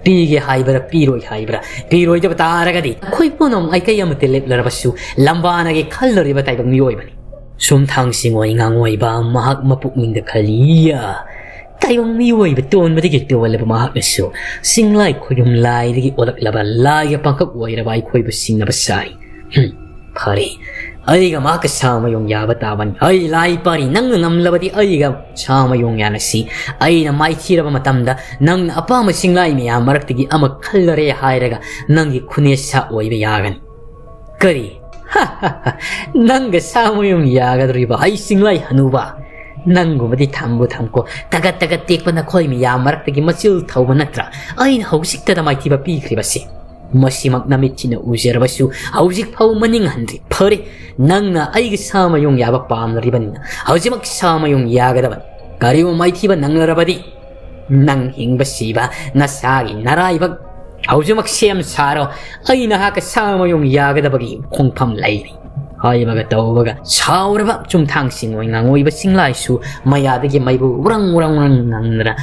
ꯄꯤꯒꯦ ꯍꯥꯏꯕ꯭ꯔꯥ, ꯄꯤꯔꯣꯏ ꯍꯥꯏꯕ꯭ꯔꯥ? ꯄꯤꯔꯣꯏꯗꯕ ꯇꯥꯔꯒꯗꯤ ꯑꯩꯈꯣꯏ ꯄꯨꯝꯅꯃꯛ ꯃꯥꯏꯀꯩ ꯑꯃꯠꯇ ꯂꯦꯞꯂꯔꯕꯁꯨ ꯂꯝꯕꯥꯅꯒꯦ ꯈꯜꯂꯔꯤꯕ ꯇꯥꯏꯕꯪ ꯃꯤꯑꯣꯏꯕꯅꯤ꯫ ꯁꯨꯝꯊꯥꯡ ꯁꯤꯡꯑꯣꯏ ꯉꯥꯡꯑꯣꯏꯕ ꯃꯍꯥꯛ ꯃꯄꯨꯛꯅꯤꯡꯗ ꯈꯜꯂꯤ, ꯇꯥꯏꯕꯪ ꯃꯤꯑꯣꯏꯕ ꯇꯣꯟꯕꯗꯒꯤ ꯇꯣꯜꯂꯕ ꯃꯍꯥꯛꯅꯁꯨ ꯆꯤꯡꯂꯥꯏ ꯈꯣꯌꯨꯝ ꯂꯥꯏꯗꯒꯤ ꯑꯣꯜꯂꯛꯂꯕ ꯂꯥꯏꯒ ꯄꯥꯡꯈꯛ ꯑꯣꯏꯔꯕ ꯑꯩꯈꯣꯏꯕꯨ ꯁꯤꯡꯅꯕ ꯁꯥꯏ꯫ ꯍꯨꯝ, ꯐꯔꯦ, ꯑꯩꯒ ꯃꯍꯥꯛꯀ ꯁꯥ ꯃꯌꯣꯡ ꯌꯥꯕ ꯇꯥꯕꯅꯤ꯫ ꯑꯩ ꯂꯥꯏ ꯄꯥꯔꯤ, ꯅꯪꯅ ꯉꯝꯂꯕꯗꯤ ꯑꯩꯒ ꯁꯥ ꯃꯌꯣꯡ ꯌꯥꯅꯁꯤ꯫ ꯑꯩꯅ ꯃꯥꯏꯊꯤꯔꯕ ꯃꯇꯝꯗ ꯅꯪꯅ ꯑꯄꯥꯝꯕ ꯆꯤꯡꯂꯥꯏ ꯃꯌꯥꯝ ꯃꯔꯛꯇꯒꯤ ꯑꯃ ꯈꯜꯂꯔꯦ ꯍꯥꯏꯔꯒ ꯅꯪꯒꯤ ꯈꯨꯅꯦꯁꯥ ꯑꯣꯏꯕ ꯌꯥꯒꯅꯤ꯫ ꯀꯔꯤ? ꯅꯪꯒ ꯁꯥ ꯃꯌꯨꯝ ꯌꯥꯒꯗꯧꯔꯤꯕ ꯍꯩ ꯆꯤꯡꯂꯥꯏ ꯍꯅꯨꯕ? ꯅꯪꯒꯨꯝꯕꯗꯤ ꯊꯝꯕꯨ ꯊꯝꯀꯣ, ꯇꯒꯠ ꯇꯒꯠ ꯇꯦꯛꯄ ꯅꯈꯣꯏ ꯃꯌꯥꯝ ꯃꯔꯛꯇꯒꯤ ꯃꯆꯤꯜ ꯊꯧꯕ ꯅꯠꯇ꯭ꯔꯥ ꯑꯩꯅ ꯍꯧꯖꯤꯛꯇꯗ ꯃꯥꯏꯊꯤꯕ ꯄꯤꯈ꯭ꯔꯤꯕꯁꯤ? ꯃꯁꯤꯃꯛ ꯅꯃꯤꯠꯁꯤꯅ ꯎꯖꯔꯕꯁꯨ ꯍꯧꯖꯤꯛ ꯐꯥꯎ ꯃꯅꯤꯡ ꯍꯟꯗ꯭ꯔꯤ꯫ ꯐꯔꯦ, ꯅꯪꯅ ꯑꯩꯒꯤ ꯁꯥ ꯃꯌꯨꯡ ꯌꯥꯕ ꯄꯥꯝꯂꯔꯤꯕꯅꯤꯅ ꯍꯧꯖꯤꯛꯃꯛ ꯁꯥ ꯃꯌꯨꯡ ꯌꯥꯒꯗꯕꯅꯤ꯫ ꯀꯔꯤꯒꯨꯝꯕ ꯃꯥꯏꯊꯤꯕ ꯅꯪꯂꯔꯕꯗꯤ ꯅꯪ ꯍꯤꯡꯕ ꯁꯤꯕ ꯅꯁꯥꯒꯤ ꯅꯔꯥꯏꯕꯛ ꯍꯧꯖꯤꯛꯃꯛ ꯁꯦꯝ ꯁꯥꯔꯣ꯫ ꯑꯩ ꯅꯍꯥꯛꯀ ꯁꯥ ꯃꯌꯨꯡ ꯌꯥꯒꯗꯕꯒꯤ ꯈꯣꯡꯐꯝ ꯂꯩꯔꯤ꯫ ꯍꯥꯏꯕꯒ ꯇꯧꯕꯒ ꯁꯥꯎꯔꯕ ꯆꯨꯝꯊꯥꯡ ꯁꯤꯡꯑꯣꯏ ꯉꯥꯉꯣꯏꯕ ꯆꯤꯡꯂꯥꯏꯁꯨ ꯃꯌꯥꯗꯒꯤ ꯃꯩꯕꯨꯜ ꯎꯔꯪ ꯎꯔꯪ ꯎꯔꯪ ꯉꯪꯗꯅ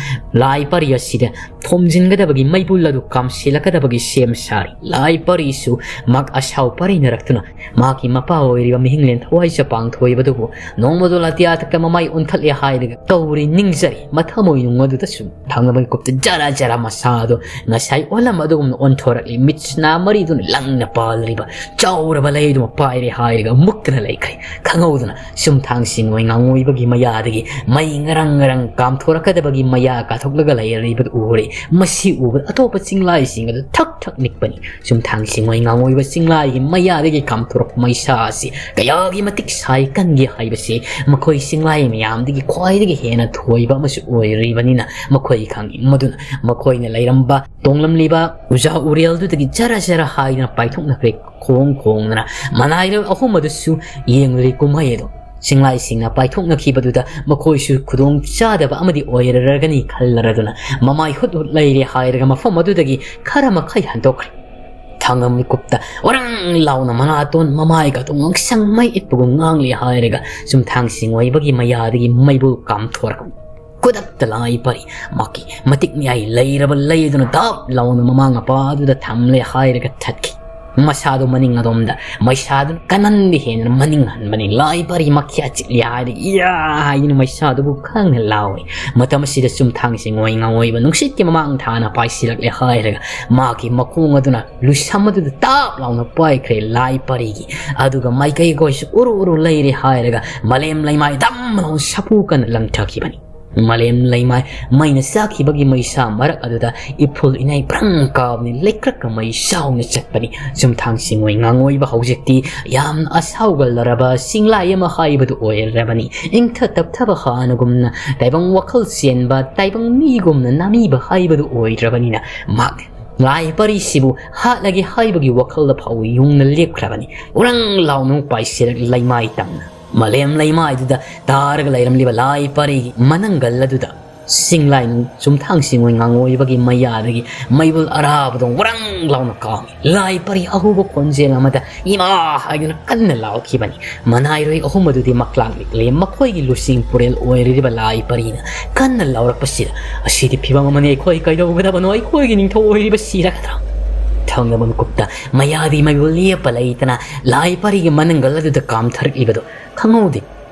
ꯂꯥꯏ ꯄꯔꯤ ꯑꯁꯤꯗ ꯊꯣꯝꯖꯤꯟꯒꯗꯕꯒꯤ ꯃꯩꯕꯨꯜ ꯑꯗꯨ ꯀꯥꯝꯁꯤꯜꯂꯛꯀꯗꯕꯒꯤ ꯁꯦꯝ ꯁꯥꯔꯤ꯫ ꯂꯥꯏ ꯄꯔꯤꯁꯨ ꯃꯍꯥꯛ ꯑꯁꯥꯎ ꯄꯔꯤꯅꯔꯛꯇꯨꯅ ꯃꯍꯥꯛꯀꯤ ꯃꯄꯥ ꯑꯣꯏꯔꯤꯕ ꯃꯤꯍꯤꯡꯂꯦꯟ ꯊꯋꯥꯏ ꯆꯄꯥꯡ ꯊꯣꯏꯕꯗꯨꯕꯨ ꯅꯣꯡꯃꯗꯣ ꯂꯥꯇꯤꯌꯥꯊꯛꯇ ꯃꯃꯥꯏ ꯑꯣꯟꯊꯠꯂꯦ ꯍꯥꯏꯔꯒ ꯀꯧꯔꯤ ꯅꯤꯡꯖꯔꯤ꯫ ꯃꯊꯃꯣꯏ ꯅꯨꯡ ꯑꯗꯨꯗꯁꯨ ꯊꯥꯡꯒ ꯃꯤꯀꯨꯞꯇ ꯖꯔ ꯖꯔ ꯃꯁꯥ ꯑꯗꯨ ꯉꯁꯥꯏ ꯑꯣꯜꯂꯝ ꯑꯗꯨꯒꯨꯝꯅ ꯑꯣꯟꯊꯣꯔꯛꯂꯤ꯫ ꯃꯤꯠꯁꯤꯅ ꯃꯔꯤꯗꯨꯅ ꯂꯪꯅ ꯄꯥꯜꯂꯤꯕ ꯆꯥꯎꯔꯕ ꯂꯩ ꯑꯗꯨꯃ ꯄꯥꯏꯔꯦ ꯍꯥꯏꯔꯒ ꯃꯨꯛꯇꯅ ꯂꯩꯈ꯭ꯔꯦ꯫ ꯈꯪꯍꯧꯗꯅ ꯁꯨꯝꯊꯥꯡ ꯁꯤꯡꯑꯣꯏ ꯉꯥꯉꯣꯏꯕꯒꯤ ꯃꯌꯥꯗꯒꯤ ꯃꯩ ꯉꯔꯪ ꯉꯔꯪ ꯀꯥꯝꯊꯣꯔꯛꯀꯗꯕꯒꯤ ꯃꯌꯥ ꯀꯥꯊꯣꯛꯂꯒ ꯂꯩꯔꯤꯕꯗꯨ ꯎꯔꯦ꯫ ꯃꯁꯤ ꯎꯕꯗ ꯑꯇꯣꯞꯄ ꯆꯤꯡꯂꯥꯏꯁꯤꯡ ꯑꯗꯨ ꯊꯛ ꯊꯛ ꯅꯤꯛꯄꯅꯤ꯫ ꯁꯨꯝꯊꯥꯡ ꯁꯤꯡꯑꯣꯏ ꯉꯥꯉꯣꯏꯕ ꯆꯤꯡꯂꯥꯏꯒꯤ ꯃꯌꯥꯗꯒꯤ ꯀꯥꯝꯊꯣꯔꯛꯄ ꯃꯩꯁꯥ ꯑꯁꯤ ꯀꯌꯥꯒꯤ ꯃꯇꯤꯛ ꯁꯥꯏ ꯀꯟꯒꯦ ꯍꯥꯏꯕꯁꯤ ꯃꯈꯣꯏ ꯆꯤꯡꯂꯥꯏ ꯃꯌꯥꯝꯗꯒꯤ ꯈ꯭ꯋꯥꯏꯗꯒꯤ ꯍꯦꯟꯅ ꯊꯣꯏꯕ ꯑꯃꯁꯨ ꯑꯣꯏꯔꯤꯕꯅꯤꯅ ꯃꯈꯣꯏ ꯈꯪꯏ꯫ ꯃꯗꯨꯅ ꯃꯈꯣꯏꯅ ꯂꯩꯔꯝꯕ ꯇꯣꯡꯂꯝꯂꯤꯕ ꯎꯖꯥ ꯎꯔꯦꯜꯗꯨꯗꯒꯤ ꯖꯔ ꯖꯔ ꯍꯥꯏꯗꯨꯅ ꯄꯥꯏꯊꯣꯛꯅꯈ꯭ꯔꯦ꯫ ꯈꯣꯡ ꯈꯣꯡꯗꯅ ꯃꯅꯥꯏꯔꯣꯜ ꯑꯍꯨꯝ ꯑꯗꯨꯁꯨ ꯌꯦꯡꯂꯨꯔꯦ ꯀꯨꯝꯍꯩ ꯑꯗꯨ꯫ ꯆꯤꯡꯂꯥꯏꯁꯤꯡꯅ ꯄꯥꯏꯊꯣꯛꯅꯈꯤꯕꯗꯨꯗ ꯃꯈꯣꯏꯁꯨ ꯈꯨꯗꯣꯡ ꯆꯥꯗꯕ ꯑꯃꯗꯤ ꯑꯣꯏꯔꯔꯒꯅꯤ ꯈꯜꯂꯔꯗꯨꯅ ꯃꯃꯥꯏ ꯍꯨꯠ ꯍꯨꯠ ꯂꯩꯔꯦ ꯍꯥꯏꯔꯒ ꯃꯐꯝ ꯑꯗꯨꯗꯒꯤ ꯈꯔ ꯃꯈꯩ ꯍꯟꯗꯣꯛꯈ꯭ꯔꯦ꯫ ꯊꯥꯡꯒ ꯃꯤꯀꯨꯞꯇ ꯑꯣꯔꯪ ꯂꯥꯎꯅ ꯃꯅꯥꯇꯣꯟ ꯃꯃꯥꯏꯒ ꯑꯗꯨ ꯉꯥꯡꯁꯪ ꯃꯩ ꯏꯠꯄꯒꯨꯝ ꯉꯥꯡꯂꯤ ꯍꯥꯏꯔꯒ ꯁꯨꯝꯊꯥꯡ ꯁꯤꯡꯑꯣꯏꯕꯒꯤ ꯃꯌꯥꯗꯒꯤ ꯃꯩꯕꯨꯜ ꯀꯥꯝꯊꯣꯔꯛꯄ ꯈꯨꯗꯛꯇ ꯂꯥꯏ ꯄꯔꯤ ꯃꯍꯥꯛꯀꯤ ꯃꯇꯤꯛ ꯃꯌꯥꯏ ꯂꯩꯔꯕ ꯂꯩ ꯑꯗꯨꯅ ꯗꯥꯞ ꯂꯥꯎꯅ ꯃꯃꯥ ꯃꯄꯥ ꯑꯗꯨꯗ ꯊꯝꯂꯦ ꯍꯥꯏꯔꯒ ꯊꯠꯈꯤ꯫ ꯃꯁꯥꯗꯨ ꯃꯅꯤꯡ ꯑꯗꯣꯝꯗ ꯃꯩꯁꯥꯗꯨꯅ ꯀꯅꯟꯗꯤ ꯍꯦꯟꯅ ꯃꯅꯤꯡ ꯍꯟꯕꯅꯤ꯫ ꯂꯥꯏ ꯄꯔꯤ ꯃꯈ꯭ꯌꯥ ꯆꯤꯛꯂꯤ ꯍꯥꯏꯔꯒ ꯏꯌꯥ ꯍꯥꯏꯗꯨꯅ ꯃꯩꯁꯥꯗꯨꯕꯨ ꯈꯪꯅ ꯂꯥꯎꯔꯤ꯫ ꯃꯇꯝ ꯑꯁꯤꯗ ꯆꯨꯝꯊꯥꯡ ꯁꯤꯡꯑꯣꯏ ꯉꯥꯉꯣꯏꯕ ꯅꯨꯡꯁꯤꯠꯀꯤ ꯃꯃꯥꯡ ꯊꯥꯅ ꯄꯥꯏꯁꯤꯜꯂꯛꯂꯦ ꯍꯥꯏꯔꯒ ꯃꯍꯥꯛꯀꯤ ꯃꯈꯣꯡ ꯑꯗꯨꯅ ꯂꯨꯁꯝ ꯑꯗꯨꯗ ꯇꯥꯞ ꯂꯥꯎꯅ ꯄꯥꯏꯈ꯭ꯔꯦ ꯂꯥꯏ ꯄꯔꯤꯒꯤ꯫ ꯑꯗꯨꯒ ꯃꯥꯏꯀꯩꯈꯣꯏꯁꯨ ꯎꯔꯨ ꯎꯔꯨ ꯂꯩꯔꯦ ꯍꯥꯏꯔꯒ ꯃꯥꯂꯦꯝ ꯂꯩꯃꯥꯏ ꯗꯝ ꯂꯥꯎꯅ ꯁꯥꯐꯨ ꯀꯟꯅ ꯂꯪꯊꯈꯤꯕꯅꯤ꯫ ꯃꯥꯂꯦꯝ ꯂꯩꯃꯥꯏ ꯃꯩꯅ ꯆꯥꯛꯈꯤꯕꯒꯤ ꯃꯩꯁꯥ ꯃꯔꯛ ꯑꯗꯨꯗ ꯏꯐꯨꯜ ꯏꯅꯩ ꯕ꯭ꯔꯪ ꯀꯥꯕꯅꯤ, ꯂꯩꯀ꯭ꯔꯛꯀ ꯃꯩ ꯆꯥꯎꯅ ꯆꯠꯄꯅꯤ꯫ ꯆꯨꯝꯊꯥꯡ ꯁꯤꯡꯑꯣꯏ ꯉꯥꯉꯣꯏꯕ ꯍꯧꯖꯤꯛꯇꯤ ꯌꯥꯝꯅ ꯑꯁꯥꯎꯒꯜꯂꯔꯕ ꯆꯤꯡꯂꯥꯏ ꯑꯃ ꯍꯥꯏꯕꯗꯨ ꯑꯣꯏꯔꯕꯅꯤ꯫ ꯏꯪꯊ ꯇꯞꯊꯕ ꯍꯥꯟꯅꯒꯨꯝꯅ ꯇꯥꯏꯕꯪ ꯋꯥꯈꯜ ꯆꯦꯟꯕ ꯇꯥꯏꯕꯪ ꯃꯤꯒꯨꯝꯅ ꯅꯥꯃꯤꯕ ꯍꯥꯏꯕꯗꯨ ꯑꯣꯏꯗ꯭ꯔꯕꯅꯤꯅ ꯃꯍꯥꯛ ꯂꯥꯏ ꯄꯔꯤꯁꯤꯕꯨ ꯍꯥꯠꯂꯒꯦ ꯍꯥꯏꯕꯒꯤ ꯋꯥꯈꯜꯗ ꯐꯥꯎ ꯌꯨꯡꯅ ꯂꯦꯞꯈ꯭ꯔꯕꯅꯤ꯫ ꯎꯔꯪ ꯂꯥꯎꯅ ꯑꯃꯨꯛ ꯄꯥꯏꯁꯤꯜꯂꯛꯂꯤ ꯂꯩꯃꯥꯏ ꯇꯝꯅ꯫ ꯃꯥꯂꯦꯝ ꯂꯩꯃꯥꯏꯗꯨꯗ ꯇꯥꯔꯒ ꯂꯩꯔꯝꯂꯤꯕ ꯂꯥꯏ ꯄꯔꯤꯒꯤ ꯃꯅꯪꯒꯜ ꯑꯗꯨꯗ ꯆꯤꯡꯂꯥꯏ ꯆꯨꯝꯊꯥꯡ ꯆꯤꯡꯉꯣꯏ ꯉꯥꯡꯉꯣꯏꯕꯒꯤ ꯃꯌꯥꯗꯒꯤ ꯃꯩꯕꯨꯜ ꯑꯔꯥꯕꯗꯣ ꯎꯔꯪ ꯂꯥꯎꯅ ꯀꯥꯝꯃꯤ꯫ ꯂꯥꯏ ꯄꯔꯤ ꯑꯍꯨꯕ ꯈꯣꯟꯖꯦꯜ ꯑꯃꯗ "ꯏꯃꯥ" ꯍꯥꯏꯗꯨꯅ ꯀꯟꯅ ꯂꯥꯎꯈꯤꯕꯅꯤ꯫ ꯃꯅꯥꯏꯔꯣꯏ ꯑꯍꯨꯝ ꯑꯗꯨꯗꯤ ꯃꯛꯂꯥꯡ ꯅꯤꯛꯂꯦ꯫ ꯃꯈꯣꯏꯒꯤ ꯂꯨꯆꯤꯡ ꯄꯨꯔꯦꯜ ꯑꯣꯏꯔꯤꯕ ꯂꯥꯏ ꯄꯔꯤꯅ ꯀꯟꯅ ꯂꯥꯎꯔꯛꯄꯁꯤꯗ, "ꯑꯁꯤꯗꯤ ꯐꯤꯕꯝ ꯑꯃꯅꯤ, ꯑꯩꯈꯣꯏ ꯀꯩꯗꯧꯒꯗꯕꯅꯣ? ꯑꯩꯈꯣꯏꯒꯤ ꯅꯤꯡꯊꯧ ꯑꯣꯏꯔꯤꯕ ꯁꯤꯔꯒꯗ꯭ꯔꯥ?" ꯊꯪꯅꯕ ꯃꯤꯀꯨꯞꯇ ꯃꯌꯥꯗꯤ ꯃꯩꯕꯨꯜ ꯂꯦꯞꯄ ꯂꯩꯇꯅ ꯂꯥꯏ ꯄꯔꯤꯒꯤ ꯃꯅꯪꯒꯜ ꯑꯗꯨꯗ ꯀꯥꯝꯊꯔꯛꯂꯤꯕꯗꯣ ꯈꯪꯍꯧꯗꯦ꯫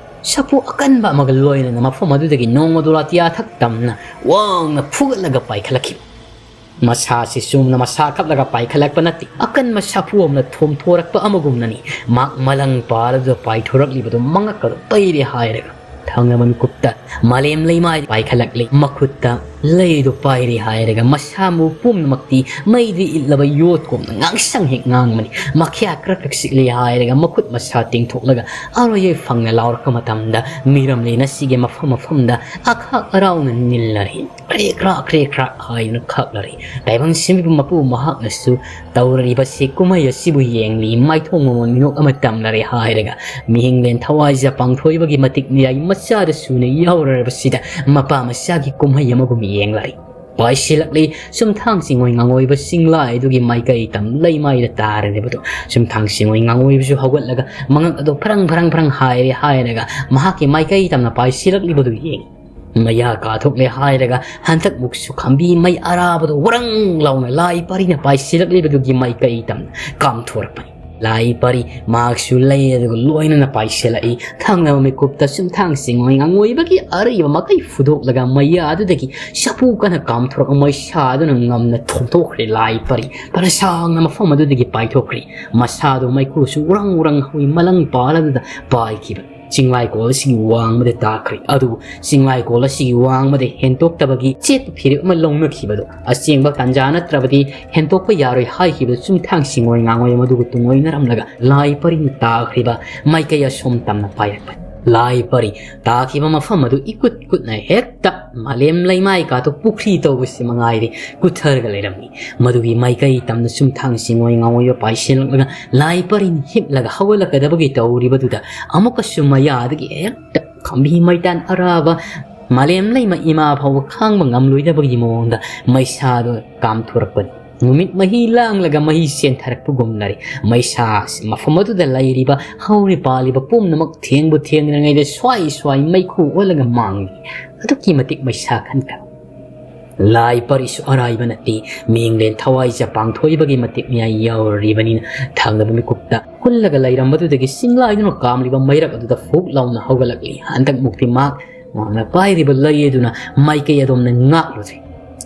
ꯁꯥꯐꯨ ꯑꯀꯟꯕ ꯑꯃꯒ ꯂꯣꯏꯅꯅ ꯃꯐꯝ ꯑꯗꯨꯗꯒꯤ ꯅꯣꯡꯃꯗꯣ ꯑꯇꯤꯌꯥ ꯊꯛ ꯇꯝꯅ ꯋꯥꯡꯅ ꯐꯨꯒꯠꯂꯒ ꯄꯥꯏꯈꯠꯂꯛꯈꯤ꯫ ꯃꯁꯥꯁꯤ ꯆꯨꯝꯅ ꯃꯁꯥ ꯀꯞꯂꯒ ꯄꯥꯏꯈꯠꯂꯛꯄ ꯅꯠꯇꯦ, ꯑꯀꯟꯕ ꯁꯥꯐꯨ ꯑꯃꯅ ꯊꯣꯝꯊꯣꯔꯛꯄ ꯑꯃꯒꯨꯝꯅꯅꯤ꯫ ꯃꯥꯛ ꯃꯂꯪ ꯄꯥꯔꯗꯨꯗ ꯄꯥꯏꯊꯣꯔꯛꯂꯤꯕꯗꯨ ꯃꯉꯛꯀꯗꯨ ꯄꯩꯔꯦ ꯍꯥꯏꯔꯒ ꯊꯪꯅꯕ ꯃꯤꯀꯨꯞꯇ ꯃꯥꯂꯦꯝ ꯂꯩꯃꯥꯏ ꯄꯥꯏꯈꯠꯂꯛꯂꯤ꯫ ꯃꯈꯨꯠꯇ ꯂꯩꯗꯨ ꯄꯥꯏꯔꯤ ꯍꯥꯏꯔꯒ ꯃꯁꯥ ꯃꯎ ꯄꯨꯝꯅꯃꯛꯇꯤ ꯃꯩꯗ ꯏꯠꯂꯕ ꯌꯣꯠꯀꯨꯝꯅ ꯉꯥꯡꯁꯪ ꯍꯦꯛ ꯉꯥꯡꯕꯅꯤ꯫ ꯃꯈ꯭ꯌꯥ ꯀ꯭ꯔꯛ ꯀ꯭ꯔꯛ ꯆꯤꯛꯂꯤ ꯍꯥꯏꯔꯒ ꯃꯈꯨꯠ ꯃꯁꯥ ꯇꯤꯡꯊꯣꯛꯂꯒ ꯑꯔꯣꯏ ꯐꯪꯅ ꯂꯥꯎꯔꯛꯄ ꯃꯇꯝꯗ ꯃꯤꯔꯝꯂꯦꯟ ꯑꯁꯤꯒꯤ ꯃꯐꯝ ꯃꯐꯝꯗ ꯑꯈꯥꯛ ꯑꯔꯥꯎꯅ ꯅꯤꯜꯂꯔꯤ꯫ ꯀ꯭ꯔꯦꯛ ꯀ꯭ꯔꯥꯛ ꯀ꯭ꯔꯦꯛ ꯀ꯭ꯔꯥꯛ ꯍꯥꯏꯗꯨꯅ ꯈꯥꯛꯂꯔꯤ꯫ ꯇꯥꯏꯕꯪ ꯁꯤꯟꯕꯤꯕ ꯃꯄꯨ ꯃꯍꯥꯛꯅꯁꯨ ꯇꯧꯔꯤꯕ ꯁꯤ ꯀꯨꯝꯍꯩ ꯑꯁꯤꯕꯨ ꯌꯦꯡꯂꯤ꯫ ꯃꯥꯏꯊꯣꯡ ꯃꯃꯣꯟ ꯃꯤꯅꯣꯛ ꯑꯃ ꯇꯝꯂꯔꯦ ꯍꯥꯏꯔꯒ ꯃꯤꯍꯤꯡꯂꯦꯟ ꯊꯋꯥꯏꯖ ꯄꯥꯡꯊꯣꯛꯏꯕꯒꯤ ꯃꯇꯤꯛ ꯃꯤꯔꯥꯏ ꯃꯆꯥꯗ ꯁꯨꯅ ꯌꯥꯎꯔꯔꯕꯁꯤꯗ ꯃꯄꯥ ꯃꯆꯥꯒꯤ ꯀꯨꯝꯍꯩ ꯑꯃꯒꯨꯝ ꯌꯦꯡꯂꯔꯤ꯫ ꯄꯥꯏꯁꯤꯜꯂꯛꯂꯤ ꯆꯨꯝꯊꯥꯡ ꯆꯤꯡꯉꯣꯏ ꯉꯥꯡꯉꯣꯏꯕ ꯆꯤꯡꯂꯥꯏ ꯑꯗꯨꯒꯤ ꯃꯥꯏꯀꯩ ꯇꯝ ꯂꯩꯃꯥꯏꯗ ꯇꯥꯔꯤꯕꯗꯨ꯫ ꯆꯨꯝꯊꯥꯡ ꯆꯤꯡꯉꯣꯏ ꯉꯥꯡꯉꯣꯏꯕꯁꯨ ꯍꯧꯒꯠꯂꯒ ꯃꯉꯛ ꯑꯗꯨ ꯐꯔꯪ ꯐꯔꯪ ꯐꯔꯪ ꯍꯥꯏꯔꯦ ꯍꯥꯏꯔꯒ ꯃꯍꯥꯛꯀꯤ ꯃꯥꯏꯀꯩ ꯇꯝꯅ ꯄꯥꯏꯁꯤꯜꯂꯛꯂꯤꯕꯗꯨ ꯌꯦꯡꯉꯤ꯫ ꯃꯌꯥ ꯀꯥꯊꯣꯛꯂꯦ ꯍꯥꯏꯔꯒ ꯍꯟꯗꯛꯃꯨꯛꯁꯨ ꯈꯝꯕꯤ ꯃꯩ ꯑꯔꯥꯕꯗꯨ ꯎꯔꯪ ꯂꯥꯎꯅ ꯂꯥꯏ ꯄꯔꯤꯅ ꯄꯥꯏꯁꯤꯜꯂꯛꯂꯤꯕꯗꯨꯒꯤ ꯃꯥꯏꯀꯩ ꯇꯝꯅ ꯀꯥꯝꯊꯣꯔꯛꯄꯅꯤ꯫ ꯂꯥꯏ ꯄꯔꯤ ꯃꯍꯥꯛꯁꯨ ꯂꯩ ꯑꯗꯨꯒ ꯂꯣꯏꯅꯅ ꯄꯥꯏꯁꯤꯜꯂꯛꯏ꯫ ꯊꯪꯅꯕ ꯃꯤꯀꯨꯞꯇ ꯆꯨꯝꯊꯥꯡ ꯆꯤꯡꯉꯣꯏ ꯉꯥꯡꯉꯣꯏꯕꯒꯤ ꯑꯔꯩꯕ ꯃꯈꯩ ꯐꯨꯗꯣꯛꯂꯒ ꯃꯩꯌꯥ ꯑꯗꯨꯗꯒꯤ ꯁꯥꯐꯨ ꯀꯟꯅ ꯀꯥꯝꯊꯣꯔꯛꯄ ꯃꯩꯁꯥ ꯑꯗꯨꯅ ꯉꯝꯅ ꯊꯣꯝꯊꯣꯛꯈ꯭ꯔꯦ꯫ ꯂꯥꯏ ꯄꯔꯤ ꯐꯅ ꯁꯥꯡꯅ ꯃꯐꯝ ꯑꯗꯨꯗꯒꯤ ꯄꯥꯏꯊꯣꯛꯈ꯭ꯔꯦ꯫ ꯃꯁꯥꯗꯨ ꯃꯩꯈꯨꯁꯨ ꯎꯔꯪ ꯎꯔꯪ ꯍꯧꯏ ꯃꯂꯪ ꯄꯥꯜ ꯑꯗꯨꯗ ꯄꯥꯏꯈꯤꯕ꯫ ꯆꯤꯡꯂꯥꯏꯀꯣꯜ ꯑꯁꯤꯒꯤ ꯋꯥꯡꯃꯗ ꯇꯥꯈ꯭ꯔꯦ꯫ ꯑꯗꯨꯕꯨ ꯆꯤꯡꯂꯥꯏꯀꯣꯜ ꯑꯁꯤꯒꯤ ꯋꯥꯡꯃꯗ ꯍꯦꯟꯇꯣꯛꯇꯕꯒꯤ ꯆꯦꯠꯄ ꯐꯤꯔꯦꯞ ꯑꯃ ꯂꯧꯅꯈꯤꯕꯗꯨ ꯑꯁꯦꯡꯕ ꯇꯥꯟꯖꯥ ꯅꯠꯇ꯭ꯔꯕꯗꯤ ꯍꯦꯟꯇꯣꯛꯄ ꯌꯥꯔꯣꯏ ꯍꯥꯏꯈꯤꯕꯗꯨ ꯆꯨꯝꯊꯥꯡ ꯆꯤꯡꯉꯣꯏ ꯉꯥꯡꯉꯣꯏ ꯃꯗꯨꯒ ꯇꯨꯡꯑꯣꯏꯅꯔꯝꯂꯒ ꯂꯥꯏ ꯄꯔꯤꯅ ꯇꯥꯈ꯭ꯔꯤꯕ ꯃꯥꯏꯀꯩ ꯑꯁꯣꯝ ꯇꯝꯅ ꯄꯥꯏꯔꯛꯄꯅꯤ꯫ ꯂꯥꯏ ꯄꯔꯤ ꯇꯥꯈꯤꯕ ꯃꯐꯝ ꯑꯗꯨ ꯏꯀꯨꯠ ꯀꯨꯠꯅ ꯍꯦꯛꯇ ꯃꯥꯂꯦꯝ ꯂꯩꯃꯥꯏ ꯀꯥꯗꯨ ꯄꯨꯈ꯭ꯔꯤ ꯇꯧꯕꯁꯤ ꯃꯉꯥꯏꯔꯦ ꯀꯨꯠꯊꯔꯒ ꯂꯩꯔꯝꯃꯤ꯫ ꯃꯗꯨꯒꯤ ꯃꯥꯏꯀꯩ ꯇꯝꯅ ꯆꯨꯝꯊꯥꯡ ꯆꯤꯡꯉꯣꯏ ꯉꯥꯉꯣꯏꯕ ꯄꯥꯏꯁꯤꯜꯂꯛꯂꯒ ꯂꯥꯏ ꯄꯔꯤꯅ ꯍꯤꯞꯂꯒ ꯍꯧꯒꯠꯂꯛꯀꯗꯕꯒꯤ ꯇꯧꯔꯤꯕꯗꯨꯗ ꯑꯃꯨꯛꯀꯁꯨ ꯃꯌꯥꯗꯒꯤ ꯍꯦꯛꯇ ꯈꯝꯕꯤ ꯃꯩꯇꯥꯟ ꯑꯔꯥꯕ ꯃꯥꯂꯦꯝ ꯂꯩꯃ ꯏꯃꯥ ꯐꯥꯎꯕ ꯈꯥꯡꯕ ꯉꯝꯂꯣꯏꯗꯕꯒꯤ ꯃꯑꯣꯡꯗ ꯃꯩꯁꯥꯗꯨ ꯀꯥꯝꯊꯣꯔꯛꯄꯅꯤ꯫ ꯅꯨꯃꯤꯠ ꯃꯍꯤ ꯂꯥꯡꯂꯒ ꯃꯍꯤ ꯆꯦꯟꯊꯔꯛꯄꯒꯨꯝꯅꯔꯦ꯫ ꯃꯩꯁꯥ ꯃꯐꯝ ꯑꯗꯨꯗ ꯂꯩꯔꯤꯕ ꯍꯧꯔꯤ ꯄꯥꯜꯂꯤꯕ ꯄꯨꯝꯅꯃꯛ ꯊꯦꯡꯕꯨ ꯊꯦꯡꯗ꯭ꯔꯤꯉꯩꯗ ꯁ꯭ꯋꯥꯏ ꯁ꯭ꯋꯥꯏ ꯃꯩꯈꯨ ꯑꯣꯜꯂꯒ ꯃꯥꯡꯂꯤ꯫ ꯑꯗꯨꯛꯀꯤ ꯃꯇꯤꯛ ꯃꯩꯁꯥ ꯀꯟꯈ꯭ꯔꯦ꯫ ꯂꯥꯏ ꯄꯔꯤꯁꯨ ꯑꯔꯥꯏꯕ ꯅꯠꯇꯦ꯫ ꯃꯤꯡꯂꯦꯟ ꯊꯋꯥꯏꯖ ꯄꯥꯡꯊꯣꯛꯏꯕꯒꯤ ꯃꯇꯤꯛ ꯃꯌꯥꯏ ꯌꯧꯔꯤꯕꯅꯤꯅ ꯊꯪꯅꯕ ꯃꯤꯀꯨꯞꯇ ꯀꯨꯜꯂꯒ ꯂꯩꯔꯝꯕꯗꯨꯗꯒꯤ ꯆꯤꯡꯂꯥꯏꯗꯨꯅ ꯀꯥꯝꯂꯤꯕ ꯃꯩꯔꯛ ꯑꯗꯨꯗ ꯐꯨꯛ ꯂꯥꯎꯅ ꯍꯧꯒꯠꯂꯛꯂꯤ꯫ ꯍꯟꯗꯛꯃꯨꯛꯇꯤ ꯃꯍꯥꯛ ꯃꯍꯥꯛꯅ ꯄꯥꯏꯔꯤꯕ ꯂꯩ ꯑꯗꯨꯅ ꯃꯥꯏꯀꯩ ꯑꯗꯣꯝꯅ ꯉꯥꯛꯂꯨꯔꯦ꯫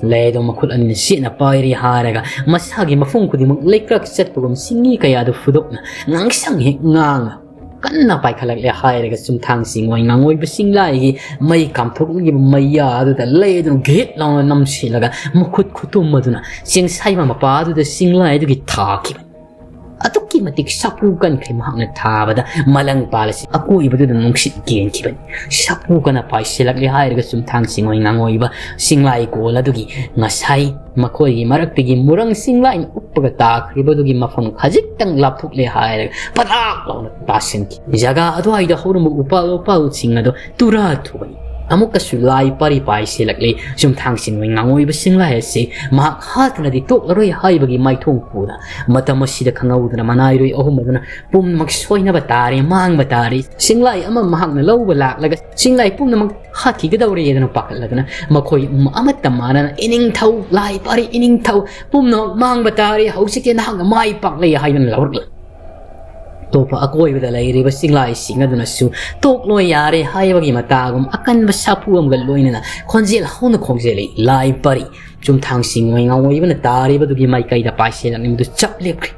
ꯂꯩ ꯑꯗꯨ ꯃꯈꯨꯠ ꯑꯅꯤꯅ ꯆꯦꯠꯅ ꯄꯥꯏꯔꯦ ꯍꯥꯏꯔꯒ ꯃꯁꯥꯒꯤ ꯃꯐꯝ ꯈꯨꯗꯤꯡꯃꯛ ꯂꯩꯀ꯭ꯔꯛ ꯆꯠꯄꯒꯨꯝ ꯆꯤꯡꯃꯤ ꯀꯌꯥꯗꯨ ꯐꯨꯗꯣꯛꯅ ꯉꯥꯡꯁꯪ ꯍꯦꯛ ꯉꯥꯡꯉ ꯀꯟꯅ ꯄꯥꯏꯈꯠꯂꯛꯂꯦ ꯍꯥꯏꯔꯒ ꯆꯨꯝꯊꯥꯡ ꯆꯤꯡꯉꯣꯏ ꯉꯥꯉꯣꯏꯕ ꯆꯤꯡꯂꯥꯏꯒꯤ ꯃꯩ ꯀꯥꯝꯊꯣꯛꯂꯤꯕ ꯃꯩꯌꯥ ꯑꯗꯨꯗ ꯂꯩ ꯑꯗꯨꯅ ꯘꯦꯠ ꯂꯥꯎꯅ ꯅꯝꯁꯤꯜꯂꯒ ꯃꯈꯨꯠ ꯈꯨꯇꯨꯝ ꯑꯗꯨꯅ ꯆꯦꯡꯁꯥꯏꯕ ꯃꯄꯥ ꯑꯗꯨꯗ ꯆꯤꯡꯂꯥꯏ ꯑꯗꯨꯒꯤ ꯊꯥꯈꯤꯕꯅꯤ꯫ ꯑꯗꯨꯛꯀꯤ ꯃꯇꯤꯛ ꯁꯥꯐꯨ ꯀꯟꯈ꯭ꯔꯦ꯫ ꯃꯍꯥꯛꯅ ꯊꯥꯕꯗ ꯃꯂꯪ ꯄꯥꯜꯂꯁꯤ ꯑꯀꯣꯏꯕꯗꯨꯗ ꯅꯨꯡꯁꯤꯠ ꯀꯦꯟꯈꯤꯕꯅꯤ꯫ ꯁꯥꯐꯨ ꯀꯟꯅ ꯄꯥꯏꯁꯤꯜꯂꯛꯂꯦ ꯍꯥꯏꯔꯒ ꯆꯨꯝꯊꯥꯡ ꯆꯤꯡꯉꯣꯏ ꯉꯥꯉꯣꯏꯕ ꯆꯤꯡꯂꯥꯏ ꯀꯣꯜ ꯑꯗꯨꯒꯤ ꯉꯁꯥꯏ ꯃꯈꯣꯏꯒꯤ ꯃꯔꯛꯇꯒꯤ ꯃꯨꯔꯪ ꯆꯤꯡꯂꯥꯏꯅ ꯎꯞꯄꯒ ꯇꯥꯈ꯭ꯔꯤꯕꯗꯨꯒꯤ ꯃꯐꯝ ꯈꯖꯤꯛꯇꯪ ꯂꯥꯞꯊꯣꯛꯂꯦ ꯍꯥꯏꯔꯒ ꯄꯗꯥꯛ ꯂꯥꯎꯅ ꯇꯥꯁꯤꯟꯈꯤ꯫ ꯖꯒꯥ ꯑꯗꯨꯋꯥꯏꯗ ꯍꯧꯔꯝꯕ ꯎꯄꯥꯜ ꯋꯥꯄꯥꯜꯁꯤꯡ ꯑꯗꯨ ꯇꯨꯔꯥ ꯊꯨꯕꯅꯤ꯫ ꯑꯃꯨꯛꯀꯁꯨ ꯂꯥꯏ ꯄꯔꯤ ꯄꯥꯏꯁꯤꯜꯂꯛꯂꯦ꯫ ꯆꯨꯝꯊꯥꯡ ꯆꯤꯡꯉꯣꯏ ꯉꯥꯉꯣꯏꯕ ꯆꯤꯡꯂꯥꯏ ꯑꯁꯤ ꯃꯍꯥꯛ ꯍꯥꯠꯇꯅꯗꯤ ꯇꯣꯛꯂꯔꯣꯏ ꯍꯥꯏꯕꯒꯤ ꯃꯥꯏꯊꯣꯡ ꯄꯨꯗ ꯃꯇꯝ ꯑꯁꯤꯗ ꯈꯪꯍꯧꯗꯅ ꯃꯅꯥꯏꯔꯣꯏ ꯑꯍꯨꯝ ꯑꯗꯨꯅ ꯄꯨꯝꯅꯃꯛ ꯁꯣꯏꯅꯕ ꯇꯥꯔꯦ, ꯃꯥꯡꯕ ꯇꯥꯔꯦ꯫ ꯆꯤꯡꯂꯥꯏ ꯑꯃ ꯃꯍꯥꯛꯅ ꯂꯧꯕ ꯂꯥꯛꯂꯒ ꯆꯤꯡꯂꯥꯏ ꯄꯨꯝꯅꯃꯛ ꯍꯥꯠꯈꯤꯒꯗꯧꯔꯦꯗꯅ ꯄꯥꯈꯠꯂꯗꯅ ꯃꯈꯣꯏ ꯑꯃꯠꯇ ꯃꯥꯟꯅꯅ, "ꯏꯅꯤꯡꯊꯧ, ꯂꯥꯏ ꯄꯔꯤ ꯏꯅꯤꯡꯊꯧ, ꯄꯨꯝꯅꯃꯛ ꯃꯥꯡꯕ ꯇꯥꯔꯦ, ꯍꯧꯖꯤꯛꯇꯤ ꯅꯍꯥꯛꯅ ꯃꯥꯏ ꯄꯥꯛꯂꯦ" ꯍꯥꯏꯗꯨꯅ ꯂꯧꯔꯛꯂꯦ꯫ ꯑꯇꯣꯞꯄ ꯑꯀꯣꯏꯕꯗ ꯂꯩꯔꯤꯕ ꯆꯤꯡꯂꯥꯏꯁꯤꯡ ꯑꯗꯨꯅꯁꯨ "ꯇꯣꯛꯂꯣ ꯌꯥꯔꯦ" ꯍꯥꯏꯕꯒꯤ ꯃꯇꯥꯒꯨꯝ ꯑꯀꯟꯕ ꯁꯥꯐꯨ ꯑꯃꯒ ꯂꯣꯏꯅꯅ ꯈꯣꯟꯖꯦꯜ ꯍꯧꯅ ꯈꯣꯡꯖꯦꯜꯂꯤ꯫ ꯂꯥꯏ ꯄꯔꯤ ꯆꯨꯝꯊꯥꯡ ꯆꯤꯡꯉꯣꯏ ꯉꯥꯉꯣꯏꯕꯅ ꯇꯥꯔꯤꯕꯗꯨꯒꯤ ꯃꯥꯏꯀꯩꯗ ꯄꯥꯏꯁꯤꯜꯂꯛꯂꯤꯕꯗꯨ ꯆꯞ ꯂꯦꯞꯈ꯭ꯔꯦ꯫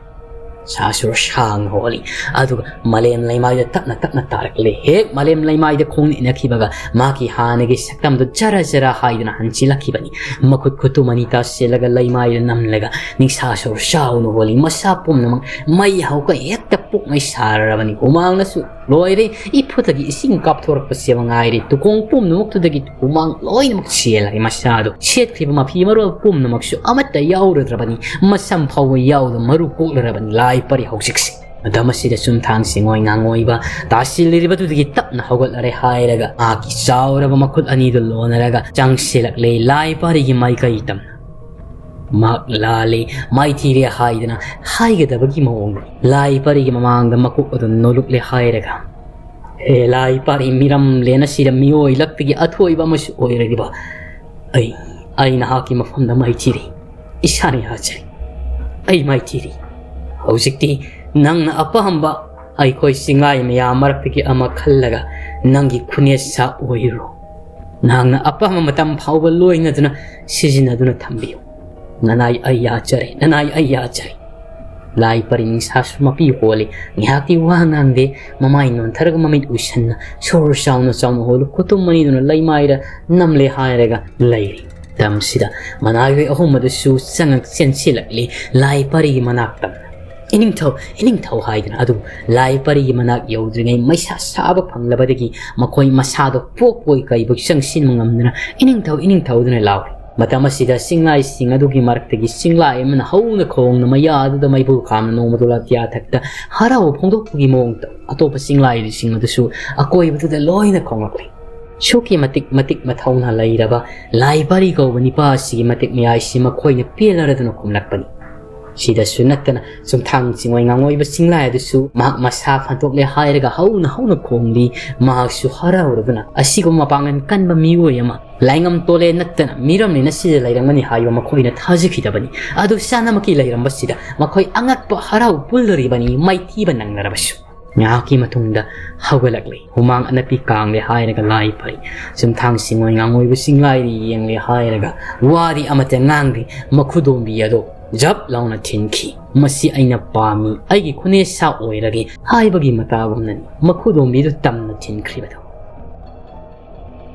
ꯁꯥꯁꯨꯔ ꯁꯥꯡꯅ ꯍꯣꯜꯂꯤ꯫ ꯑꯗꯨꯒ ꯃꯥꯂꯦꯝ ꯂꯩꯃꯥꯏꯗ ꯇꯞꯅ ꯇꯞꯅ ꯇꯥꯔꯛꯂꯦ꯫ ꯍꯦꯛ ꯃꯥꯂꯦꯝ ꯂꯩꯃꯥꯏꯗ ꯈꯣꯡ ꯅꯦꯠꯅꯈꯤꯕꯒ ꯃꯥꯒꯤ ꯍꯥꯟꯅꯒꯤ ꯁꯛꯇꯝꯗꯣ ꯖꯔ ꯖꯔ ꯍꯥꯏꯗꯅ ꯍꯟꯖꯤꯜꯂꯛꯈꯤꯕꯅꯤ꯫ ꯃꯈꯨꯠ ꯈꯨꯠꯇꯨ ꯃꯅꯤ ꯇꯥꯁꯤꯜꯂꯒ ꯂꯩꯃꯥꯏꯗ ꯅꯝꯂꯒ ꯅꯤꯡꯁꯥꯁꯨꯔ ꯆꯥꯎꯅ ꯍꯣꯜꯂꯤ꯫ ꯃꯁꯥ ꯄꯨꯝꯅꯃꯛ ꯃꯩ ꯍꯧꯒꯩ ꯍꯦꯛꯇ ꯄꯣꯛꯃꯩ ꯁꯥꯔꯔꯕꯅꯤ꯫ ꯍꯨꯃꯥꯡꯅꯁꯨ ꯂꯣꯏꯔꯦ꯫ ꯏꯐꯨꯠꯇꯒꯤ ꯏꯁꯤꯡ ꯀꯥꯞꯊꯣꯔꯛꯄꯁꯦ ꯃꯉꯥꯏꯔꯦ꯫ ꯇꯨꯈꯣꯡ ꯄꯨꯝꯅꯃꯛꯇꯨꯗꯒꯤ ꯍꯨꯃꯥꯡ ꯂꯣꯏꯅꯃꯛ ꯆꯦꯜꯂꯔꯦ꯫ ꯃꯁꯥꯗꯣ ꯁꯦꯠꯈ꯭ꯔꯤꯕ ꯃꯐꯤ ꯃꯔꯣꯜ ꯄꯨꯝꯅꯃꯛꯁꯨ ꯑꯃꯠꯇ ꯌꯥꯎꯔꯗ꯭ꯔꯕꯅꯤ꯫ ꯃꯁꯝ ꯐꯥꯎꯕ ꯌꯥꯎꯗ ꯃꯔꯨ ꯀꯣꯛꯂꯔꯕꯅꯤ ꯂꯥꯏ ꯄꯔꯤ ꯍꯧꯖꯤꯛꯁꯦ꯫ ꯃꯇꯝ ꯑꯁꯤꯗ ꯆꯨꯝꯊꯥꯡ ꯁꯤꯡꯉꯣꯏ ꯉꯥꯡꯉꯣꯏꯕ ꯇꯥꯁꯤꯜꯂꯤꯕꯗꯨꯗꯒꯤ ꯇꯞꯅ ꯍꯧꯒꯠꯂꯔꯦ ꯍꯥꯏꯔꯒ ꯃꯍꯥꯛꯀꯤ ꯆꯥꯎꯔꯕ ꯃꯈꯨꯠ ꯑꯅꯤꯗꯨ ꯂꯣꯟꯅꯔꯒ ꯆꯪꯁꯤꯜꯂꯛꯂꯦ ꯂꯥꯏ ꯄꯔꯤꯒꯤ ꯃꯥꯏꯀꯩ ꯇꯝꯅ꯫ ꯃꯍꯥꯛ ꯂꯥꯜꯂꯦ, ꯃꯥꯏꯊꯤꯔꯦ ꯍꯥꯏꯗꯅ ꯍꯥꯏꯒꯗꯕꯒꯤ ꯃꯑꯣꯡꯗ ꯂꯥꯏ ꯄꯔꯤꯒꯤ ꯃꯃꯥꯡꯗ ꯃꯀꯣꯛ ꯑꯗꯨ ꯅꯣꯜꯂꯨꯛꯂꯦ ꯍꯥꯏꯔꯒ, "ꯍꯦ ꯂꯥꯏ ꯄꯔꯤ, ꯃꯤꯔꯝꯂꯦꯟ ꯑꯁꯤꯗ ꯃꯤꯑꯣꯏ ꯂꯛꯇꯒꯤ ꯑꯊꯣꯏꯕ ꯑꯃꯁꯨ ꯑꯣꯏꯔꯛꯂꯤꯕ ꯑꯩ, ꯑꯩ ꯅꯍꯥꯛꯀꯤ ꯃꯐꯝꯗ ꯃꯥꯏꯊꯤꯔꯤ꯫ ꯏꯁꯥꯅ ꯌꯥꯖꯔꯤ꯫ ꯑꯩ ꯃꯥꯏꯊꯤꯔꯤ꯫ ꯍꯧꯖꯤꯛꯇꯤ ꯅꯪꯅ ꯑꯄꯥꯝꯕ ꯑꯩꯈꯣꯏ ꯆꯤꯡꯂꯥꯏ ꯃꯌꯥꯝ ꯃꯔꯛꯇꯒꯤ ꯑꯃ ꯈꯜꯂꯒ ꯅꯪꯒꯤ ꯈꯨꯅꯦꯁꯥ ꯑꯣꯏꯔꯣ꯫ ꯅꯍꯥꯛꯅ ꯑꯄꯥꯝꯕ ꯃꯇꯝ ꯐꯥꯎꯕ ꯂꯣꯏꯅꯗꯨꯅ ꯁꯤꯖꯤꯟꯅꯗꯨꯅ ꯊꯝꯕꯤꯌꯨ꯫ ꯅꯅꯥꯏ ꯑꯩ ꯌꯥꯖꯔꯦ, ꯅꯅꯥꯏ ꯑꯩ ꯌꯥꯖꯔꯦ"꯫ ꯂꯥꯏ ꯄꯔꯤ ꯅꯤꯡꯁꯥꯁꯨ ꯃꯄꯤ ꯍꯣꯜꯂꯤ꯫ ꯉꯥꯏꯍꯥꯛꯇꯤ ꯋꯥ ꯉꯥꯡꯗꯦ꯫ ꯃꯃꯥꯏ ꯅꯣꯟꯊꯔꯒ ꯃꯃꯤꯠ ꯎꯏꯁꯟꯅ ꯁꯣꯔ ꯆꯥꯎꯅ ꯆꯥꯎꯅ ꯍꯣꯜꯂꯨ ꯈꯨꯇꯨꯝ ꯑꯅꯤꯗꯨꯅ ꯂꯩꯃꯥꯏꯗ ꯅꯝꯂꯦ ꯍꯥꯏꯔꯒ ꯂꯩꯔꯤ꯫ ꯃꯇꯝꯁꯤꯗ ꯃꯅꯥꯏꯍꯣꯏ ꯑꯍꯨꯝ ꯑꯗꯨꯁꯨ ꯆꯪꯉꯛ ꯆꯦꯟꯁꯤꯜꯂꯛꯂꯤ ꯂꯥꯏ ꯄꯔꯤꯒꯤ ꯃꯅꯥꯛꯇ꯫ "ꯏꯅꯤꯡꯊꯧ, ꯏꯅꯤꯡꯊꯧ" ꯍꯥꯏꯗꯨꯅ꯫ ꯑꯗꯨꯕꯨ ꯂꯥꯏ ꯄꯔꯤꯒꯤ ꯃꯅꯥꯛ ꯌꯧꯗ꯭ꯔꯤꯉꯩ ꯃꯩꯁꯥ ꯁꯥꯕ ꯐꯪꯂꯕꯗꯒꯤ ꯃꯈꯣꯏ ꯃꯁꯥꯗꯣ ꯄꯣꯛꯄꯣꯏ ꯀꯩꯕꯣꯏ ꯆꯪꯁꯤꯟꯕ ꯉꯝꯗꯅ "ꯏꯅꯤꯡꯊꯧ, ꯏꯅꯤꯡꯊꯧ" ꯑꯗꯨꯅ ꯂꯥꯎꯔꯤ꯫ ꯃꯇꯝ ꯑꯁꯤꯗ ꯆꯤꯡꯂꯥꯏꯁꯤꯡ ꯑꯗꯨꯒꯤ ꯃꯔꯛꯇꯒꯤ ꯆꯤꯡꯂꯥꯏ ꯑꯃꯅ ꯍꯧꯅ ꯈꯣꯡꯅ ꯃꯌꯥ ꯑꯗꯨꯗ ꯃꯩꯕꯨꯜ ꯈꯥꯝꯅ ꯅꯣꯡꯃꯗꯣ ꯂꯥꯛꯇꯤꯌꯥ ꯊꯛꯇ ꯍꯔꯥꯎꯕ ꯐꯣꯡꯗꯣꯛꯄꯒꯤ ꯃꯑꯣꯡꯗ ꯑꯇꯣꯞꯄ ꯆꯤꯡꯂꯥꯏꯁꯤꯡ ꯑꯗꯨꯁꯨ ꯑꯀꯣꯏꯕꯗꯨꯗ ꯂꯣꯏꯅ ꯈꯣꯡꯂꯛꯂꯤ꯫ ꯁꯨꯛꯀꯤ ꯃꯇꯤꯛ ꯃꯇꯤꯛ ꯃꯊꯧꯅꯥ ꯂꯩꯔꯕ ꯂꯥꯏ ꯄꯔꯤ ꯀꯧꯕ ꯅꯤꯄꯥ ꯑꯁꯤꯒꯤ ꯃꯇꯤꯛ ꯃꯌꯥꯏꯁꯤ ꯃꯈꯣꯏꯅ ꯄꯦꯜꯂꯔꯗꯨꯅ ꯈꯨꯝꯂꯛꯄꯅꯤ꯫ ꯁꯤꯗꯁꯨ ꯅꯠꯇꯅ ꯆꯨꯝꯊꯥꯡ ꯆꯤꯡꯉꯣꯏ ꯉꯥꯉꯣꯏꯕ ꯆꯤꯡꯂꯥꯏ ꯑꯗꯨꯁꯨ ꯃꯍꯥꯛ ꯃꯁꯥ ꯐꯟꯗꯣꯛꯂꯦ ꯍꯥꯏꯔꯒ ꯍꯧꯅ ꯍꯧꯅ ꯈꯣꯡꯂꯤ꯫ ꯃꯍꯥꯛꯁꯨ ꯍꯔꯥꯎꯔꯗꯨꯅ ꯑꯁꯤꯒꯨꯝꯕ ꯃꯄꯥꯡꯒꯜ ꯀꯟꯕ ꯃꯤꯑꯣꯏ ꯑꯃ ꯂꯥꯏꯉꯝ ꯇꯣꯂꯦ ꯅꯠꯇꯅ ꯃꯤꯔꯝꯂꯦꯟ ꯑꯁꯤꯗ ꯂꯩꯔꯝꯒꯅꯤ ꯍꯥꯏꯕ ꯃꯈꯣꯏꯅ ꯊꯥꯖꯈꯤꯗꯕꯅꯤ꯫ ꯑꯗꯨ ꯆꯥꯅꯃꯛꯀꯤ ꯂꯩꯔꯝꯕꯁꯤꯗ ꯃꯈꯣꯏ ꯑꯉꯛꯄ ꯍꯔꯥꯎ ꯄꯨꯜꯂꯨꯔꯤꯕꯅꯤ ꯃꯥꯏꯊꯤꯕ ꯅꯪꯅꯔꯕꯁꯨ꯫ ꯉꯥꯏꯍꯥꯛꯀꯤ ꯃꯇꯨꯡꯗ ꯍꯧꯒꯠꯂꯛꯂꯤ꯫ ꯍꯨꯃꯥꯡ ꯑꯅꯞꯄꯤ ꯀꯥꯡꯂꯦ ꯍꯥꯏꯔꯒ ꯂꯥꯏ ꯄꯔꯤ꯫ ꯆꯨꯝꯊꯥꯡ ꯁꯤꯡꯉꯣꯏ ꯉꯥꯉꯣꯏꯕ ꯆꯤꯡꯂꯥꯏꯗ ꯌꯦꯡꯂꯦ ꯍꯥꯏꯔꯒ ꯋꯥꯗꯤ ꯑꯃꯠꯇ ꯉꯥꯡꯗꯦ꯫ ꯃꯈꯨꯗꯣꯝꯕꯤ ꯑꯗꯣ ꯖꯞ ꯂꯥꯎꯅ ꯊꯤꯟꯈꯤ꯫ "ꯃꯁꯤ ꯑꯩꯅ ꯄꯥꯝꯃꯤ, ꯑꯩꯒꯤ ꯈꯨꯅꯦꯁꯥ ꯑꯣꯏꯔꯒꯦ" ꯍꯥꯏꯕꯒꯤ ꯃꯇꯥꯒꯨꯝꯅꯅꯤ ꯃꯈꯨꯗꯣꯝꯕꯤꯗꯨ ꯇꯝꯅ ꯊꯤꯟꯈ꯭ꯔꯤꯕꯗꯨ꯫